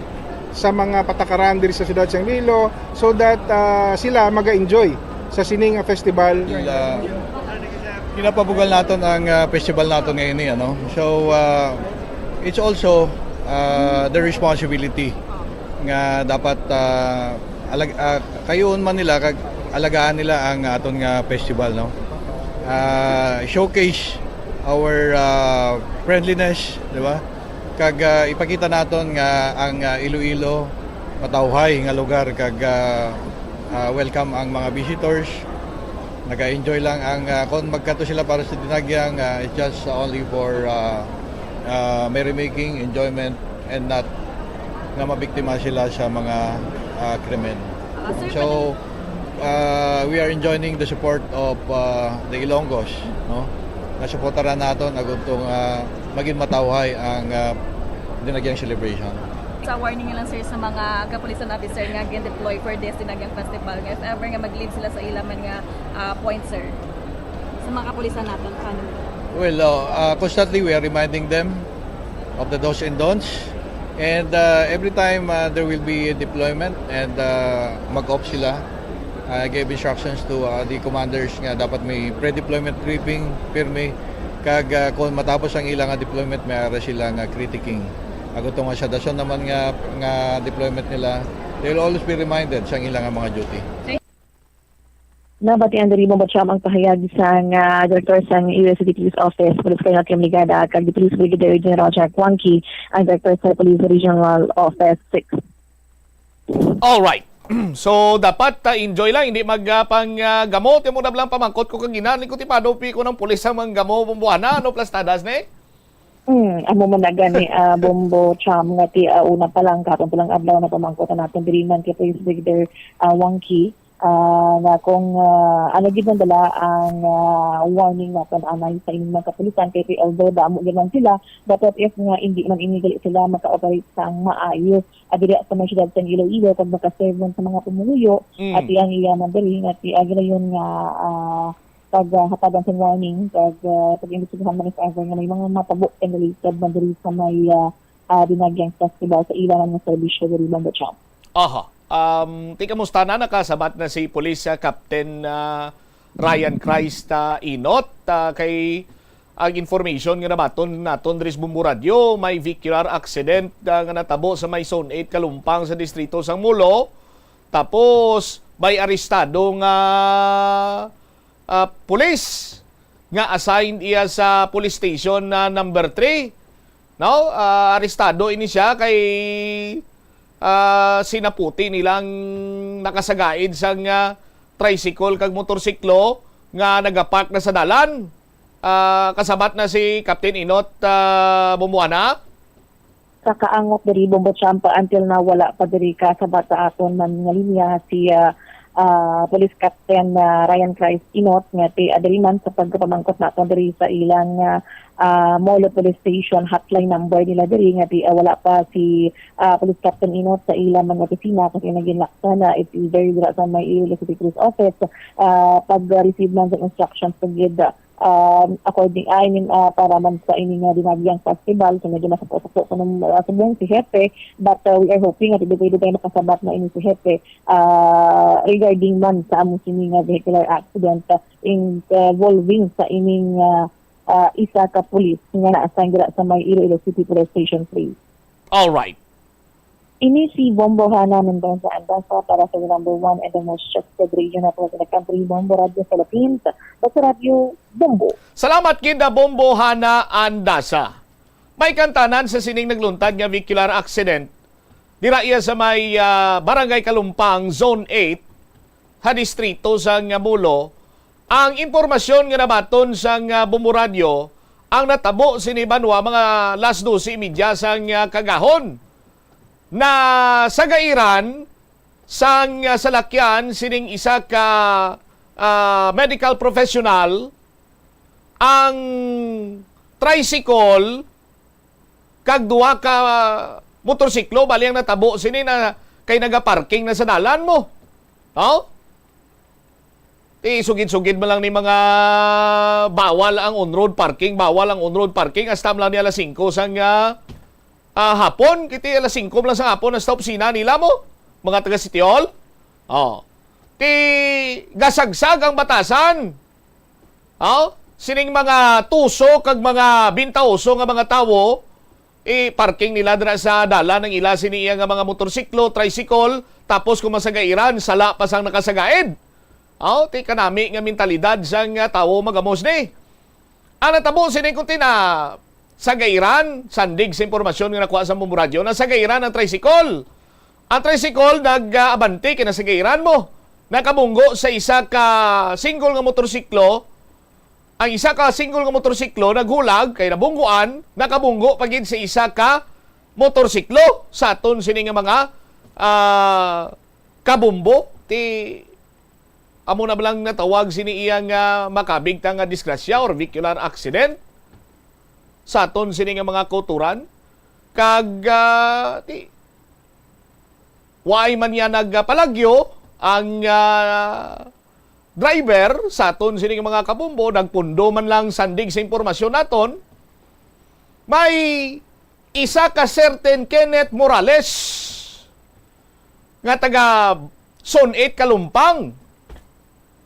sa mga patakaran diri sa siyudad sa Iloilo so that, ah, sila maga-enjoy sa sining, ah, festival. Ah, ginapabugal naton ang, ah, festival naton ngayon, eh, ano. So, ah, it's also, ah, the responsibility nga dapat, ah, alag-, ah, kayuon man nila kag alagaan nila ang aton nga festival, no? Ah, showcase our, ah, friendliness, di ba? Kag, ah, ipakita naton nga ang, ah, Iloilo matawhay nga lugar kag, ah, ah, welcome ang mga visitors. Naga-enjoy lang ang, ah, kung magkadto sila para sa Dinagyang, ah, it's just only for, ah, ah, merrymaking, enjoyment, and not nga mabiktima sila sa mga, ah, krimen. Ah, sir, So, Uh, we are enjoining the support of uh, the Ilonggos, no? Nga suportaran naton agud tong uh, maging matawhay ang uh, Dinagyang celebration. Sa warning lang, sir, sa mga kapulisan officer nga gin-deploy for this Dinagyang Festival, nga if ever nga mag-leave sila sa ila man nga ah, point, sir, sa mga kapulisan naton, paano? Well, uh, uh, constantly we are reminding them of the do's and don'ts. And uh, every time uh, there will be a deployment and uh, mag-op sila, I gave instructions to uh, the commanders nga dapat may pre-deployment briefing pirmi, kag uh, kung matapos ang ilang deployment, may ara sila nga critiquing. Ako tong sa dason naman nga nga deployment nila, they will always be reminded sa ilang mga duty. Nabatian diri mo ba ang pahayag sang ah, Director sang U S City Police Office, Police Colonel Kim Ligada, kag the Police Brigadier General Jack Wangki, ang Director sa Police Regional Office six. Alright. So, dapat uh, enjoy lang, hindi mag uh, pang uh, gamot. Yung muna lang pamangkot ko kagina, ni ko tipado pi ko ng pulis ang manggamo, bumbuana, ano, plastadas, ne? Hmm, amo man na gani, ah, Bombo Cham, nga ti ah, una pa lang, kapon pa lang adlaw na pamangkot natin diri man kay Police Brigadier ah, Wangki, ah, nga kung ah, ano gid man dala ang ah, warning naton anay sa ining mga kapulisan, kay although damo gid man sila, but what if nga hindi man ini gali sila maka-operate sang maayo ah, diri sa may siyudad sang Iloilo, kag makaserve man sa mga pumuluyo, Mm. at iyang iya man diri, nga ti ah, ginayon nga ah, pag ah, hatagan sang warning, kag ah, pag-imbestigahan man if ever nga may mga matabo and related man diri sa may ah, ah, Dinagyang Festival sa ilang nga serbisyo diri, Bombo Cham. Aha. Um, ti kamusta na, nakasabat na si Police ah, Captain ah, Ryan Christ ah, Inot? Ah, kay ang information nga nabaton naton diri sa Bombo Radio, may vehicular accident ah, nga natabo sa may Zone eight Kalumpang sa distrito sang Molo. Tapos may arestado nga ah, pulis nga assigned iya sa police station na number three. No? Ah, arestado ini siya kay ah, sinaputi nilang nakasagaid sang ah, tricycle kag motorsiklo nga nagapark na sa dalan. Ah, kasabat na si Captain Inot ah, Bumuana. Sa kaangot diri, Bombo Cham, pa until na wala pa diri kasabat sa aton man nga linya si ah, ah, Police Captain ah, Ryan Christ Inot, nga ti ah, diri man sa pagkapamangkot naton diri sa ilang ah, ah, Molo Police Station hotline number nila diri, nga ti ah, wala pa si ah, Police Captain Inot sa ila man nga opisina, kasi naginlakta na, it's either dira sa may Iloilo City Police Office, ah, pag-receive man sa instructions pa gid, ah, according, I mean, ah, para man sa ini nga Dinagyang Festival, so medyo nasuko-suko ko nung ah, subong si Hepe, but ah, we are hoping nga dugay-dugay makasabat na ini si Hepe ah, regarding man sa amo sini nga vehicular accident ah, involving sa ining ah, ah, isa ka pulis nga na-assign dira sa may Iloilo City Police Station three. All right. Ini si Bombo Hana Mendoza Andasa para sa number one and the most trusted radio network in the country, Bombo Radio Philippines, sa Radyo Bombo. Salamat gid na Bombo Hana Andasa. May kantanan sa sining nagluntad nga vehicular accident. Dira iya sa may ah, Barangay Kalumpang, Zone eight, ha distrito sang Molo. Ang impormasyon nga nabaton sang ah, Bombo Radio, ang natabo sini banwa mga las dose y media sang ah, kagahon. Nasagairan sang ah, salakyan sining isa ka ah, medical professional ang tricycle kag duha ka motorsiklo, bali ang natabo sini na kay nagaparking na sa dalan mo. No? Ti sugid-sugid man lang ni mga bawal ang on-road parking, bawal ang on-road parking, hasta man lang ni alas singko sang ah, ah, hapon, kiti alas singko man lang sa hapon hasta opisina nila mo, mga taga City Hall. Oh. Ti gasagsag ang batasan. Oh, sining mga tuso kag mga bintaoso nga mga tawo, i-parking nila dira sa dalan ang ila sini iya nga mga motorsiklo, tricycle, tapos kung masagairan, sala pa sang nakasagaid. Oh, ti kanami nga mentalidad sang ah, tawo magamos ni. Ang natabo sini kunti na sagairan, sandig sa impormasyon nga nakuha sa Bombo Radio, na sagairan ang tricycle. Ang tricycle nag-abante kay nasagairan mo. Nakabunggo sa isa ka single nga motorsiklo. Ang isa ka single nga motorsiklo naghulag kay nabungguan, nakabunggo pa gid sa isa ka motorsiklo sa aton sini nga mga ah, kabumbo. Ti amo na ba lang natawag sini iya nga makabig ta nga disgrasya or vehicular accident sa aton sini nga mga kauturan. Kag, ah, ti-, waay man niya nagpalagyo ang, ah, driver sa aton sini nga mga kabombo, nagpundo man lang sandig sa impormasyon naton, may isa ka certain Kenneth Morales nga taga Zone eight Kalumpang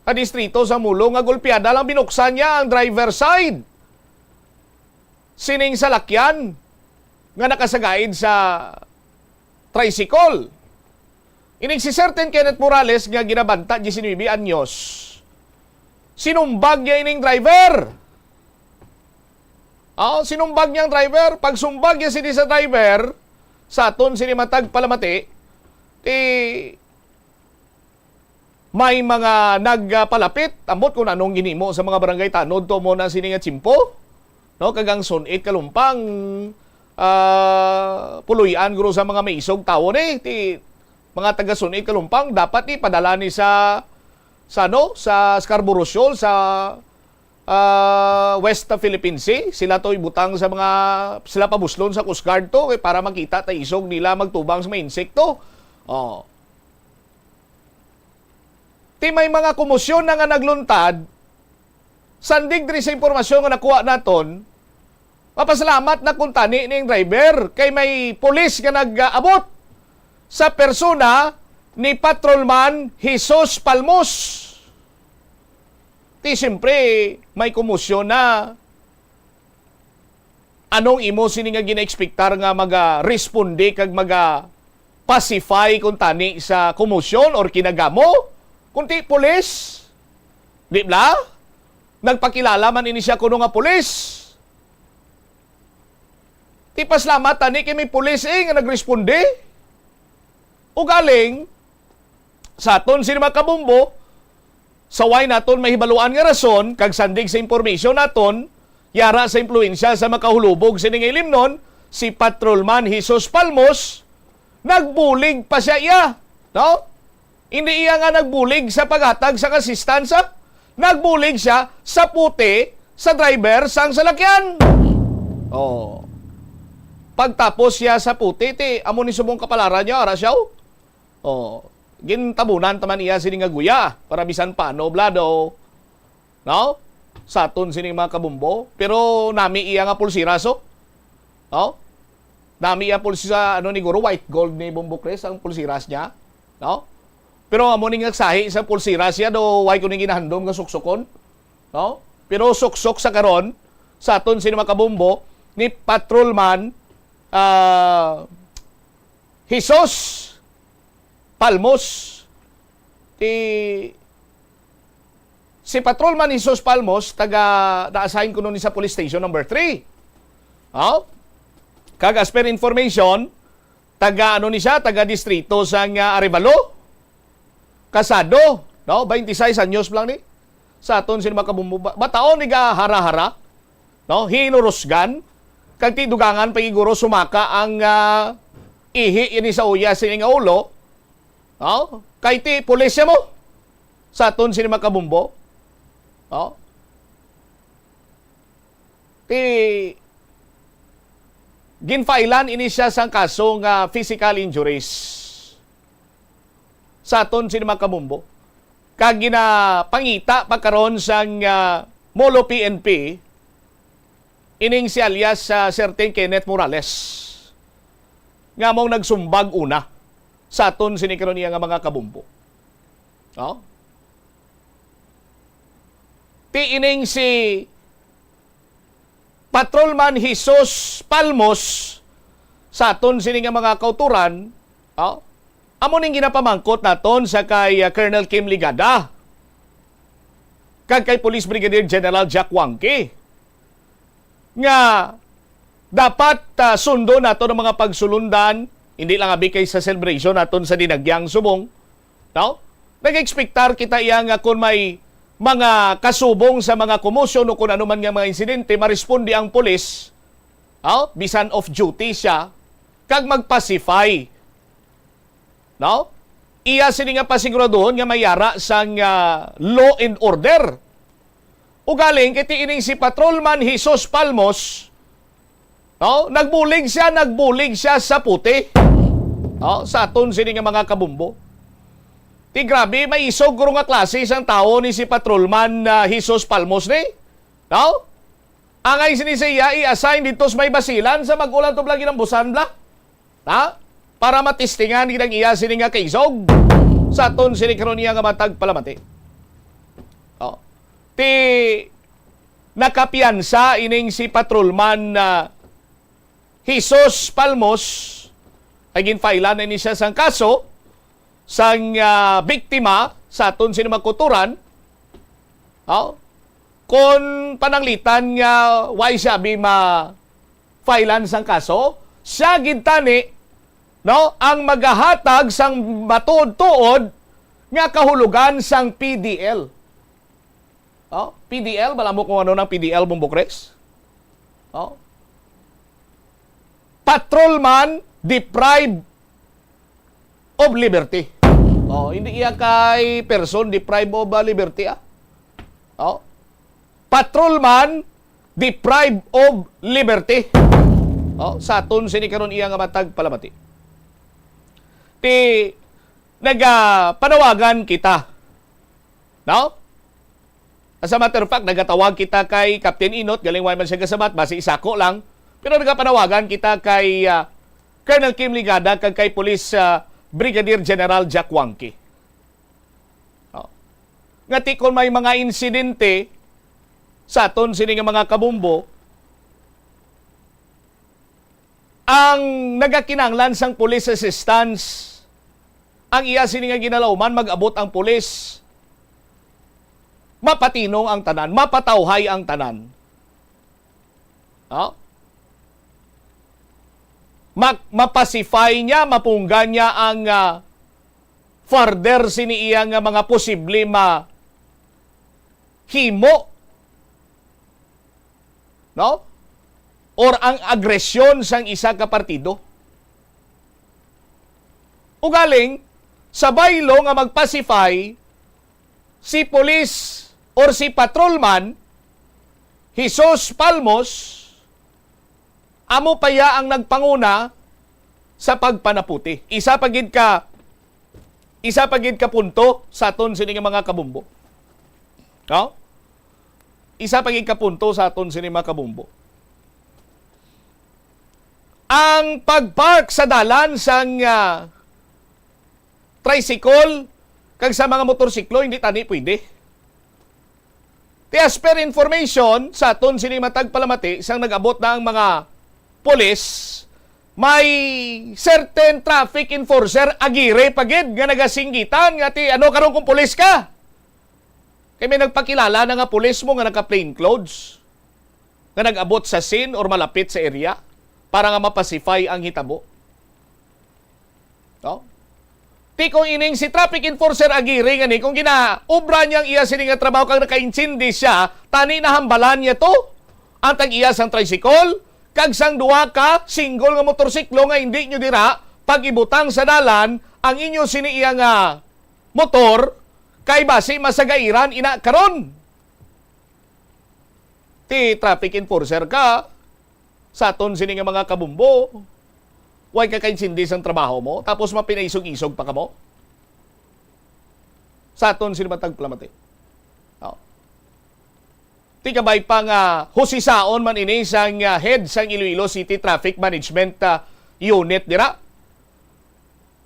sa distrito sa Molo nga gulpiada lang binuksan niya ang driver side sining salakyan nga nakasagaid sa tricycle. Ining si Certain Kenneth Morales nga ginabanta, diecinuebe anyos, sinumbag niya ining driver. Oh, sinumbag niya ang driver. Pagsumbag niya sini sa driver, sa aton sini matag palamati, ti may mga nagpalapit, ambot kung anong ginhimo sa mga barangay tanod to mo na sini nga tiyempo, no? Kag ang Zone eight Kalumpang, ah, puloy-an guro sa mga maisog tawo ni, ti mga taga Zone eight Kalumpang, dapat ni padala ni sa, sa ano, sa Scarborough Shoal, sa, ah, West Philippine Sea. Sila to ibutang sa mga, sila pabuslon sa Coast Guard to, eh, para makita ta isog nila magtubang sa mga insekto. Oh. Ti may mga komosyon na nga nagluntad, sandig diri sa impormasyon nga nakuha naton, mapasalamat na kuntani ning driver kay may pulis nga nag-abot sa persona ni Patrolman Jesus Palmos. Ti siyempre, may komosyon na. Anong imo sini nga ginaekspektar nga maga-responde kag maga-pacify kuntani sa komosyon or kinagamo? Kunti pulis? Di bala? Nagpakilala man ini siya kuno nga pulis. Ti pasalamat tani kay may pulis, eh, nga nagresponde. Ugaling, sa aton sini mga kabombo, sa way naton mahibaluan nga rason, kag sandig sa impormasyon naton, yara sa impluwensya sa makahulubog sini nga ilimnon, si Patrolman Jesus Palmos, nagbulig pa siya iya, no? Hindi iya nga nagbulig sa paghatag sang asistansa, nagbulig siya sa puti sa driver sang salakyan. Oh. Pagtapos siya sa puti, ti, amo ni subong kapalaran niya, ara siya, oh. Oh, gintabunan ta man iya sini nga guya para bisan paano, blado. No? Sa aton sini mga kabombo. Pero nami iya nga pulsiras, oh. No? Nami iya pulsi sa, ano, ni guro, white gold ni Bombo Chris ang pulsiras niya. No? Pero amo ni nga sahi sa pulsiras siya, do, why ko ni ginahandom nga suksukon? No? Pero suksok sa karon, sa aton sini mga kabombo, ni Patrolman, ah, Jesus Palmos. Ti, si Patrolman Jesus Palmos, taga, na-assign kuno ni sa Police Station number three. Oh? Kag as per information, taga ano ni siya? Taga distrito sang, ah, Arevalo. Kasado, no? Twenty-six anyos pa lang ni. Sa aton sini mga kabumbu-, ba-, bataon ni gahara-hara, no? Hinurusgan. Kag ti dugangan pa giguro sumaka ang, ah, ihi ini sa uya sini nga ulo. No? Kay ti pulis siya mo. Sa aton sini mga kabumbo. No? Ti ginfailan ini siya sang kaso nga physical injuries. Sa aton sini mga kabumbo. Kag ginapangita pa karon sang, ah, Molo P N P, ining si alias, ah, Certain Kenneth Morales, nga mong nagsumbag una sa aton sini karon iya nga mga kabumbo. No? Ti ining si Patrolman Jesus Palmos sa aton sini nga mga kauturan, oh, amo ning ginapamangkot naton sa kay, ah, Colonel Kim Ligada kag kay Police Brigadier General Jack Wangke nga dapat, ah, sundon naton ang mga pagsulundan, hindi lang abi kay sa celebration naton sa Dinagyang subong, no? Nag-ekspektar kita iya nga kung may mga kasubong sa mga komosyon o kung ano man nga mga insidente, maresponde ang pulis, no? Bisan off duty siya, kag mag-pacify, no? iya sini nga pasiguraduhon nga may yara sang, ah, law and order. Ugaling kay ti ining si Patrolman Jesus Palmos, no, nagbulig siya, nagbulig siya sa puti. No, sa aton sini nga mga kabumbo. Ti grabe, may isog guro nga klase sang tawo ni si Patrolman, ah, Jesus Palmos ni. No? Angay sini sa iya i-assign dito sa may Basilan sa mag-ulan to bla ginambusan bla. Ha? Para matistingan gid ang iya sini nga kaisog. Sa aton sini karon iya nga matag palamati. Oh. Ti nakapiyansa ining si Patrolman na Jesus Palmos, ay ginfailan na ni siya sang kaso sang, ah, biktima sa aton sini mga kuturan. Oh, kung pananglitan nga why siya abi ma-filean sang kaso, siya gid tani, no, ang magahatag sang matuod-tuod nga kahulugan sang P D L. Oh, P D L, bala mo kung ano ng P D L, Bumbok Rex? Oh. Patrolman deprived of liberty. Oh, hindi iya kay person deprived of, ah, liberty, ah. Oh. Patrolman deprived of liberty. Oh, sa aton sini karon iya nga matag palamati. Ti nagapanawagan kita. No? As a matter of fact, nagatawag kita kay Captain Inot, galing wala man siya kasabat, basi isako lang. Pero nagapanawagan kita kay, ah, Colonel Kim Ligada kag kay Police, ah, Brigadier General Jack Wangki. Oh. Nga ti kon may mga insidente sa aton sini nga mga kabumbo, ang nagakinahanglan sang police assistance, ang iya sini nga ginalauman, mag-abot ang pulis, mapatinong ang tanan, mapatawhay ang tanan. No? Ma-, mapacify niya, mapunggan niya ang, ah, further sini iya nga mga posible ma-, himo, no? Or ang agresyon sang isa ka partido. Ugaling, sa baylo nga mag-pacify, si police or si patrolman, Jesus Palmos, amo pa iya ang nagpanguna sa pagpanaputi. Isa pa gid ka, isa pa gid ka punto sa aton sini nga mga kabumbo. No? Isa pa gid ka punto sa aton sini mga kabumbo. Ang pag-park sa dalan sang, ah, tricycle kag sa mga motorsiklo, hindi tani pwede. Ti as per information sa aton sini matag palamati, sang nag-abot na ang mga pulis, may certain traffic enforcer, agiri pa gid, nga nagasinggitan nga ti, "Ano karon kung pulis ka?" Kay may nagpakilala na nga pulis mo nga naka-plain clothes, nga nag-abot sa scene or malapit sa area para nga ma-pacify ang hitabo. No? Ti kung ining si traffic enforcer agiri nga ni, kung ginaobra niya ang iya sini nga trabaho kag nakaintindi siya, tani nahambalan niya to, ang tag-iya sang tricycle, kag sang duha ka single nga motorsiklo nga hindi nyo dira pag-ibutang sa dalan ang inyo sini iya nga motor, kay basi masagairan ina karon. Ti traffic enforcer ka, sa aton sini nga mga kabumbo, way ka kaintindi sang trabaho mo, tapos mapinaisog-isog pa kamo? Sa aton sini matag palamati. No? Ti kabay pa nga husisaon man ini sang, ah, head sang Iloilo City Traffic Management, ah, Unit dira.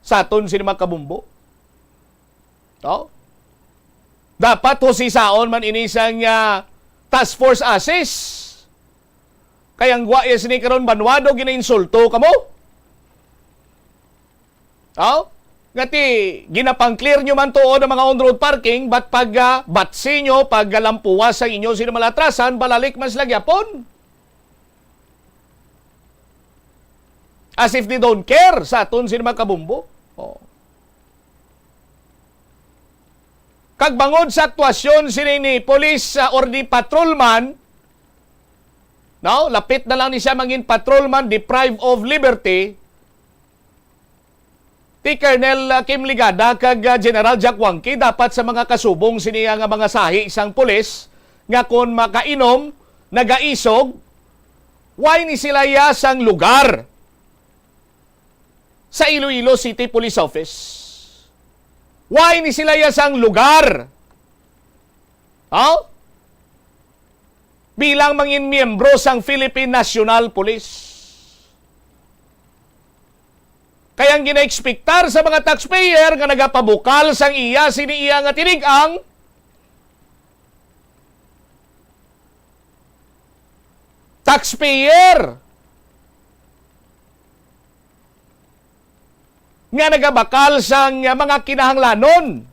Sa aton sini mga kabumbo. No? Dapat husisaon man ini sang, ah, Task Force ASIS. Kay ang gwa iya sini karon, banwado, ginainsulto kamo. No? Nga ti, ginapang-clear nyo man tuod ang mga on-road parking, but pag, ah, batsi nyo, pag, ah, lampuwas sa inyo sino malatrasan, balalik man sila gyapon. As if they don't care sa aton sini mga kabumbo. Oh. Kag bangod sa aktuasyon sini ni police, ah, or ni patrolman, no? Lapit na lang ni siya mangin patrolman, deprived of liberty. Colonel, ah, Kim Ligada kag, ah, General Jack Wangki dapat sa mga kasubong sini nga mga sahi sang pulis nga kon makainom, nagaisog, why ni sila iya sang lugar sa Iloilo City Police Office? Why ni sila iya sang lugar? Ha? Bilang mangin miyembro sang Philippine National Police. Kay ang ginaekspektar sa mga taxpayer nga nagapabukal sang iya sini iya nga tinig-ang, taxpayer nga nagabakal sang mga kinahanglanon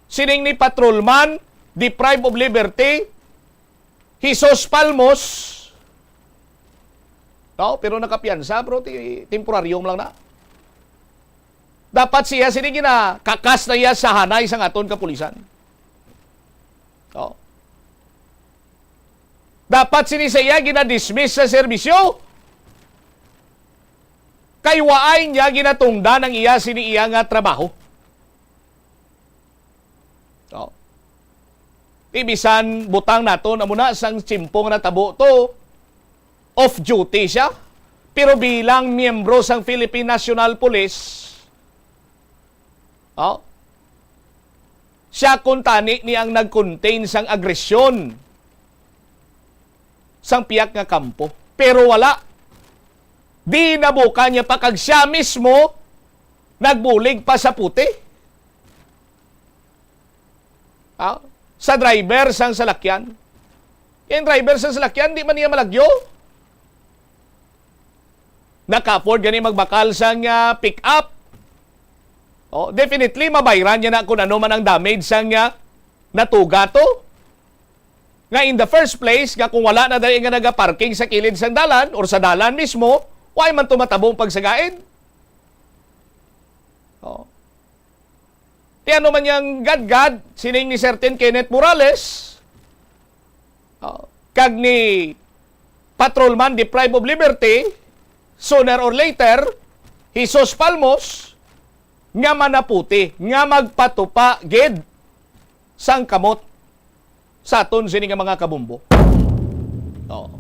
sining ni Patrolman deprived of liberty, Jesus Palmos. No, pero nakapiyansa, bro, ti-, temporaryo lang na. Dapat siya sini ginakakas na iya sa hanay sang aton kapulisan. No? Dapat sini sa iya ginadismiss sa serbisyo. Kay waay niya ginatungdan ang iya sini iya nga trabaho. Oh. Ti bisan butang naton amo na sang tiyempo nga natabo to, off duty siya. Pero bilang miyembro sang Philippine National Police, oh, siya kuntani ni ang nag-contain sang agresyon sang pihak nga kampo. Pero wala. Di nabuka niya pa kag siya mismo nagbulig pa sa puti. Ah, sa driver sang salakyan. Yung driver sang salakyan, di man niya malagyo. Naka-afford gani magbakal sang, ah, pick-up. Oh, definitely, mabayran niya na kung ano man ang damage sang, ah, natuga to. Nga in the first place, nga kung wala na dali nga nagaparking sa kilid sang dalan or sa dalan mismo, why man to matabo ang pagsagain? Oh. Ti ano man yang gadgad sining ni Certain Kenneth Morales, ah, kag ni Patrolman deprived of liberty, sooner or later, Jesus Palmos, nga manaputi, nga magpatupa gid sang kamot sa aton sini nga mga kabumbo. Oo.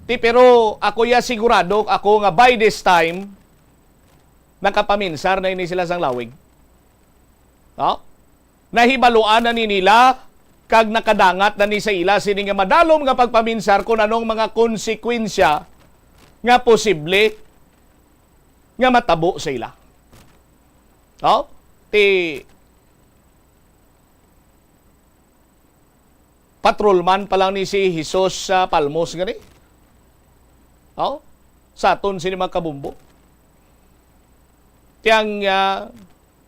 Ti, pero ako ya sigurado ako nga by this time, nakapaminsar na ini sila sang lawig. No? Nahibaluan na ni nila kag nakadangat na ni sa ila sini nga madalom nga pagpaminsar kung anong mga konsekwensya nga posible nga matabo sa ila. No? Ti patrolman pa lang ni si Jesus sa Palmos gani. Oh, sa aton sini mga kabumbo. Ti ang, ah,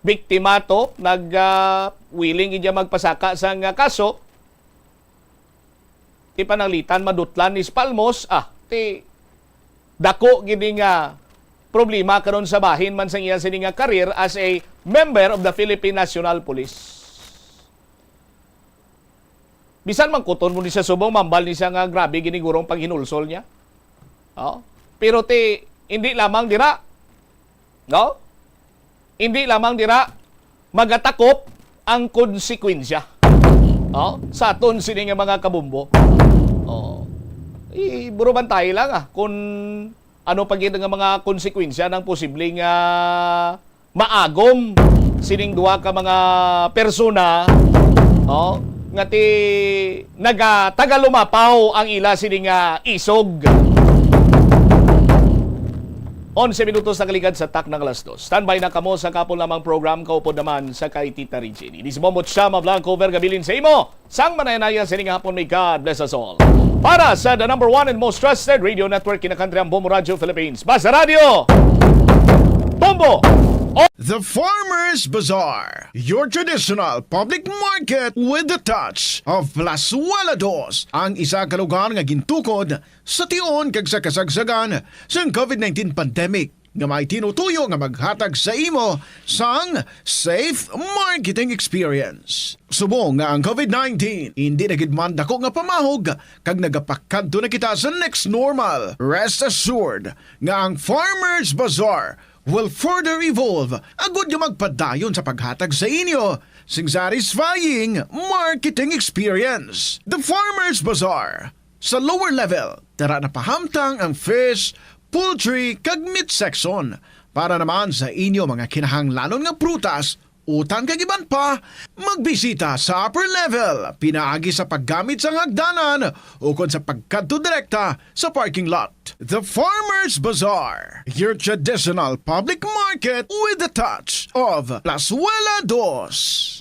biktima to, nag, ah, willing iya magpasaka sang, ah, kaso. Ti pananglitan madutlan ni si Palmos, ah, ti dako gid nga problema karon sa bahin man sang iya sini nga career as a member of the Philippine National Police. Bisan man kuton mo ni siya subong, mambal ni siya nga grabe gid ni gurong paghinulsol niya. Oh. Pero ti, hindi lamang dira, no? Hindi lamang dira magatakop ang konsekwensya, oh, sa aton sini nga mga kabumbo. Oh. Iburo bantay lang, ah, kung ano pa gid nga mga konsekwensya ng posibleng, ah, maagom sining duha ka mga persona, oh, nga ti nagatagalumapaw ang ila sini nga isog. Onse minutos na kaligad sa takna nga alas dos. Standby na kamo sa kapon lamang program, kaupod naman sa kay Tita Regine. Ini si Momot Shama Blanco, Vergabilin sa imo. Sang manaya-naya sining hapon, may God bless us all. Para sa the number one and most trusted radio network in the country, ang Bombo Radio Philippines. Basta Radio, Bombo! The Farmers Bazaar, your traditional public market with the touch of Plazuela Dos, ang isa ka lugar nga gintukod sa tion kag sa kasagsagan sang COVID nineteen pandemic. nga may tinutuyo nga maghatag sa imo sang safe marketing experience. Subong nga ang COVID nineteen hindi na gid man dako nga pamahog kag nagapakadto na kita sa next normal, rest assured nga ang Farmers Bazaar will further evolve agud nga magpadayon sa paghatag sa inyo sing satisfying marketing experience. The Farmers Bazaar. Sa lower level, tara na pahamtang ang fish, poultry, kag meat section. Para naman sa inyo mga kinahanglanon nga prutas, utan kag iban pa, magbisita sa upper level, pinaagi sa paggamit sang hagdanan ukon sa pagkadto direkta sa parking lot. The Farmers Bazaar, your traditional public market with a touch of Plazuela Dos.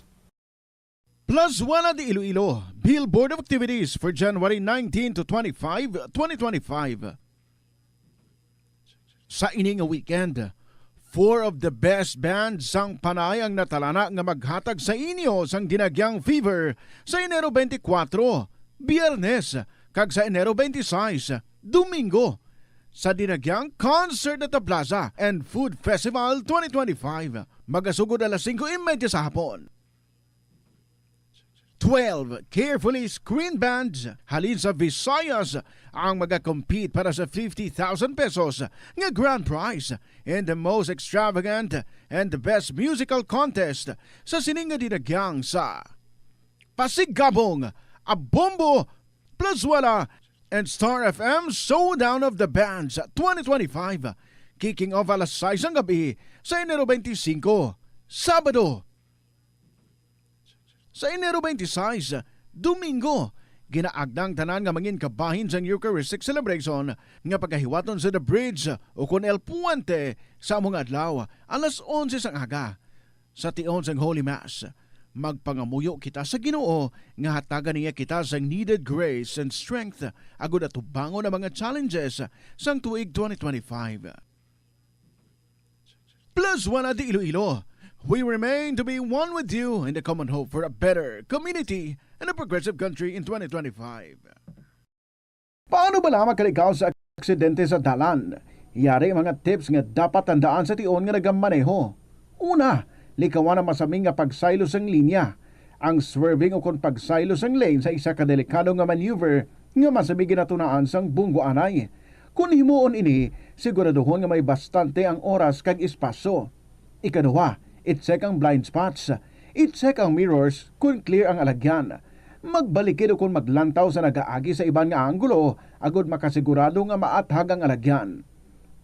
Plazuela de Iloilo, billboard of activities for January nineteen to twenty-five, twenty twenty-five. Sa ini nga weekend, four of the best bands sang Panay ang natalana nga maghatag sa inyo sang Dinagyang Fever sa Enero twenty-four, Biyernes, kag sa Enero twenty-six, Domingo, sa Dinagyang Concert at the Plaza and Food Festival twenty twenty-five. Magasugod alas singko y media sa hapon. Twelve carefully screened bands halin sa Visayas ang magakompete para sa fifty thousand pesos nga grand prize in the most extravagant and the best musical contest sa sining nga dinagyang sa Pasigabong, Abombo, Plazuela, and Star F M Showdown of the Bands twenty twenty-five, kicking off alas sais ang gabi sa Enero twenty-singko, Sabado. Sa Enero twenty-sais, Domingo, ginaagda ang tanan nga mangin kabahin sang Eucharistic celebration nga pagahiwaton sa The Bridge ukon El Puente sa amo nga adlaw, alas onse sang aga. Sa tion sang Holy Mass, magpangamuyo kita sa Ginoo nga hatagan niya kita sang needed grace and strength agud atubangon ang mga challenges sang tuig twenty twenty-five. Plazuela de Iloilo, we remain to be one with you in the common hope for a better community and a progressive country in twenty twenty-five. Paano bala makalikaw sa aksidente sa dalan? Yari ang mga tips nga dapat tandaan sa tion nga nagamaneho. Una, likawan ang masami nga pagsaylo sang linya. Ang swerving ukon pagsaylo sang lane sa isa ka delikado nga maneuver nga masami ginatunaan sang bunggoanay. Kon himuon ini, siguraduhon nga may bastante ang oras kag espasyo. Ikaduha, i-check ang blind spots. I-check ang mirrors kon clear ang alagyan. Magbalikid ukon maglantaw sa nagaagi sa iban nga anggulo agud makasigurado nga maathag ang alagyan.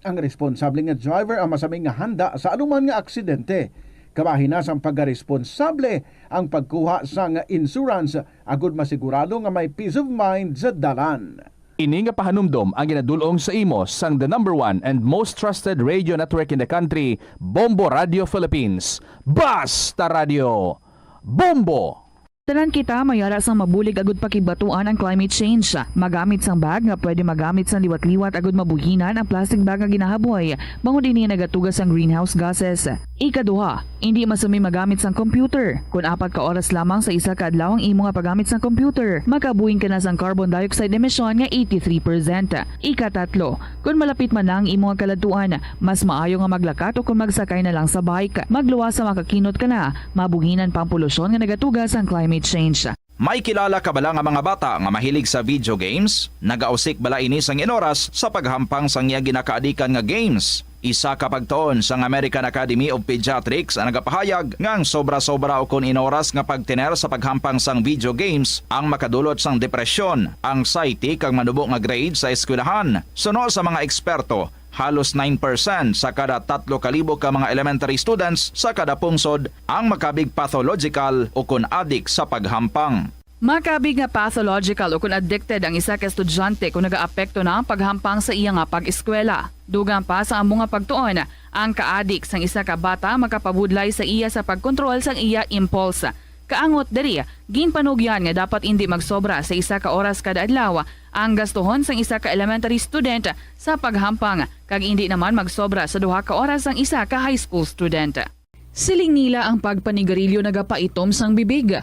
Ang responsable nga driver ang masami nga handa sa anuman nga aksidente. Kabahin na sang pagkaresponsable ang pagkuha sang insurance agud masigurado nga may peace of mind sa dalan. Ini nga pahanumdom ang ginadul-ong sa imo sang the number one and most trusted radio network in the country, Bombo Radio Philippines. Basta Radio, Bombo! Tanan kita may ara sang mabulig agud pakigbatuan ang climate change. Magamit sang bag nga pwede magamit sang liwat-liwat agud mabuhinan ang plastic bag nga ginahaboy, bangod ini nagatuga sang greenhouse gases. Ikaduha, indi masami magamit sang computer kon apat ka oras lamang sa isa ka adlaw ang imo nga paggamit sang computer. Makabuhin ka na sang carbon dioxide emission nga eighty-three percent. Ikatatlo, kon malapit man na ang imo nga kaladtuan, mas maayo nga maglakat o kon magsakay na lang sa bike. Magluwas sa makakinot ka na, mabuhinan pa ang polusyon nga nagatuga sang climate change. May kilala ka bala nga mga bata nga mahilig sa video games? Nagausik bala ini sang inoras sa paghampang sang iya ginakaadikan nga games? Isa ka pagtuon sang American Academy of Pediatrics ang nagapahayag nga ang sobra-sobra ukon inoras nga pagtener sa paghampang sang video games ang makadulot sang depresyon, anxiety, kag manubo nga grade sa eskwelahan. Suno sa mga eksperto, halos nine percent sa kada tatlo ka libo ka mga elementary students sa kada pungsod ang makabig pathological ukon adik sa paghampang. Makabig nga pathological ukon addicted ang isa ka estudyante kon nagaapekto na ang paghampang sa iya nga pag-eskwela. Dugang pa sa amo nga pagtuon, ang kaadik sang isa ka bata makapabudlay sa iya sa pagkontrol sang iya impulse. Kaangot diri, ginpanugyan nga dapat indi magsobra sa isa ka oras kada adlaw ang gastuhon sang isa ka elementary student sa paghampang, kag indi naman magsobra sa duha ka oras ang isa ka high school student. Siling nila ang pagpanigarilyo nagapaitom sang bibig.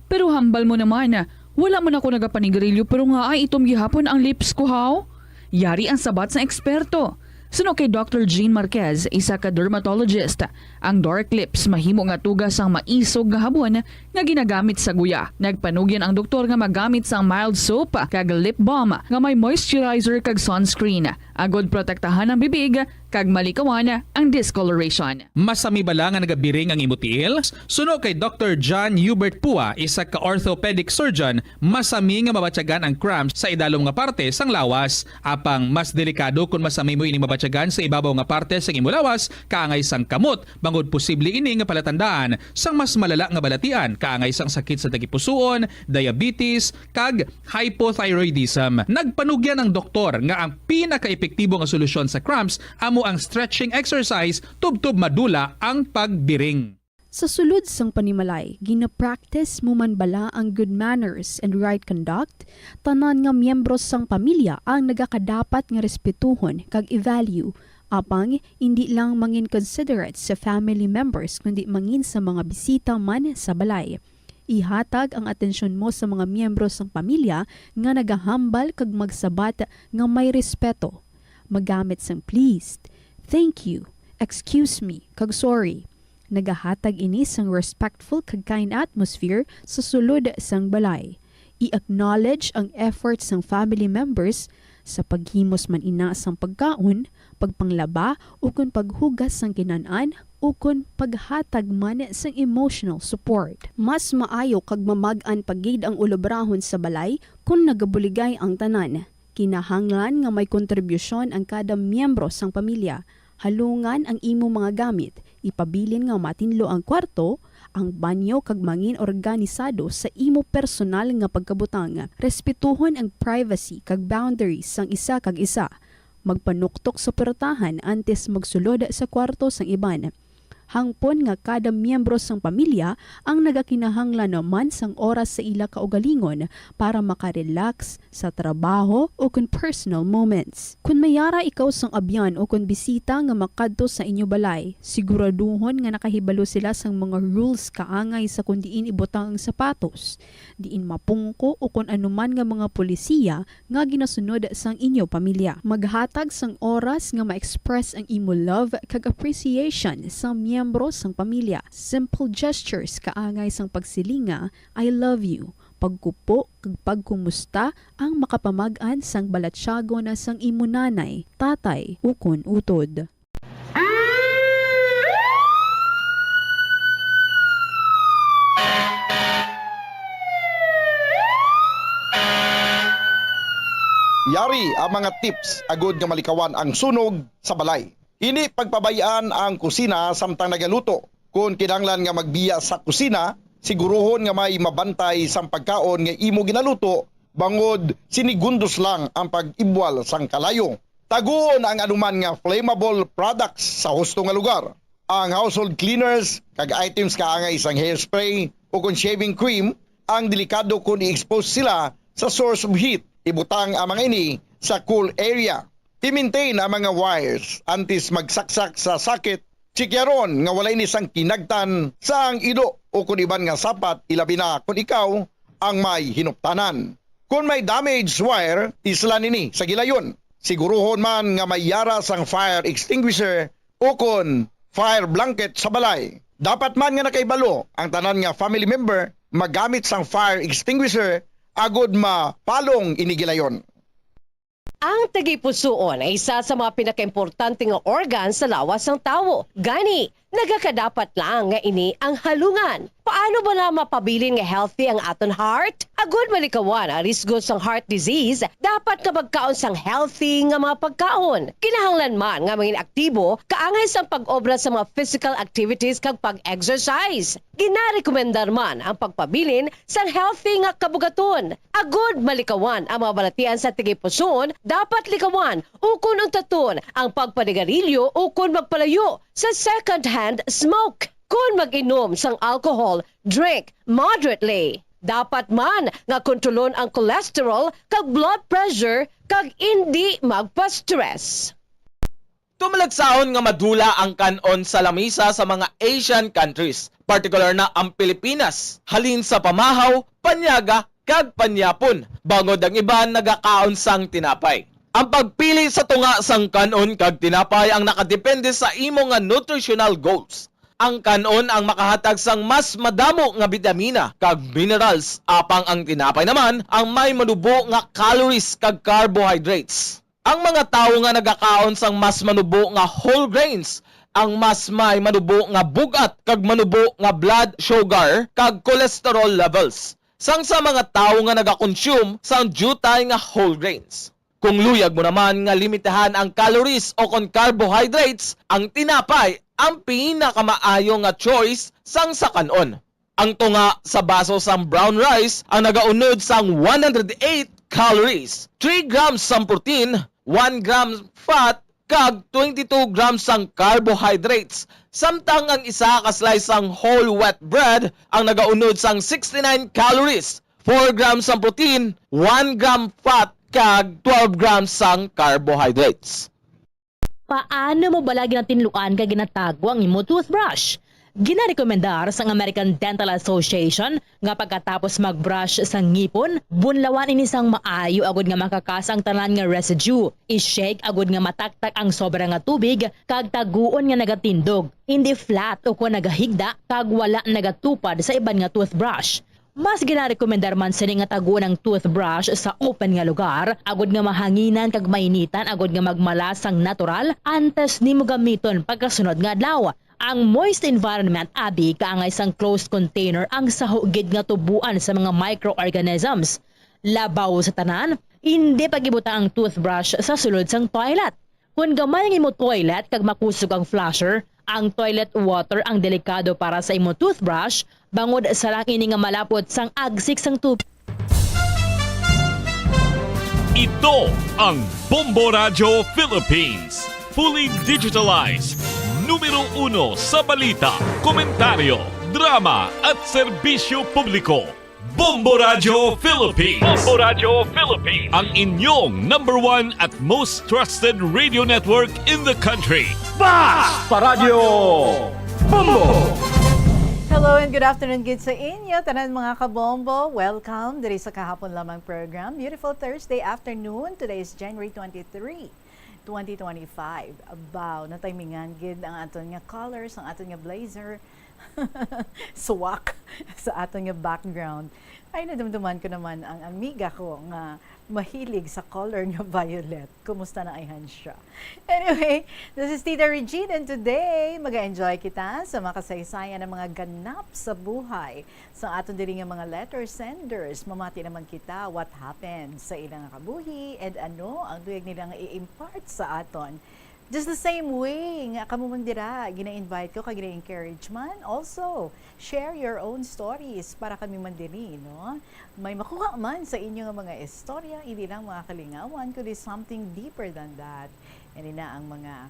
Pero hambal mo naman, wala man ako nagapanigarilyo pero ngaay itom gihapon ang lips ko, haw? Yari ang sabat sang eksperto. Suno kay Doctor Jean Marquez, isa ka dermatologist, ang dark lips mahimo nga tuga sang maisog nga habon nga ginagamit sa guya. Nagpanugyan ang doktor nga magamit sang mild soap kag lip balm nga may moisturizer kag sunscreen, agod protektahan ang bibig kag malikawan ang discoloration. Masami bala nga nagabiring ang imo tiil? Suno kay Doktor John Hubert Pua, isa ka orthopedic surgeon, masami nga mabatyagan ang cramps sa idalom nga parte sang lawas. Apang mas delikado kon masami mo ini mabatyagan sa ibabaw nga parte sang imo lawas, kaangay sang kamot, bangod posible ini nga palatandaan sang mas malala nga balatian, kaangay sang sakit sa tagipusoon, diabetes, kag hypothyroidism. Nagpanugyan ang doktor nga ang pinakaepektibo nga solusyon sa cramps amo ang stretching exercise tubtob madula ang pagbiring. Sa sulod sang panimalay, gina-practice mo man bala ang good manners and right conduct? Tanan nga miyembro sang pamilya ang nagakadapat nga respetuhon kag i-value. Apang indi lang mangin considerate sa family members, kundi mangin sa mga bisita man sa balay. Ihatag ang atensyon mo sa mga miyembro sang pamilya nga nagahambal kag magsabat nga may respeto. Magamit sang please, thank you, excuse me, kag sorry. Nagahatag ini sang respectful kag kind atmosphere sa sulod sang balay. I-acknowledge ang effort sang family members sa paghimos man ina sang pagkaon, pagpanglaba, ukon paghugas sang kinan-an, ukon paghatag man sang emotional support. Mas maayo kag mamag-an pa gid ang ulobrahon sa balay kon nagabuligay ang tanan. Kinahanglan nga may kontribusyon ang kada miyembro sang pamilya. Halungan ang imo mga gamit, ipabilin nga matinlo ang kwarto, ang banyo, kag mangin organisado sa imo personal nga pagkabutang. Respetuhon ang privacy kag boundaries sang isa kag isa. Magpanuktok sa portahan antes magsulod sa kwarto sang iban. Hangpon nga kada miyembro sang pamilya ang nagakinahanglan man sang oras sa ila kaugalingon para makarelax sa trabaho o kon personal moments. Kon may yara ikaw sang abyan o kon bisita nga makadto sa inyo balay, siguraduhon nga nakahibalo sila sang mga rules kaangay sa kon diin ibutang ang sapatos, diin mapungko o kon anuman nga mga polisiya nga ginasunod sang inyo pamilya. Maghatag sang oras nga ma-express ang imo love kag appreciation sa miyembro sang pamilya. Simple gestures kaangay sang pagsiling nga, "I love you," pagkupo kag pagkumusta ang makapamag-an sang balatyagon sang imo nanay, tatay, ukon utod. Yari ang mga tips agud nga malikawan ang sunog sa balay. Hindi pagpabay-an ang kusina samtang nagaluto. Kon kinahanglan nga magbiya sa kusina, siguruhon nga may mabantay sang pagkaon nga imo ginaluto, bangod sinigundos lang ang pag-ibwal sang kalayo. Taguon ang anuman nga flammable products sa husto nga lugar. Ang household cleaners kag items kaangay sang hairspray o kon shaving cream ang delikado kon i-expose sila sa source of heat. Ibutang ang mga ini sa cool area. I-maintain ang mga wires antes magsaksak sa socket. Tsikyaron nga wala ini sang kinagtan sang ido o kon iban nga sapat, ilabi na kon ikaw ang may hinuptanan. Kon may damaged wire, islan ini sa gilayon. Siguruhon man nga may yara sang fire extinguisher o kon fire blanket sa balay. Dapat man nga nakahibalo ang tanan nga family member magamit sang fire extinguisher agod mapalong ini gilayon. Ang tagipusoon ay isa sa mga pinakaimportante nga organ sa lawas sang tawo. Gani, nagakadapat lang nga ini ang halungan. Paano bala mapabilin nga healthy ang aton heart? Agud malikawan ang risgo sang heart disease, dapat nga magkaon sang healthy nga mga pagkaon. Kinahanglan man nga mangin aktibo kaangay sang pag-obra sa mga physical activities kag pag-exercise. Ginarekomendar man ang pagpabilin sang healthy nga kabugaton. Agud malikawan ang mga balatian sa tagipusoon, dapat likawan ukon untaton ang pagpanigarilyo ukon magpalayo sa second-hand smoke. Kon mag-inom sang alcohol, drink moderately. Dapat man nga kontrolon ang cholesterol kag blood pressure kag indi magpa-stress. Tumalagsahon nga madula ang kan-on sa lamisa sa mga Asian countries, partikular na ang Pilipinas, halin sa pamahaw, panyaga, kag panyapon, bangod ang iban nagakaon sang tinapay. Ang pagpili sa tunga sang kan-on kag tinapay ang nakadepende sa imo nga nutritional goals. Ang kan-on ang makahatag sang mas madamo nga bitamina kag minerals, apang ang tinapay naman ang may manubo nga calories kag carbohydrates. Ang mga tawo nga nagakaon sang mas manubo nga whole grains ang mas may manubo nga bug-at kag manubo nga blood sugar kag cholesterol levels sang sa mga tawo nga nagakonsume sang diutay nga whole grains. Kung luyag mo naman nga limitahan ang calories o kon carbohydrates, ang tinapay ang pinakamaayo nga choice sang sa kan-on. Ang tunga sa baso sang brown rice ang nagaunod sang one hundred eight calories, three grams sang protein, one gram fat, kag twenty-two grams sang carbohydrates, samtang ang isa ka slice sang whole wheat bread ang nagaunod sang sixty-nine calories, four grams sang protein, one gram fat, kag twelve grams sang carbohydrates. Paano mo bala ginatinluan kag ginatago ang imo toothbrush? Ginarekomendar sang American Dental Association nga pagkatapos mag-brush sa ngipon, bunlawan ini sang maayo agud nga makakas ang tanan nga residue. I-shake agud nga mataktak ang sobra nga tubig kag taguon nga nagatindog, hindi flat o kon nagahigda kag wala nagatupad sa iban nga toothbrush. Mas ginarekomendar man sini nga taguon ang toothbrush sa open nga lugar, agud nga mahanginan kag mainitan agud nga magmala sang natural antes nimo gamiton pagkasunod nga adlaw. Ang moist environment abi kaangay sang closed container ang saho gid nga tuboan sa mga microorganisms. Labaw sa tanan, indi pag-ibutang ang toothbrush sa sulod sang toilet. Kon gamay ang imo toilet kag makusog ang flusher, ang toilet water ang delikado para sa imo toothbrush, bangod sarang ini nga malapot sang agsik sang tubig. Ito ang Bombo Radyo Philippines, fully digitalized, numero uno sa balita, komentaryo, drama at serbisyo publiko. Bombo Radyo Philippines. Bombo Radyo Philippines. Ang inyong number one at most trusted radio network in the country. Basta Radyo Bombo! Hello and good afternoon gid sa inyo, tanan mga kabombo. Welcome diri sa Kahapon Lamang program. Beautiful Thursday afternoon. Today is January twenty-three, twenty twenty-five. Abaw, natimingan gid ang aton nga colors, ang aton nga blazer. Swak sa aton nga background. Ay, nadumduman ko naman ang amiga ko nga mahilig sa color nga violet. Kumusta na ayhan siya? Anyway, this is Tita Regine, and today, mag-enjoy kita sa makasaysayan ng mga ganap sa buhay sa aton diri nga mga letter senders. Mamati naman kita what happened sa ilang kabuhi and ano ang luyag nila nga i-impart sa aton. Just the same way nga kamo man dira, gina-invite ko kag gina-encourage man. Also, share your own stories para kami man diri, no? May makuha man sa inyo nga mga istorya, hindi lang mga kalingawan, kundi something deeper than that. Yan na ang mga,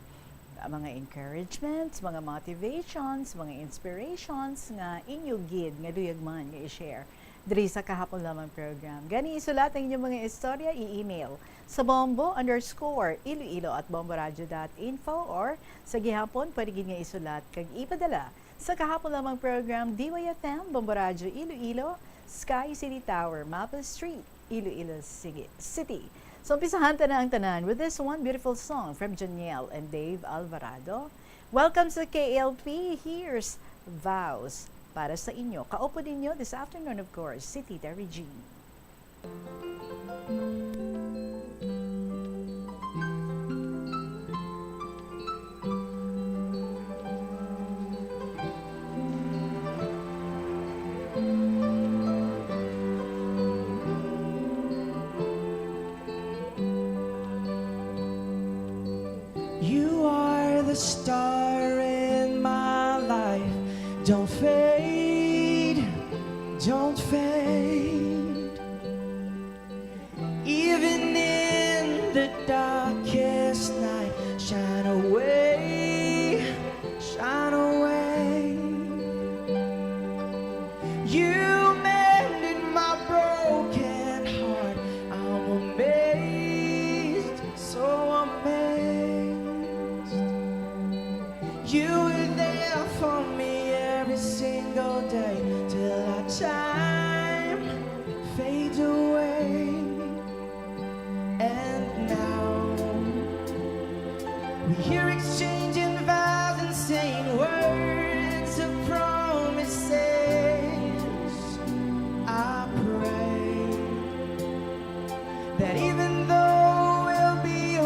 mga encouragements, mga motivations, mga inspirations nga inyo gid nga luyag man nga i-share diri sa Kahapon Lamang program. Gani, isulat ang inyong mga istorya, i-email sa bombo underscore iloilo at bomboradio dot info, or sa gihapon, pwede gid nga isulat kag ipadala sa Kahapon Lamang program, D Y F M, Bombo Radyo Iloilo, Sky City Tower, Maple Street, Iloilo City. So, umpisahan ta na ang tanan with this one beautiful song from Janiel and Dave Alvarado. Welcome sa K L P. Here's Vows para sa inyo. Kaupo ninyo this afternoon, of course, si Tita Regine. You are the star in my life. Don't fade, don't fade. Even in the darkest night, shine away, shine away. You mended my broken heart. I'm amazed, so amazed. You were there for me every single day till our time fades away. And now we hear exchanging vows and saying words of promises. I pray that even though we'll be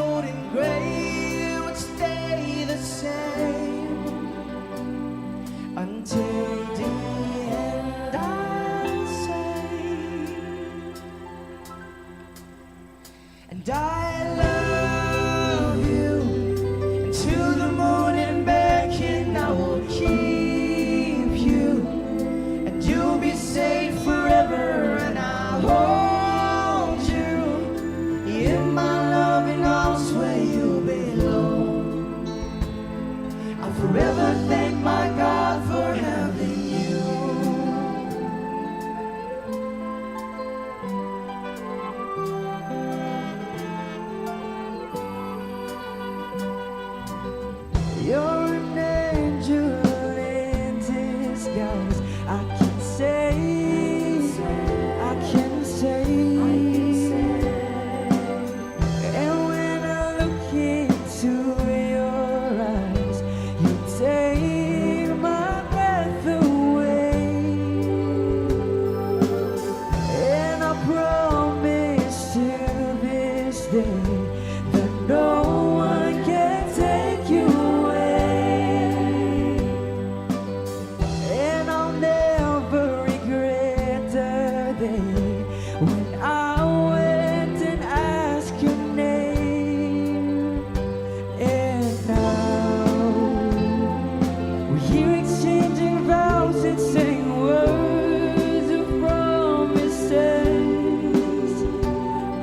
Keep exchanging vows and saying words of promises.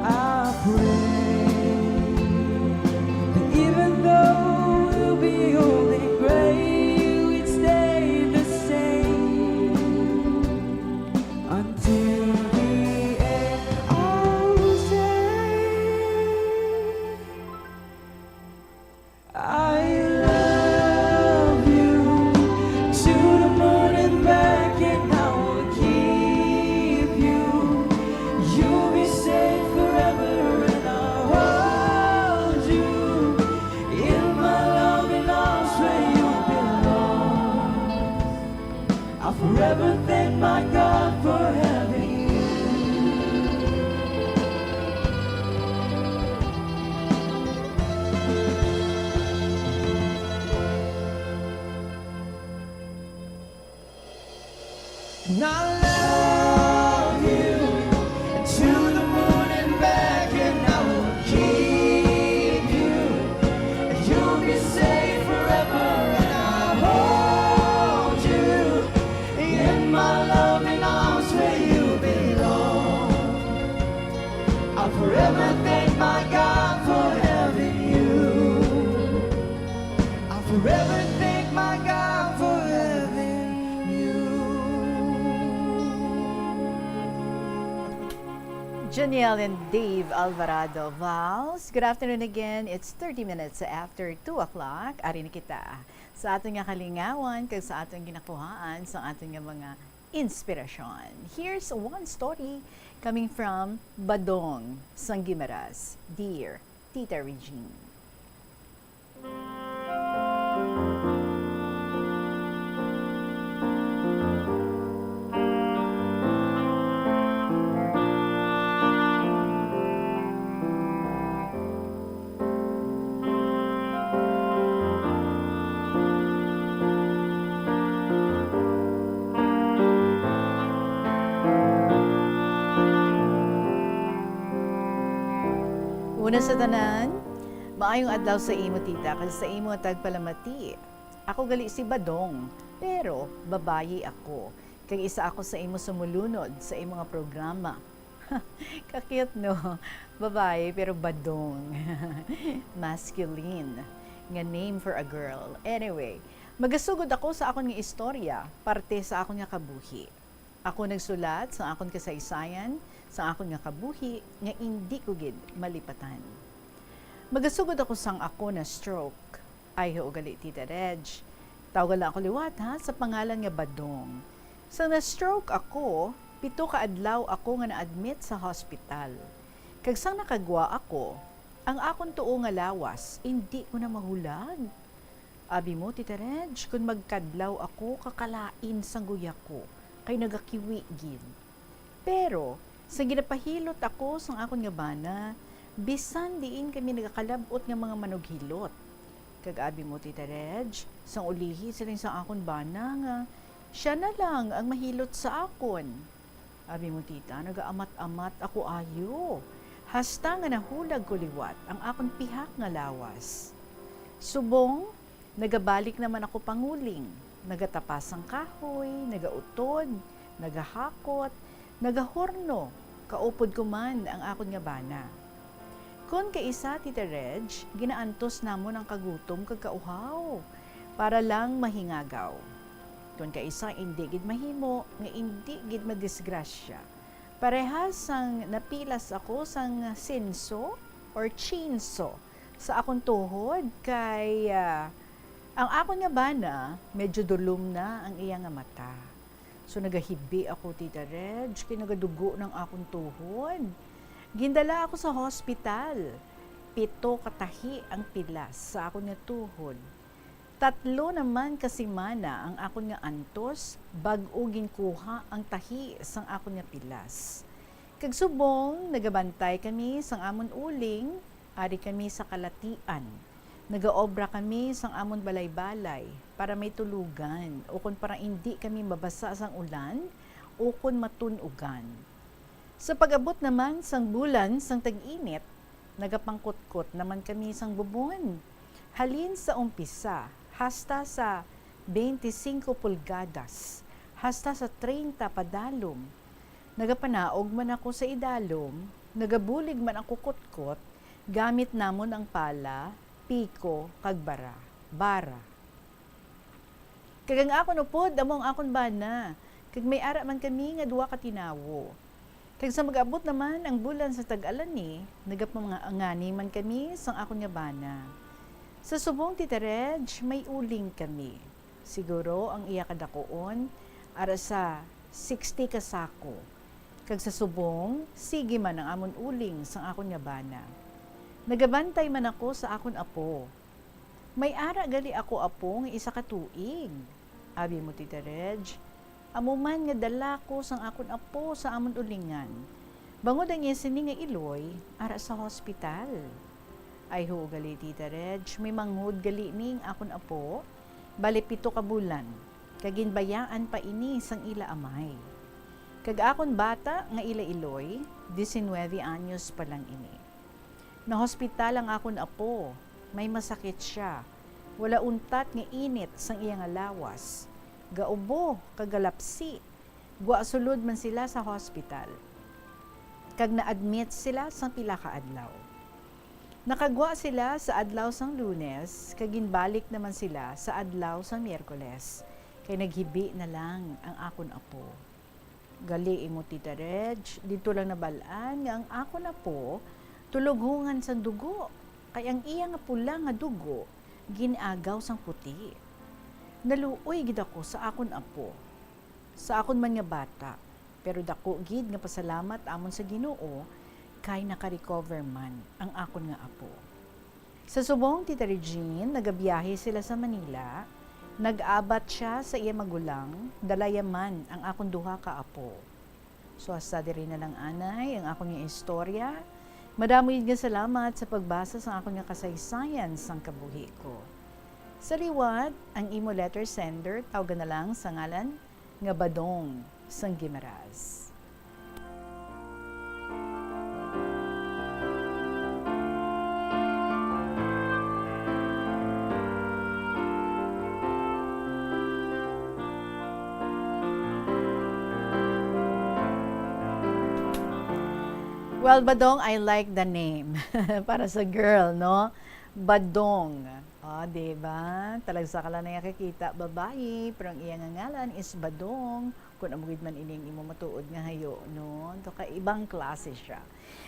I pray that even though we'll be old and gray, we'd stay the same until the end. I'll say I love you to the moon and back, and I will keep you. You'll be safe forever, and I'll hold you in my loving arms where you belong. I'll forever thank my God for having you. And I love you to the moon and back, and I will keep you. You'll be safe forever, and I'll hold you in my loving arms where you belong. I'll forever thank my God for having you. I'll forever thank my God for having you. Janiel and Dave Alvarado Vals. Good afternoon again. It's thirty minutes after two o'clock. Ari na kita sa aton nga kalingawan kag sa aton ginakuhaan sa aton nga mga inspirasyon. Here's one story coming from Badong sang Guimaras. Dear Tita Regine. Una sa tanan, maayong adlaw sa imo, tita, kag sa imo nga tagpalamati. Ako gali si Badong, pero babayi ako, kag isa ako sa imo sumulunod sa imo nga programa. Ka-cute, no? Babayi, pero badong. Masculine nga name for a girl. Anyway, magasugod ako sa akon nga istorya, parte sa akon nga kabuhi. Ako nagsulat sa akon kasaysayan, sa akon nga kabuhi, nga indi ko gid malipatan. Magasugod ako sang ako na-stroke. Ay, ho, gali, Tita Reg. Tawagan lang ako liwat, ha, sa pangalan nga Badong. Sang na-stroke ako, pito ka adlaw ako nga na-admit sa hospital. Kag sang nakagwa ako, ang akon tuo nga lawas, indi ko na mahulag. Abi mo, Tita Reg, kon magkadlaw ako, kakalain sang guya ko, kay nagakiwi gid. Pero, sang ginapahilot ako sang akon nga bana, bisan diin kami nagakalab-ot nga mga manughilot. Kag abi mo, Tita Reg, sang ulihi siling sang akon bana nga sia na lang ang mahilot sa akon. Abi mo, tita, nagaamat-amat ako ayo, hasta nga nahulag ko liwat ang akon pihak nga lawas. Subong, nagabalik naman ako panguling, nagatapa sang kahoy, nagautod, nagahakot, nagahorno, kaupod ko man ang akon nga bana. Kon kaisa, Tita Reg, ginaantos namon ang kagutom kag kauhaw para lang mahingagaw. Kon kaisa, indi gid mahimo nga indi gid madisgrasya. Parehas sang napilas ako sang sinso or chainsaw sa akon tuhod kay, ah, ang akon nga bana medyo dulom na ang iya nga mata. So, nagahibi ako, Tita Reg, kay nagadugo nang akon tuhod. Gindala ako sa hospital. Pito ka tahi ang pilas sa akon nga tuhod. Tatlo naman ka semana ang akon nga antos bag-o ginkuha ang tahi sang akon nga pilas. Kag subong nagabantay kami sang amon uling, ari kami sa kalatian. Nagaobra kami sang amon balay-balay para may tulugan, ukon para indi kami mabasa sang ulan, ukon matun-ugan. Sa pag-abot naman sang bulan sang tag-init, nagapangkutkot naman kami sang bubon. Halin sa umpisa hasta sa twenty-cinco pulgadas hasta sa treinta padalom. Nagapanaog man ako sa idalom, nagabulig man ako kutkot, gamit namon ang pala, piko, kag bara, bara. Kag ang akon upod amo ang akon bana, kag may ara man kami nga duha ka tinawo. Kag sa mag-abot naman ang bulan sa tag-alani, nagapamangani man kami sang akon nga bana. Sa subong, Tita Reg, may uling kami. Siguro ang iya kadakuon ara sa sixty ka sako. Kag sa subong, sige man ang amon uling sang akon nga bana. Nagabantay man ako sa akon apo. May ara gali ako apo nga isa ka tuig. Abi mo, Tita Reg, amo man nga dala ko sang akon apo sa amon ulingan. Bangod ang iya sini nga iloy, ara sa hospital. Ay, huo gali, Tita Reg, may manghod gali ni ang akon apo. Bali pito ka bulan, kag ginbayaan pa ini sang ila amay. Kag akon bata nga ila iloy, diecinuebe anyos pa lang ini. Nahospital ang akon apo. May masakit sia. Wala untat nga init sang iya nga lawas. Gaubo, kag galapsi. Gwa sulod man sila sa hospital. Kag na-admit sila sang pila ka adlaw. Nakagwa sila sa adlaw sang Lunes, kag ginbalik naman sila sa adlaw sang Miyerkules, kay naghibi na lang ang akon apo. Gali imo, Tita Reg, didto lang nabal-an nga ang akon apo tulughongan sang dugo, kay ang iya nga pula nga dugo gin-agaw sang puti. Naluoy gid ako sa akon apo, sa akon man nga bata, pero daku gid nga pasalamat amon sa Ginoo kay naka-recover man ang akon nga apo. Sa subong, Tita Regine, nagabiyahe sila sa Manila. Nag-abat sia sa iya magulang, dala iya man ang akon duha ka apo. So, hasta diri na lang anay ang akon nga istorya. Madamo gid nga salamat sa pagbasa sang akon nga kasaysayan sang kabuhi ko. Sa liwat, ang imo letter sender, tawgan na lang sa ngalan nga Badong sang Guimaras. Well, Badong, I like the name. Para sa girl, no? Badong. O, di ba? Talagsa ka lang nakakita, babayi, pero ang iya nga ngalan is Badong. Kung amo gid man ini ang imo matuod nga hayo, no? To ka ibang klase siya.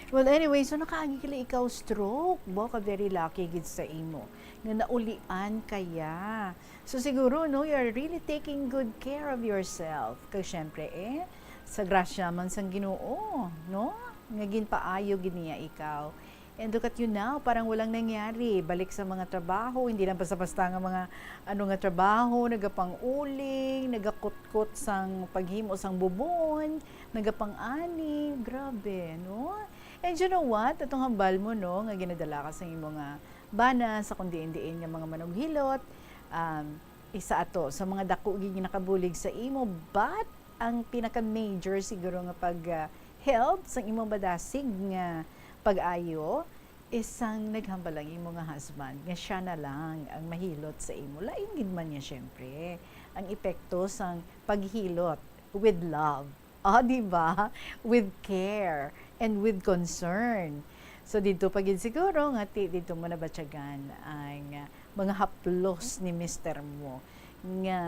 Well, anyway, so nakaagi kila ikaw stroke. Bo ka very lucky gid sa imo nga naulian kaya. So siguro, no, you're really taking good care of yourself. Kag syempre, eh, sa grasya man sang Ginoo, no? Nga ginpaayo gid niya ikaw. And look at you now, parang walang nangyari. Balik sa mga trabaho, hindi lang basta-basta nga mga ano nga trabaho, nagapang-uling, nagakutkot sang paghimo sang bubon, nagapang-ani. Grabe, no? And you know what? Atong hambal mo, no, nga ginadala ka sa imo nga bana sa kung diin-diin nga mga manughilot, um, isa ato sa mga dako gid nga nakabulig sa imo, but ang pinaka-major siguro nga pag, ah, help sang imong madasig nga pag-ayo is sang naghambal ang imo nga husband nga siya na lang ang mahilot sa imo. Lain gid man niya, syempre, ang epekto sang paghilot with love. Ah, di ba? With care and with concern. So, didto pa gid siguro nga ti-, didto mo nabatyagan ang, ah, mga haplos ni mister mo nga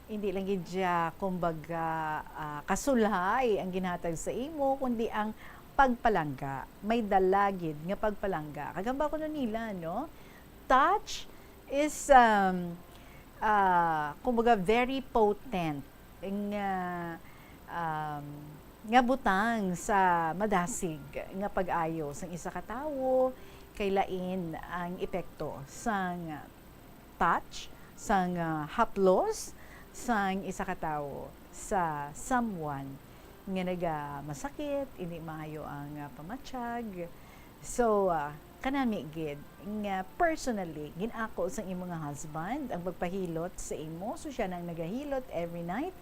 hindi lang gid siya, kumbaga, ah, kasulhay ang ginhatag sa imo, kundi ang pagpalangga. May dala gid nga pagpalangga. Kag hambal kuno nila, no? Touch is, um, ah, kumbaga, very potent nga, um, nga butang sa madasig nga pag-ayo sang isa ka tawo, kay lain ang epekto sang touch, sang, ah, haplos sang isa ka tawo sa someone nga nagamasakit, hindi maayo ang, ah, pamatyag. So, ah, kanami gid nga personally, gin-ako sang imo nga husband ang pagpahilot sa imo. So, siya na ang nagahilot every night.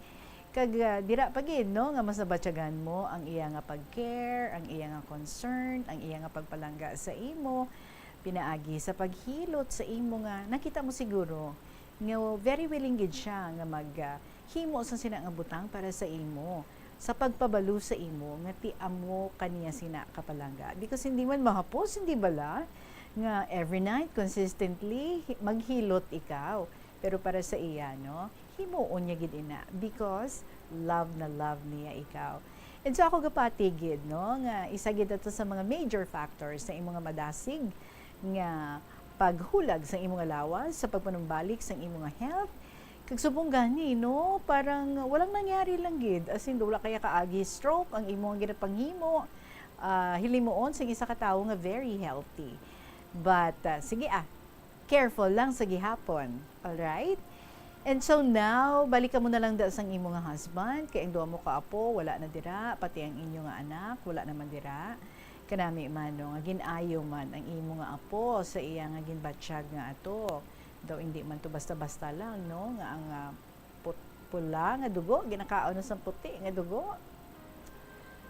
Kag, ah, dira pa gid, no, nga mas nabatyagan mo ang iya nga pag-care, ang iya nga concern, ang iya nga pagpalangga sa imo, pinaagi sa paghilot sa imo nga nakita mo siguro nga very willing gid siya nga mag, ah, himo sa sina nga butang para sa imo, sa pagpabalo sa imo nga ti amo ka niya sina kapalangga. Because hindi man mahapos, hindi bala, nga every night, consistently, hi- maghilot ikaw. Pero para sa iya, no, himuon niya gid ina because love na love niya ikaw. And so ako gapati gid, no, nga isa gid ato sa mga major factors sa imo nga madasig nga paghulag sa imo nga lawas, sa pagpanumbalik sa imo nga health. Kag subong gani, no, parang walang nangyari lang gid. As in, wala kaya kaagi stroke ang imo nga ginapanghimo. Ah, hilimuon sing isa ka tawo nga very healthy. But, ah, sige ah, careful lang sa gihapon. Alright? And so now, balik ka mo na lang da sang imo nga husband, kay ang duha mo ka apo, wala na dira, pati ang inyo nga anak, wala naman dira. Kanami man, no, nga gin-ayo man ang imo nga apo sa iya nga ginbatyag nga ato. Daw hindi man to basta-basta lang, no, nga ang, ah, put-, pula nga dugo, ginakaon na sang puti nga dugo.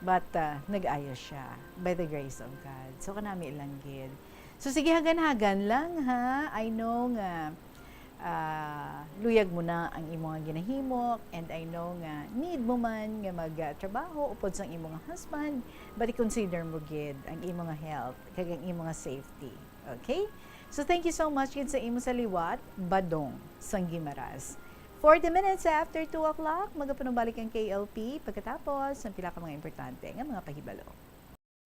But, ah, nag-ayo siya by the grace of God. So, kanami lang gid. So, sige, hagan-hagan lang, ha. I know nga, ah, luyag mo na ang imo nga ginahimo, and I know nga need mo man nga magtrabaho upod sang imo nga husband, but i-consider mo gid ang imo nga health kag ang imo nga safety. Okay? So, thank you so much gid sa imo sa liwat, Badong sang Guimaras. Forty minutes after two o'clock, magapanumbalik ang K L P pagkatapos ng pila ka mga importante nga mga pahibalo.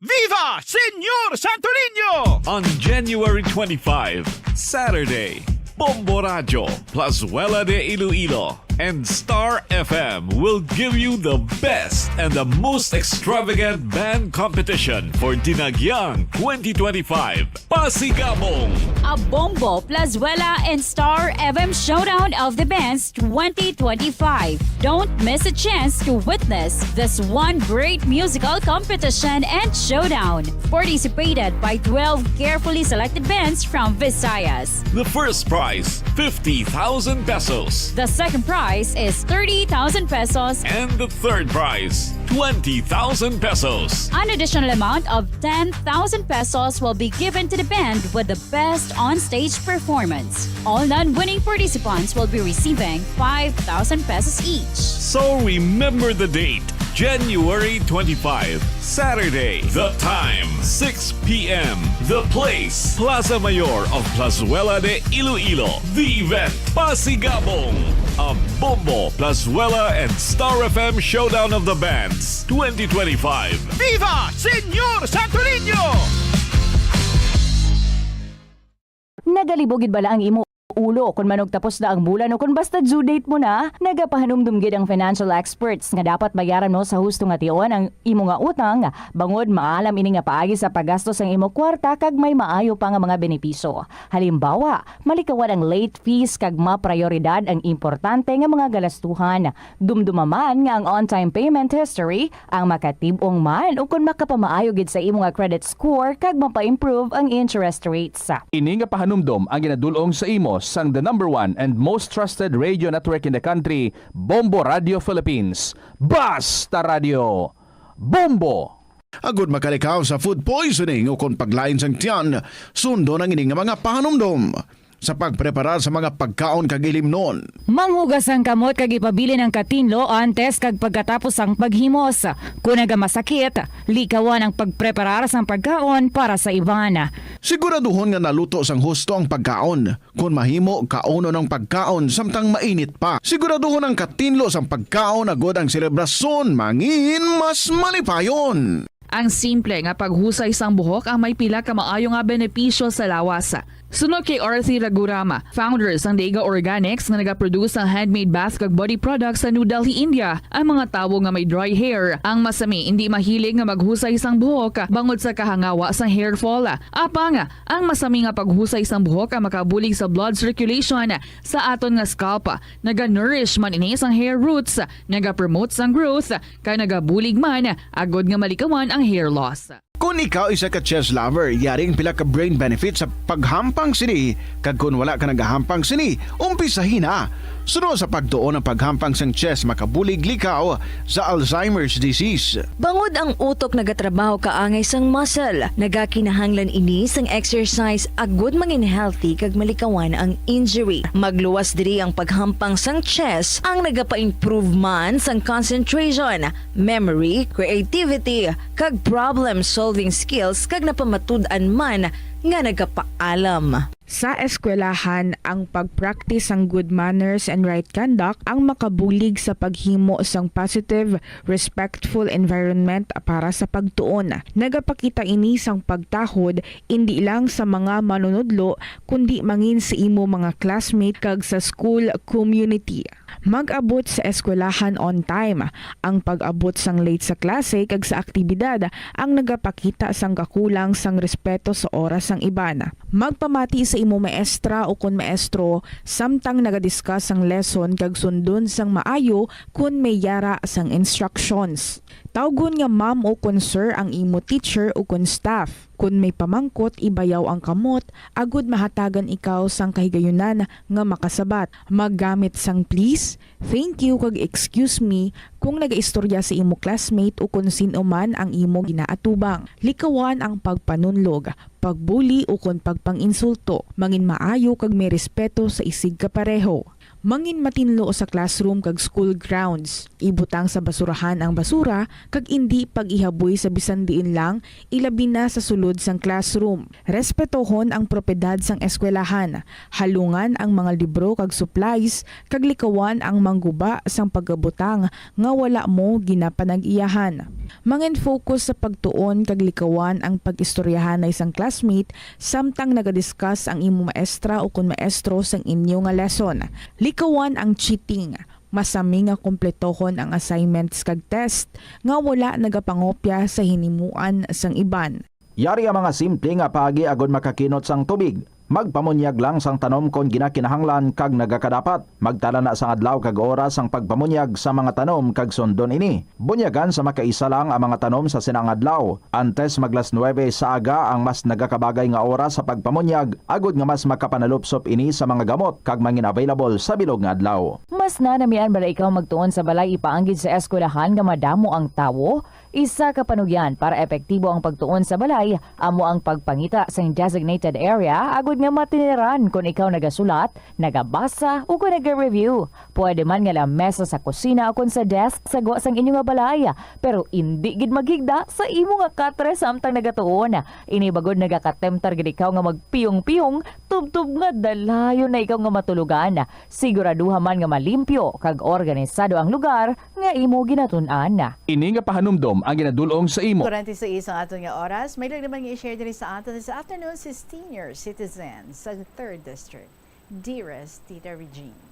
Viva Señor Santo Niño! On January twenty-five, Saturday, Bombo Radyo, Plazuela de Iloilo, and Star F M will give you the best and the most extravagant band competition for Dinagyang twenty twenty-five. Pasigabong! A Bombo, Plazuela, and Star F M Showdown of the Bands twenty twenty-five. Don't miss a chance to witness this one great musical competition and showdown. Participated by twelve carefully selected bands from Visayas. The first prize, fifty thousand pesos. The second prize is thirty thousand pesos. And the third prize, twenty thousand pesos. An additional amount of ten thousand pesos will be given to the band with the best on-stage performance. All non-winning participants will be receiving five thousand pesos each. So remember the date, January twenty-five, Saturday. The time, six p.m. The place, Plaza Mayor of Plazuela de Iloilo. The event, Pasigabong, a Bombo, Plazuela, and Star F M Showdown of the Bands twenty twenty-five. Viva Señor Santo Niño! Nagalibog gid bala ang imo ulo kon manugtapos na ang bulan o kon basta due date mo na? Nagapahanumdom gid ang financial experts nga dapat bayaran mo sa husto nga tion ang imo nga utang, bangod maalam ini nga paagi sa paggasto sang imo kwarta kag may maayo pa nga mga benepisyo. Halimbawa, malikawan ang late fees kag maprayoridad ang importante nga mga galastuhan. Dumduma man nga ang on-time payment history ang makatib-ong man ukon makapamaayo gid sa imo nga credit score kag mapa-improve ang interest rates. Ini nga pahanumdom ang ginadul-ong sa imo sang the number one and most trusted radio network in the country, Bombo Radio Philippines. Basta Radio, Bombo! Agud makalikaw sa food poisoning o kon paglain sang tiyan, sundon ang ini nga mga pahanumdom sa pagpreparar sa mga pagkaon kag ilimnon. Manghugas ang kamot kag ipabilin ang katinlo antes kag pagkatapos sang paghimos. Kon nagamasakit, likawan ang pagpreparar sang pagkaon para sa iban. Siguraduhon nga naluto sang husto ang pagkaon. Kon mahimo, kaunon ang pagkaon samtang mainit pa. Siguraduhon ang katinlo sang pagkaon agud ang selebrasyon mangin mas malipayon. Ang simple nga paghusay sang buhok ang may pila ka maayo nga benepisyo sa lawas. Suno kay Arthi Ragurama, founder sang Dega Organics nga nagaproduce sang handmade bath kag body products sa New Delhi, India, ang mga tawo nga may dry hair ang masami indi mahilig nga maghusay sang buhok bangod sa kahangawa sang hair fall. Apang ang masami nga paghusay sang buhok ang makabulig sa blood circulation sa aton nga scalp. Naga-nourish man ini sang hair roots, nagapromote sang growth, kag nagabulig man agud nga malikawan ang hair loss. Kon ikaw isa ka chess lover, yari ang pila ka brain benefits sa paghampang sini, kag kon wala ka nagahampang sini, umpisahi na. Suno sa pagtuon, ang paghampang sang chess makabulig likaw sa Alzheimer's disease. Bangod ang utok nagatrabaho kaangay sang muscle, nagakinahanglan ini sang exercise agud mangin healthy kag malikawan ang injury. Magluwas diri ang paghampang sang chess, ang nagapa-improve man sang concentration, memory, creativity, kag problem-solving skills, kag napamatud-an man nga nagapaalam. Sa eskwelahan, ang pag-practice sang good manners and right conduct ang makabulig sa paghimo sang positive, respectful environment para sa pagtuon. Nagapakita ini sang pagtahod indi lang sa mga manunudlo, kundi mangin sa imo mga classmate kag sa school community. Mag-abot sa eskwelahan on time. Ang pag-abot sang late sa klase kag sa aktibidad ang nagapakita sang kakulang sang respeto sa oras sang iban. Magpamati sa imo maestra ukon maestro samtang naga-discuss sang lesson kag sundon sang maayo kon may yara sang instructions. Tawgon nga ma'am ukon sir ang imo teacher ukon staff. Kon may pamangkot, ibayaw ang kamot agud mahatagan ikaw sang kahigayunan nga makasabat. Maggamit sang please, thank you, kag excuse me kung nagaistorya sa imo classmate ukon sin-o man ang imo ginaatubang. Likawan ang pagpanunlog, pagbuli, ukon pagpang-insulto. Mangin maayo kag may respeto sa isigkapareho. Mangin matinlo sa classroom kag school grounds. Ibutang sa basurahan ang basura kag indi pag-ihaboy sa bisan diin lang, ilabi na sa sulod sang classroom. Respetohon ang propiedad sang eskwelahan. Halungan ang mga libro kag supplies, kag likawan ang mangguba sang pagabutang nga wala mo ginapanag-iyahan. Mangin-focus sa pagtuon kag likawan ang pag-istoryahanay sang classmate samtang naga-discuss ang imo maestra ukon maestro sang inyo nga lesson. Likawan ang cheating. Masami nga kumpletohon ang assignments kag test nga wala nagapangopya sa hinimuan sang iban. Yari ang mga simple nga paagi agud makakinot sang tubig. Magpamunyag lang sang tanom kon ginakinahanglan kag nagakadapat. Magtala na sang adlaw kag oras sang pagpamunyag sa mga tanom kag sundon ini. Bunyagan sa makaisa lang ang mga tanom sa sina nga adlaw. Antes mag las nuebe sa aga ang mas nagakabagay nga oras sa pagpamunyag, agud nga mas makapanalupsop ini sa mga gamot kag mangin-available sa bilog nga adlaw. Mas nanamian bala ikaw magtuon sa balay ipaanggid sa eskwelahan nga madamo ang tawo? Isa ka panugyan para epektibo ang pagtuon sa balay amo ang pagpangita sang designated area agud nga matiniran kon ikaw nagasulat, nagabasa, o kon naga-review. Pwede man nga lamesa sa kusina o kon sa desk sa gwa sang inyo nga balay, pero indi gid maghigda sa imo nga katre samtang nagatuon. Ini bangod nagakatemptar gid ikaw nga magpiyong-piyong tubtob nga dalayon na ikaw nga matulogan. Siguraduha man nga malimpyo kag organisado ang lugar nga imo ginatun-an. Ini nga pahanumdom ang ginadul-ong sa imo. Kurente sa isang aton nga oras, may lang naman nga i-share diri sa aton sa afternoon si senior citizen sa third District. Dearest Tita Regine.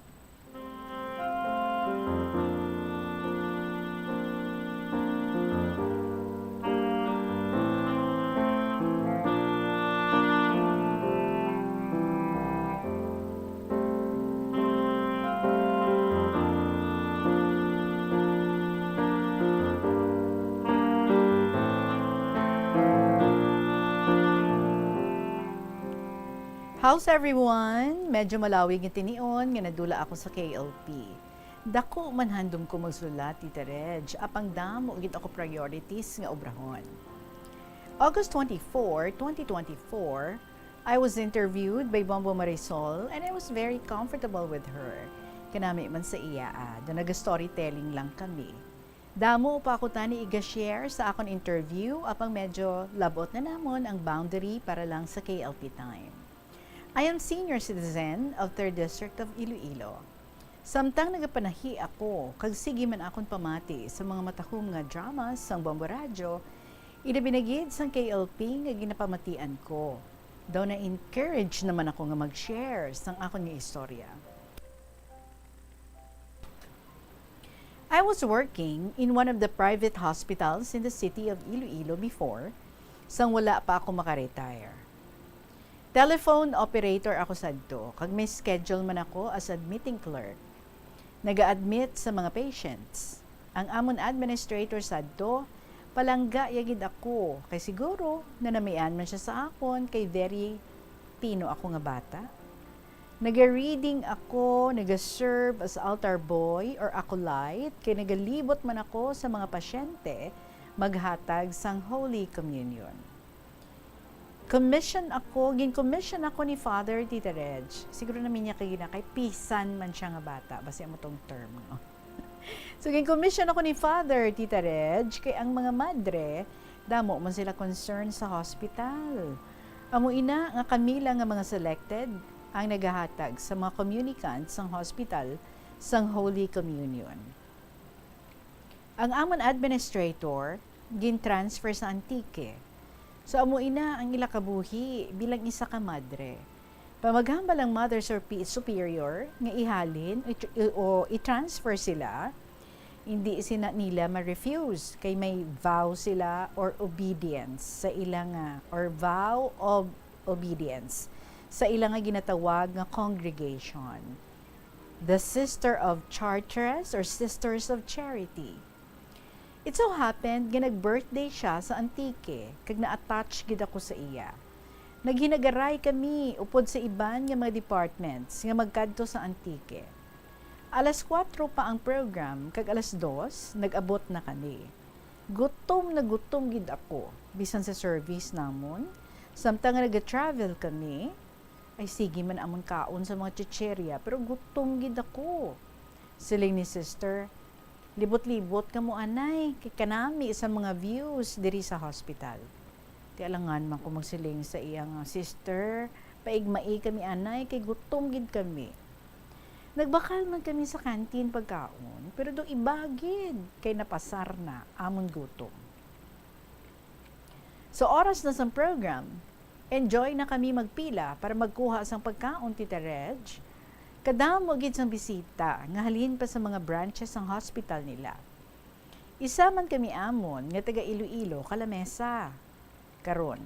How's everyone? Medyo malawig nga tinion nga nadula ako sa K L P. Dako man handom ko magsulat, Tita Reg, apang damo gid ako priorities nga obrahon. August twenty-four, twenty twenty-four, I was interviewed by Bombo Marisol and I was very comfortable with her. Kanami man sa iya, ah, do naga-storytelling lang kami. Damo pa ako tani iga-share sa akon interview, apang medyo labot na namon ang boundary para lang sa K L P time. I am senior citizen of third District of Iloilo. Samtang nagapanahi ako, kag sige man akon pamati sa mga matahom nga dramas sang Bombo Radyo, ilabi na gid sang K L P nga ginapamatian ko. Daw na-encourage naman ako nga mag-share sang akon nga istorya. I was working in one of the private hospitals in the city of Iloilo before, sang wala pa ako maka-retire. Telephone operator ako sadto, kag may schedule man ako as admitting clerk. Naga-admit sa mga patients. Ang amon administrator sadto, palangga ya gid ako, kay siguro nanamian man siya sa akon, kay very tino ako nga bata. Naga-reading ako, naga-serve as altar boy or acolyte, kay nagalibot man ako sa mga pasyente maghatag sang Holy Communion. Commission ako, gin-commission ako ni Father Tita Reg. Siguro namin niya kay na kay pisan man siya nga bata, basi amo tong term, no? So, gin-commission ako ni Father Tita Reg, kay ang mga madre, damo man sila concern sa hospital. Amo ina nga kami lang nga mga selected ang nagahatag sa mga communicants sang hospital sang Holy Communion. Ang amon administrator gin-transfer sa Antique. So, amo ina ang ila kabuhi bilang isa ka madre. Pamaghambal ang Mother Supe-, Superior nga ihalin o i-, o i-transfer sila, hindi sina nila ma-refuse kay may vow sila or obedience sa ila nga, or vow of obedience sa ila nga ginatawag nga congregation. The Sister of Chartres or Sisters of Charity. It so happened nga nag-birthday siya sa Antique, kag na-attach gid ako sa iya. Naghinagaray kami upod sa iban nga mga departments nga magkadto sa Antique. Alas kuwatro pa ang program, kag alas dos, nag-abot na kami. Gutom na gutom gid ako, bisan sa service namon. Samtang nga nag-travel kami, ay sige man amon kaon sa mga chicheria, pero gutom gid ako. Siling ni Sister, "Libot-libot kamo, anay, kay kanami sa mga views diri sa hospital." Ti alangan man ko magsiling sa iya nga, "Sister, paigmai kami, anay, kay gutom gid kami." Nagbakal man kami sa canteen pagkaon, pero daw iba gid kay napasar na amon gutom. Sa oras na sang program, enjoy na kami magpila para magkuha sang pagkaon, Tita Reg. Kadamo gid sang bisita nga halin pa sa mga branches sang hospital nila. Isa man kami amon nga taga Iloilo ka lamesa karon.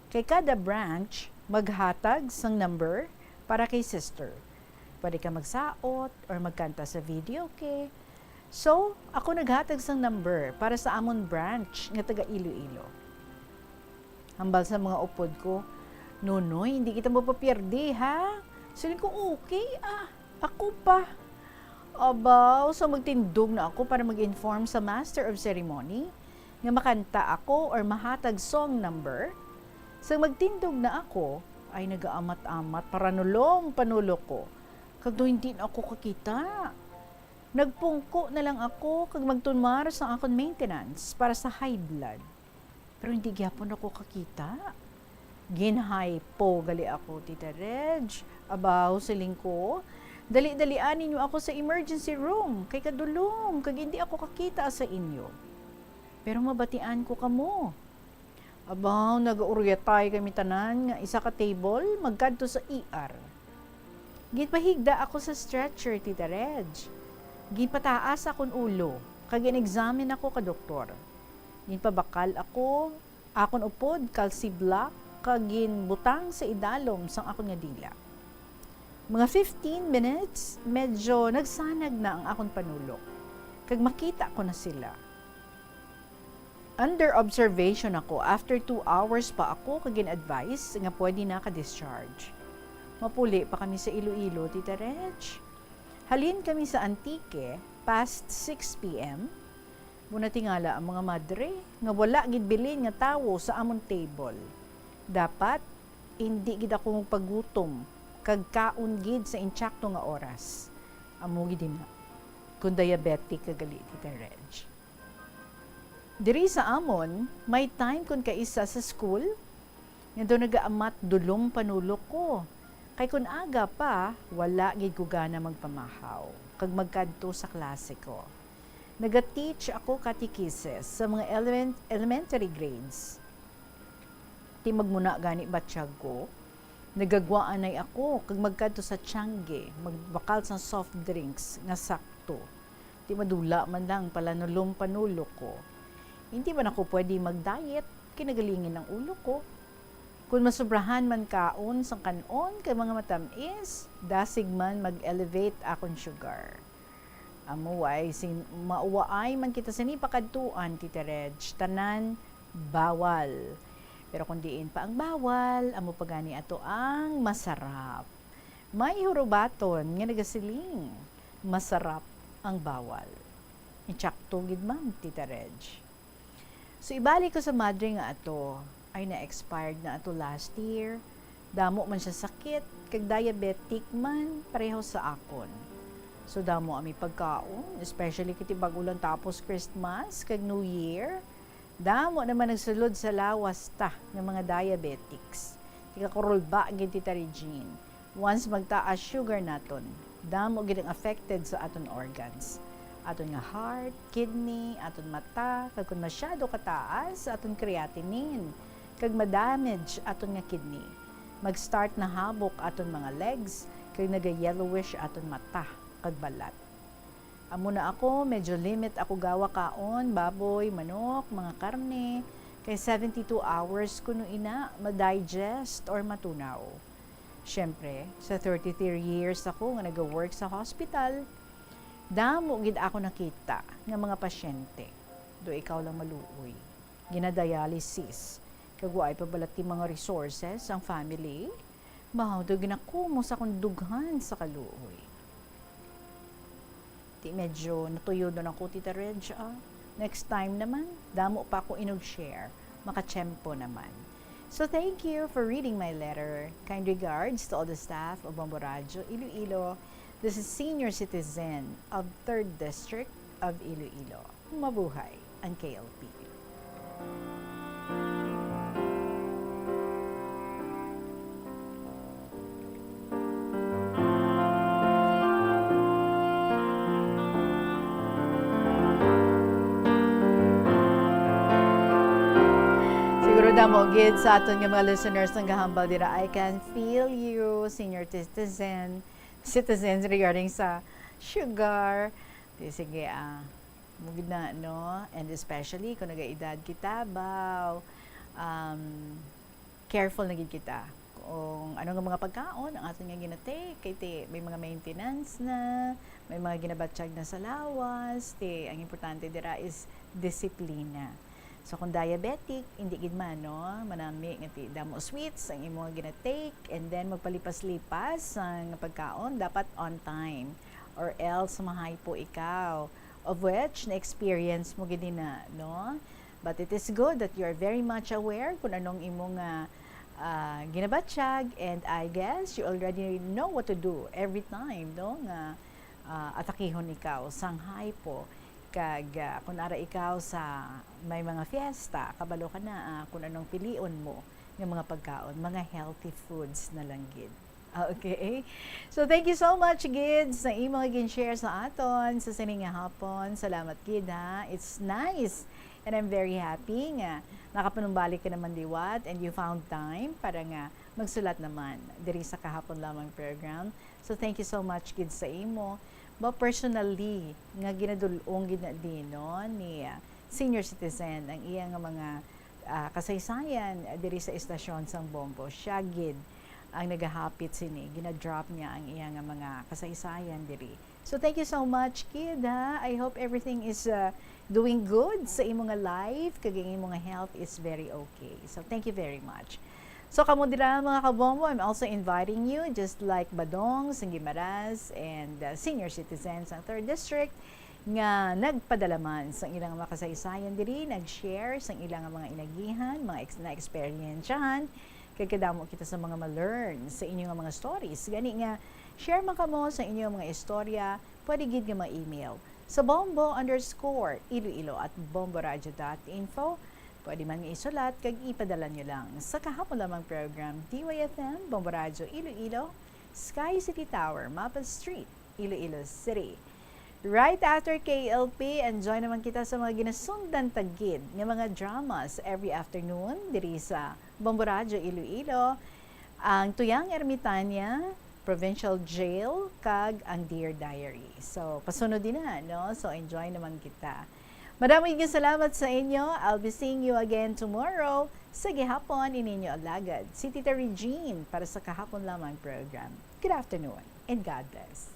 Kay kada branch maghatag sang number para kay Sister. Pwede ka magsaot or magkanta sa videoke. So, ako naghatag sang number para sa amon branch nga taga Iloilo. Hambal sa mga upod ko, "Nonoy, hindi kita mapapiyerde, ha?" Siling ko, "Okay, ah, ako pa." Abaw, so magtindog na ako para mag-inform sa Master of Ceremony nga makanta ako or mahatag song number. Sa magtindog na ako, ay nagaamat-amat, paranulong-panulo ko. Kag daw hindi na ako kakita. Nagpungko na lang ako kag magtunmar sa akon maintenance para sa high blood. Pero hindi gyapon ako kakita. Ginhypo gali ako, Tita Reg. Abaw, siling ko, dali-dalian ninyo ako sa emergency room, kay kadulom, kag hindi ako kakita sa inyo. Pero mabatian ko kamo. Abaw, nagauruyatay kami tanan nga isa ka table magkadto sa E R. Ginpahigda ako sa stretcher, Tita Reg. Ginpataas akon ulo, kag gin-examine ako ka doktor. Ginpabakal ako, akon upod, calci block, kag ginbutang sa idalom sang akon nga dila. Mga fifteen minutes, medyo nagsanag na ang akon panulok, kag makita ko na sila. Under observation ako. After two hours pa ako kag gin-advise nga pwede na ka-discharge. Mapuli pa kami sa Iloilo, Tita Reg. Halin kami sa Antique past six P M. Muna tingala ang mga madre nga wala gid bilin nga tawo sa amon table. Dapat, hindi gid ako magpagutom kag kaon gid sa insakto nga oras. Amo gid na. Kung diabetic ka gali, Tita Reg. Diri sa amon, may time kon kaisa sa school, nga daw nagaamat dulom panulok ko. Kay kon aga pa, wala gid ko gana magpamahaw, kag magkadto sa klase ko. Naga-teach ako catechesis sa mga elemen-, elementary grades. Ti magmuna gani batyag ko, nagagwa anay ako kag magkadto sa tiangge, magbakal sang soft drinks nga sakto. Ti madula man lang palanulom-panulok ko. Hindi man ako pwede mag-diet, kay nagalingin ang ulo ko. Kon masobrahan man kaon sang kan-on kay mga matamis, dasig man mag-elevate akon sugar. Amo, way sin-, mauwaay man kita sini pakadtuan, Tita Reg, tanan bawal. Pero kung diin pa ang bawal, amo pa gani ato ang masarap. May hurubaton nga nagasiling, "Masarap ang bawal." Insakto gid man, Tita Reg. So, ibalik ko sa madre nga ato, ay na-expired na ato last year. Damo man siya sakit, kag diabetic man, pareho sa akon. So, damo ami pagkaon, especially kiti bag-o lang tapos Christmas kag New Year. Damo naman nagsulod sa lawas ta nga mga diabetics. Tikakurulba gid, Tita Regine. Once magtaas sugar naton, damo gid ang affected sa aton organs. Aton nga heart, kidney, aton mata, kag kon masyado kataas, aton creatinine, kag ma-damage aton nga kidney. Mag-start na habok aton mga legs, kag naga-yellowish aton mata kag balat. Amo na ako, medyo limit ako gawa kaon, baboy, manok, mga karne, kay seventy-two hours kuno ina ma-digest or matunaw. Siyempre, sa thirty-three years ako nga nag-work sa hospital, damo gid ako nakita nga mga pasyente. Do ikaw lang maluoy. Ginadialysis, kag waay pa bala ti mga resources ang family. Mao daw ginakumo sa akong dughan sa kaluoy. Ti medyo natuyodon ako, Tita Reg, ah. Next time naman, damo pa ako inug-share. Makatiyempo naman. So thank you for reading my letter. Kind regards to all the staff of Bombo Radyo Iloilo. This is senior citizen of third District of Iloilo. Mabuhay ang K L P. Siguro damo gid sa aton nga mga listeners ang gahambal dira, "I can feel you, senior citizen, citizens," regarding sa sugar. Di, sige, ah, mo gid na, no? And especially kung nagaedad kita, baw, um, careful na gid kita kung ano nga mga pagkaon ang aton nga ginatake, kay ti may mga maintenance na, may mga ginabatyag na sa lawas, ti ang importante dira is disiplina. So, kung diabetic, hindi gid man, no? Manami nga ti damo sweets ang imo nga ginatake, and then magpalipas-lipas ang pagkaon, dapat on time, or else mahypo ikaw, of which na-experience mo gid na, no? But it is good that you are very much aware kung anong imo nga, ah, ginabatyag, and I guess you already know what to do every time, no, nga, ah, atakihon ikaw sang hypo. Kag, ah, kung ara ikaw sa may mga fiesta, kabalo ka na, ah, kung anong pilion mo nga mga pagkaon, mga healthy foods na lang gid. Okay. So, thank you so much gid sa imo nga gin-share sa aton sa sini nga hapon. Salamat gid, ha. It's nice. And I'm very happy nga nakapanumbalik ka naman liwat and you found time para nga magsulat naman diri sa Kahapon Lamang program. So, thank you so much gid sa imo. Ba, personally, nga ginadul-ong gid na din, no, ni, ah, senior citizen ang iya nga mga ah, kasaysayan diri sa estasyon sang Bombo. Siya gid ang nagahapit sini, gina-drop niya ang iya nga mga kasaysayan diri. So, thank you so much, kid, ha. I hope everything is, uh, doing good sa imo nga life, kag ang imo nga health is very okay. So, thank you very much. So, kamo dira, mga kabombo, I'm also inviting you, just like Badong sang Guimaras and, uh, senior citizens sang third District, nga nagpadala man sang ilang mga kasaysayan diri, nag-share sang ilang mga inagihan, mga ex-, na-eksperyensyahan, kay kadamo kita sa mga ma-learn sa inyo nga mga stories. Gani nga, share man kamo sa inyo mga istorya, pwede gid nga ma-email sa bombo underscore iloilo at bomboradio dot info. Pwede man nga isulat kag ipadala nyo lang sa Kahapon Lamang Program, D Y F M, Bombo Radyo Iloilo, Sky City Tower, Maple Street, Iloilo City. Right after K L P, enjoy naman kita sa mga ginasundan ta gid nga mga dramas every afternoon diri sa Bombo Radyo Iloilo, ang Tuyang Ermitania, Provincial Jail, kag ang Dear Diary. So, pasunod din na, no? So, enjoy naman kita. Madamo nga salamat sa inyo. I'll be seeing you again tomorrow sa gihapon. Ini inyo alagad, si Tita Regine, para sa Kahapon Lamang program. Good afternoon and God bless.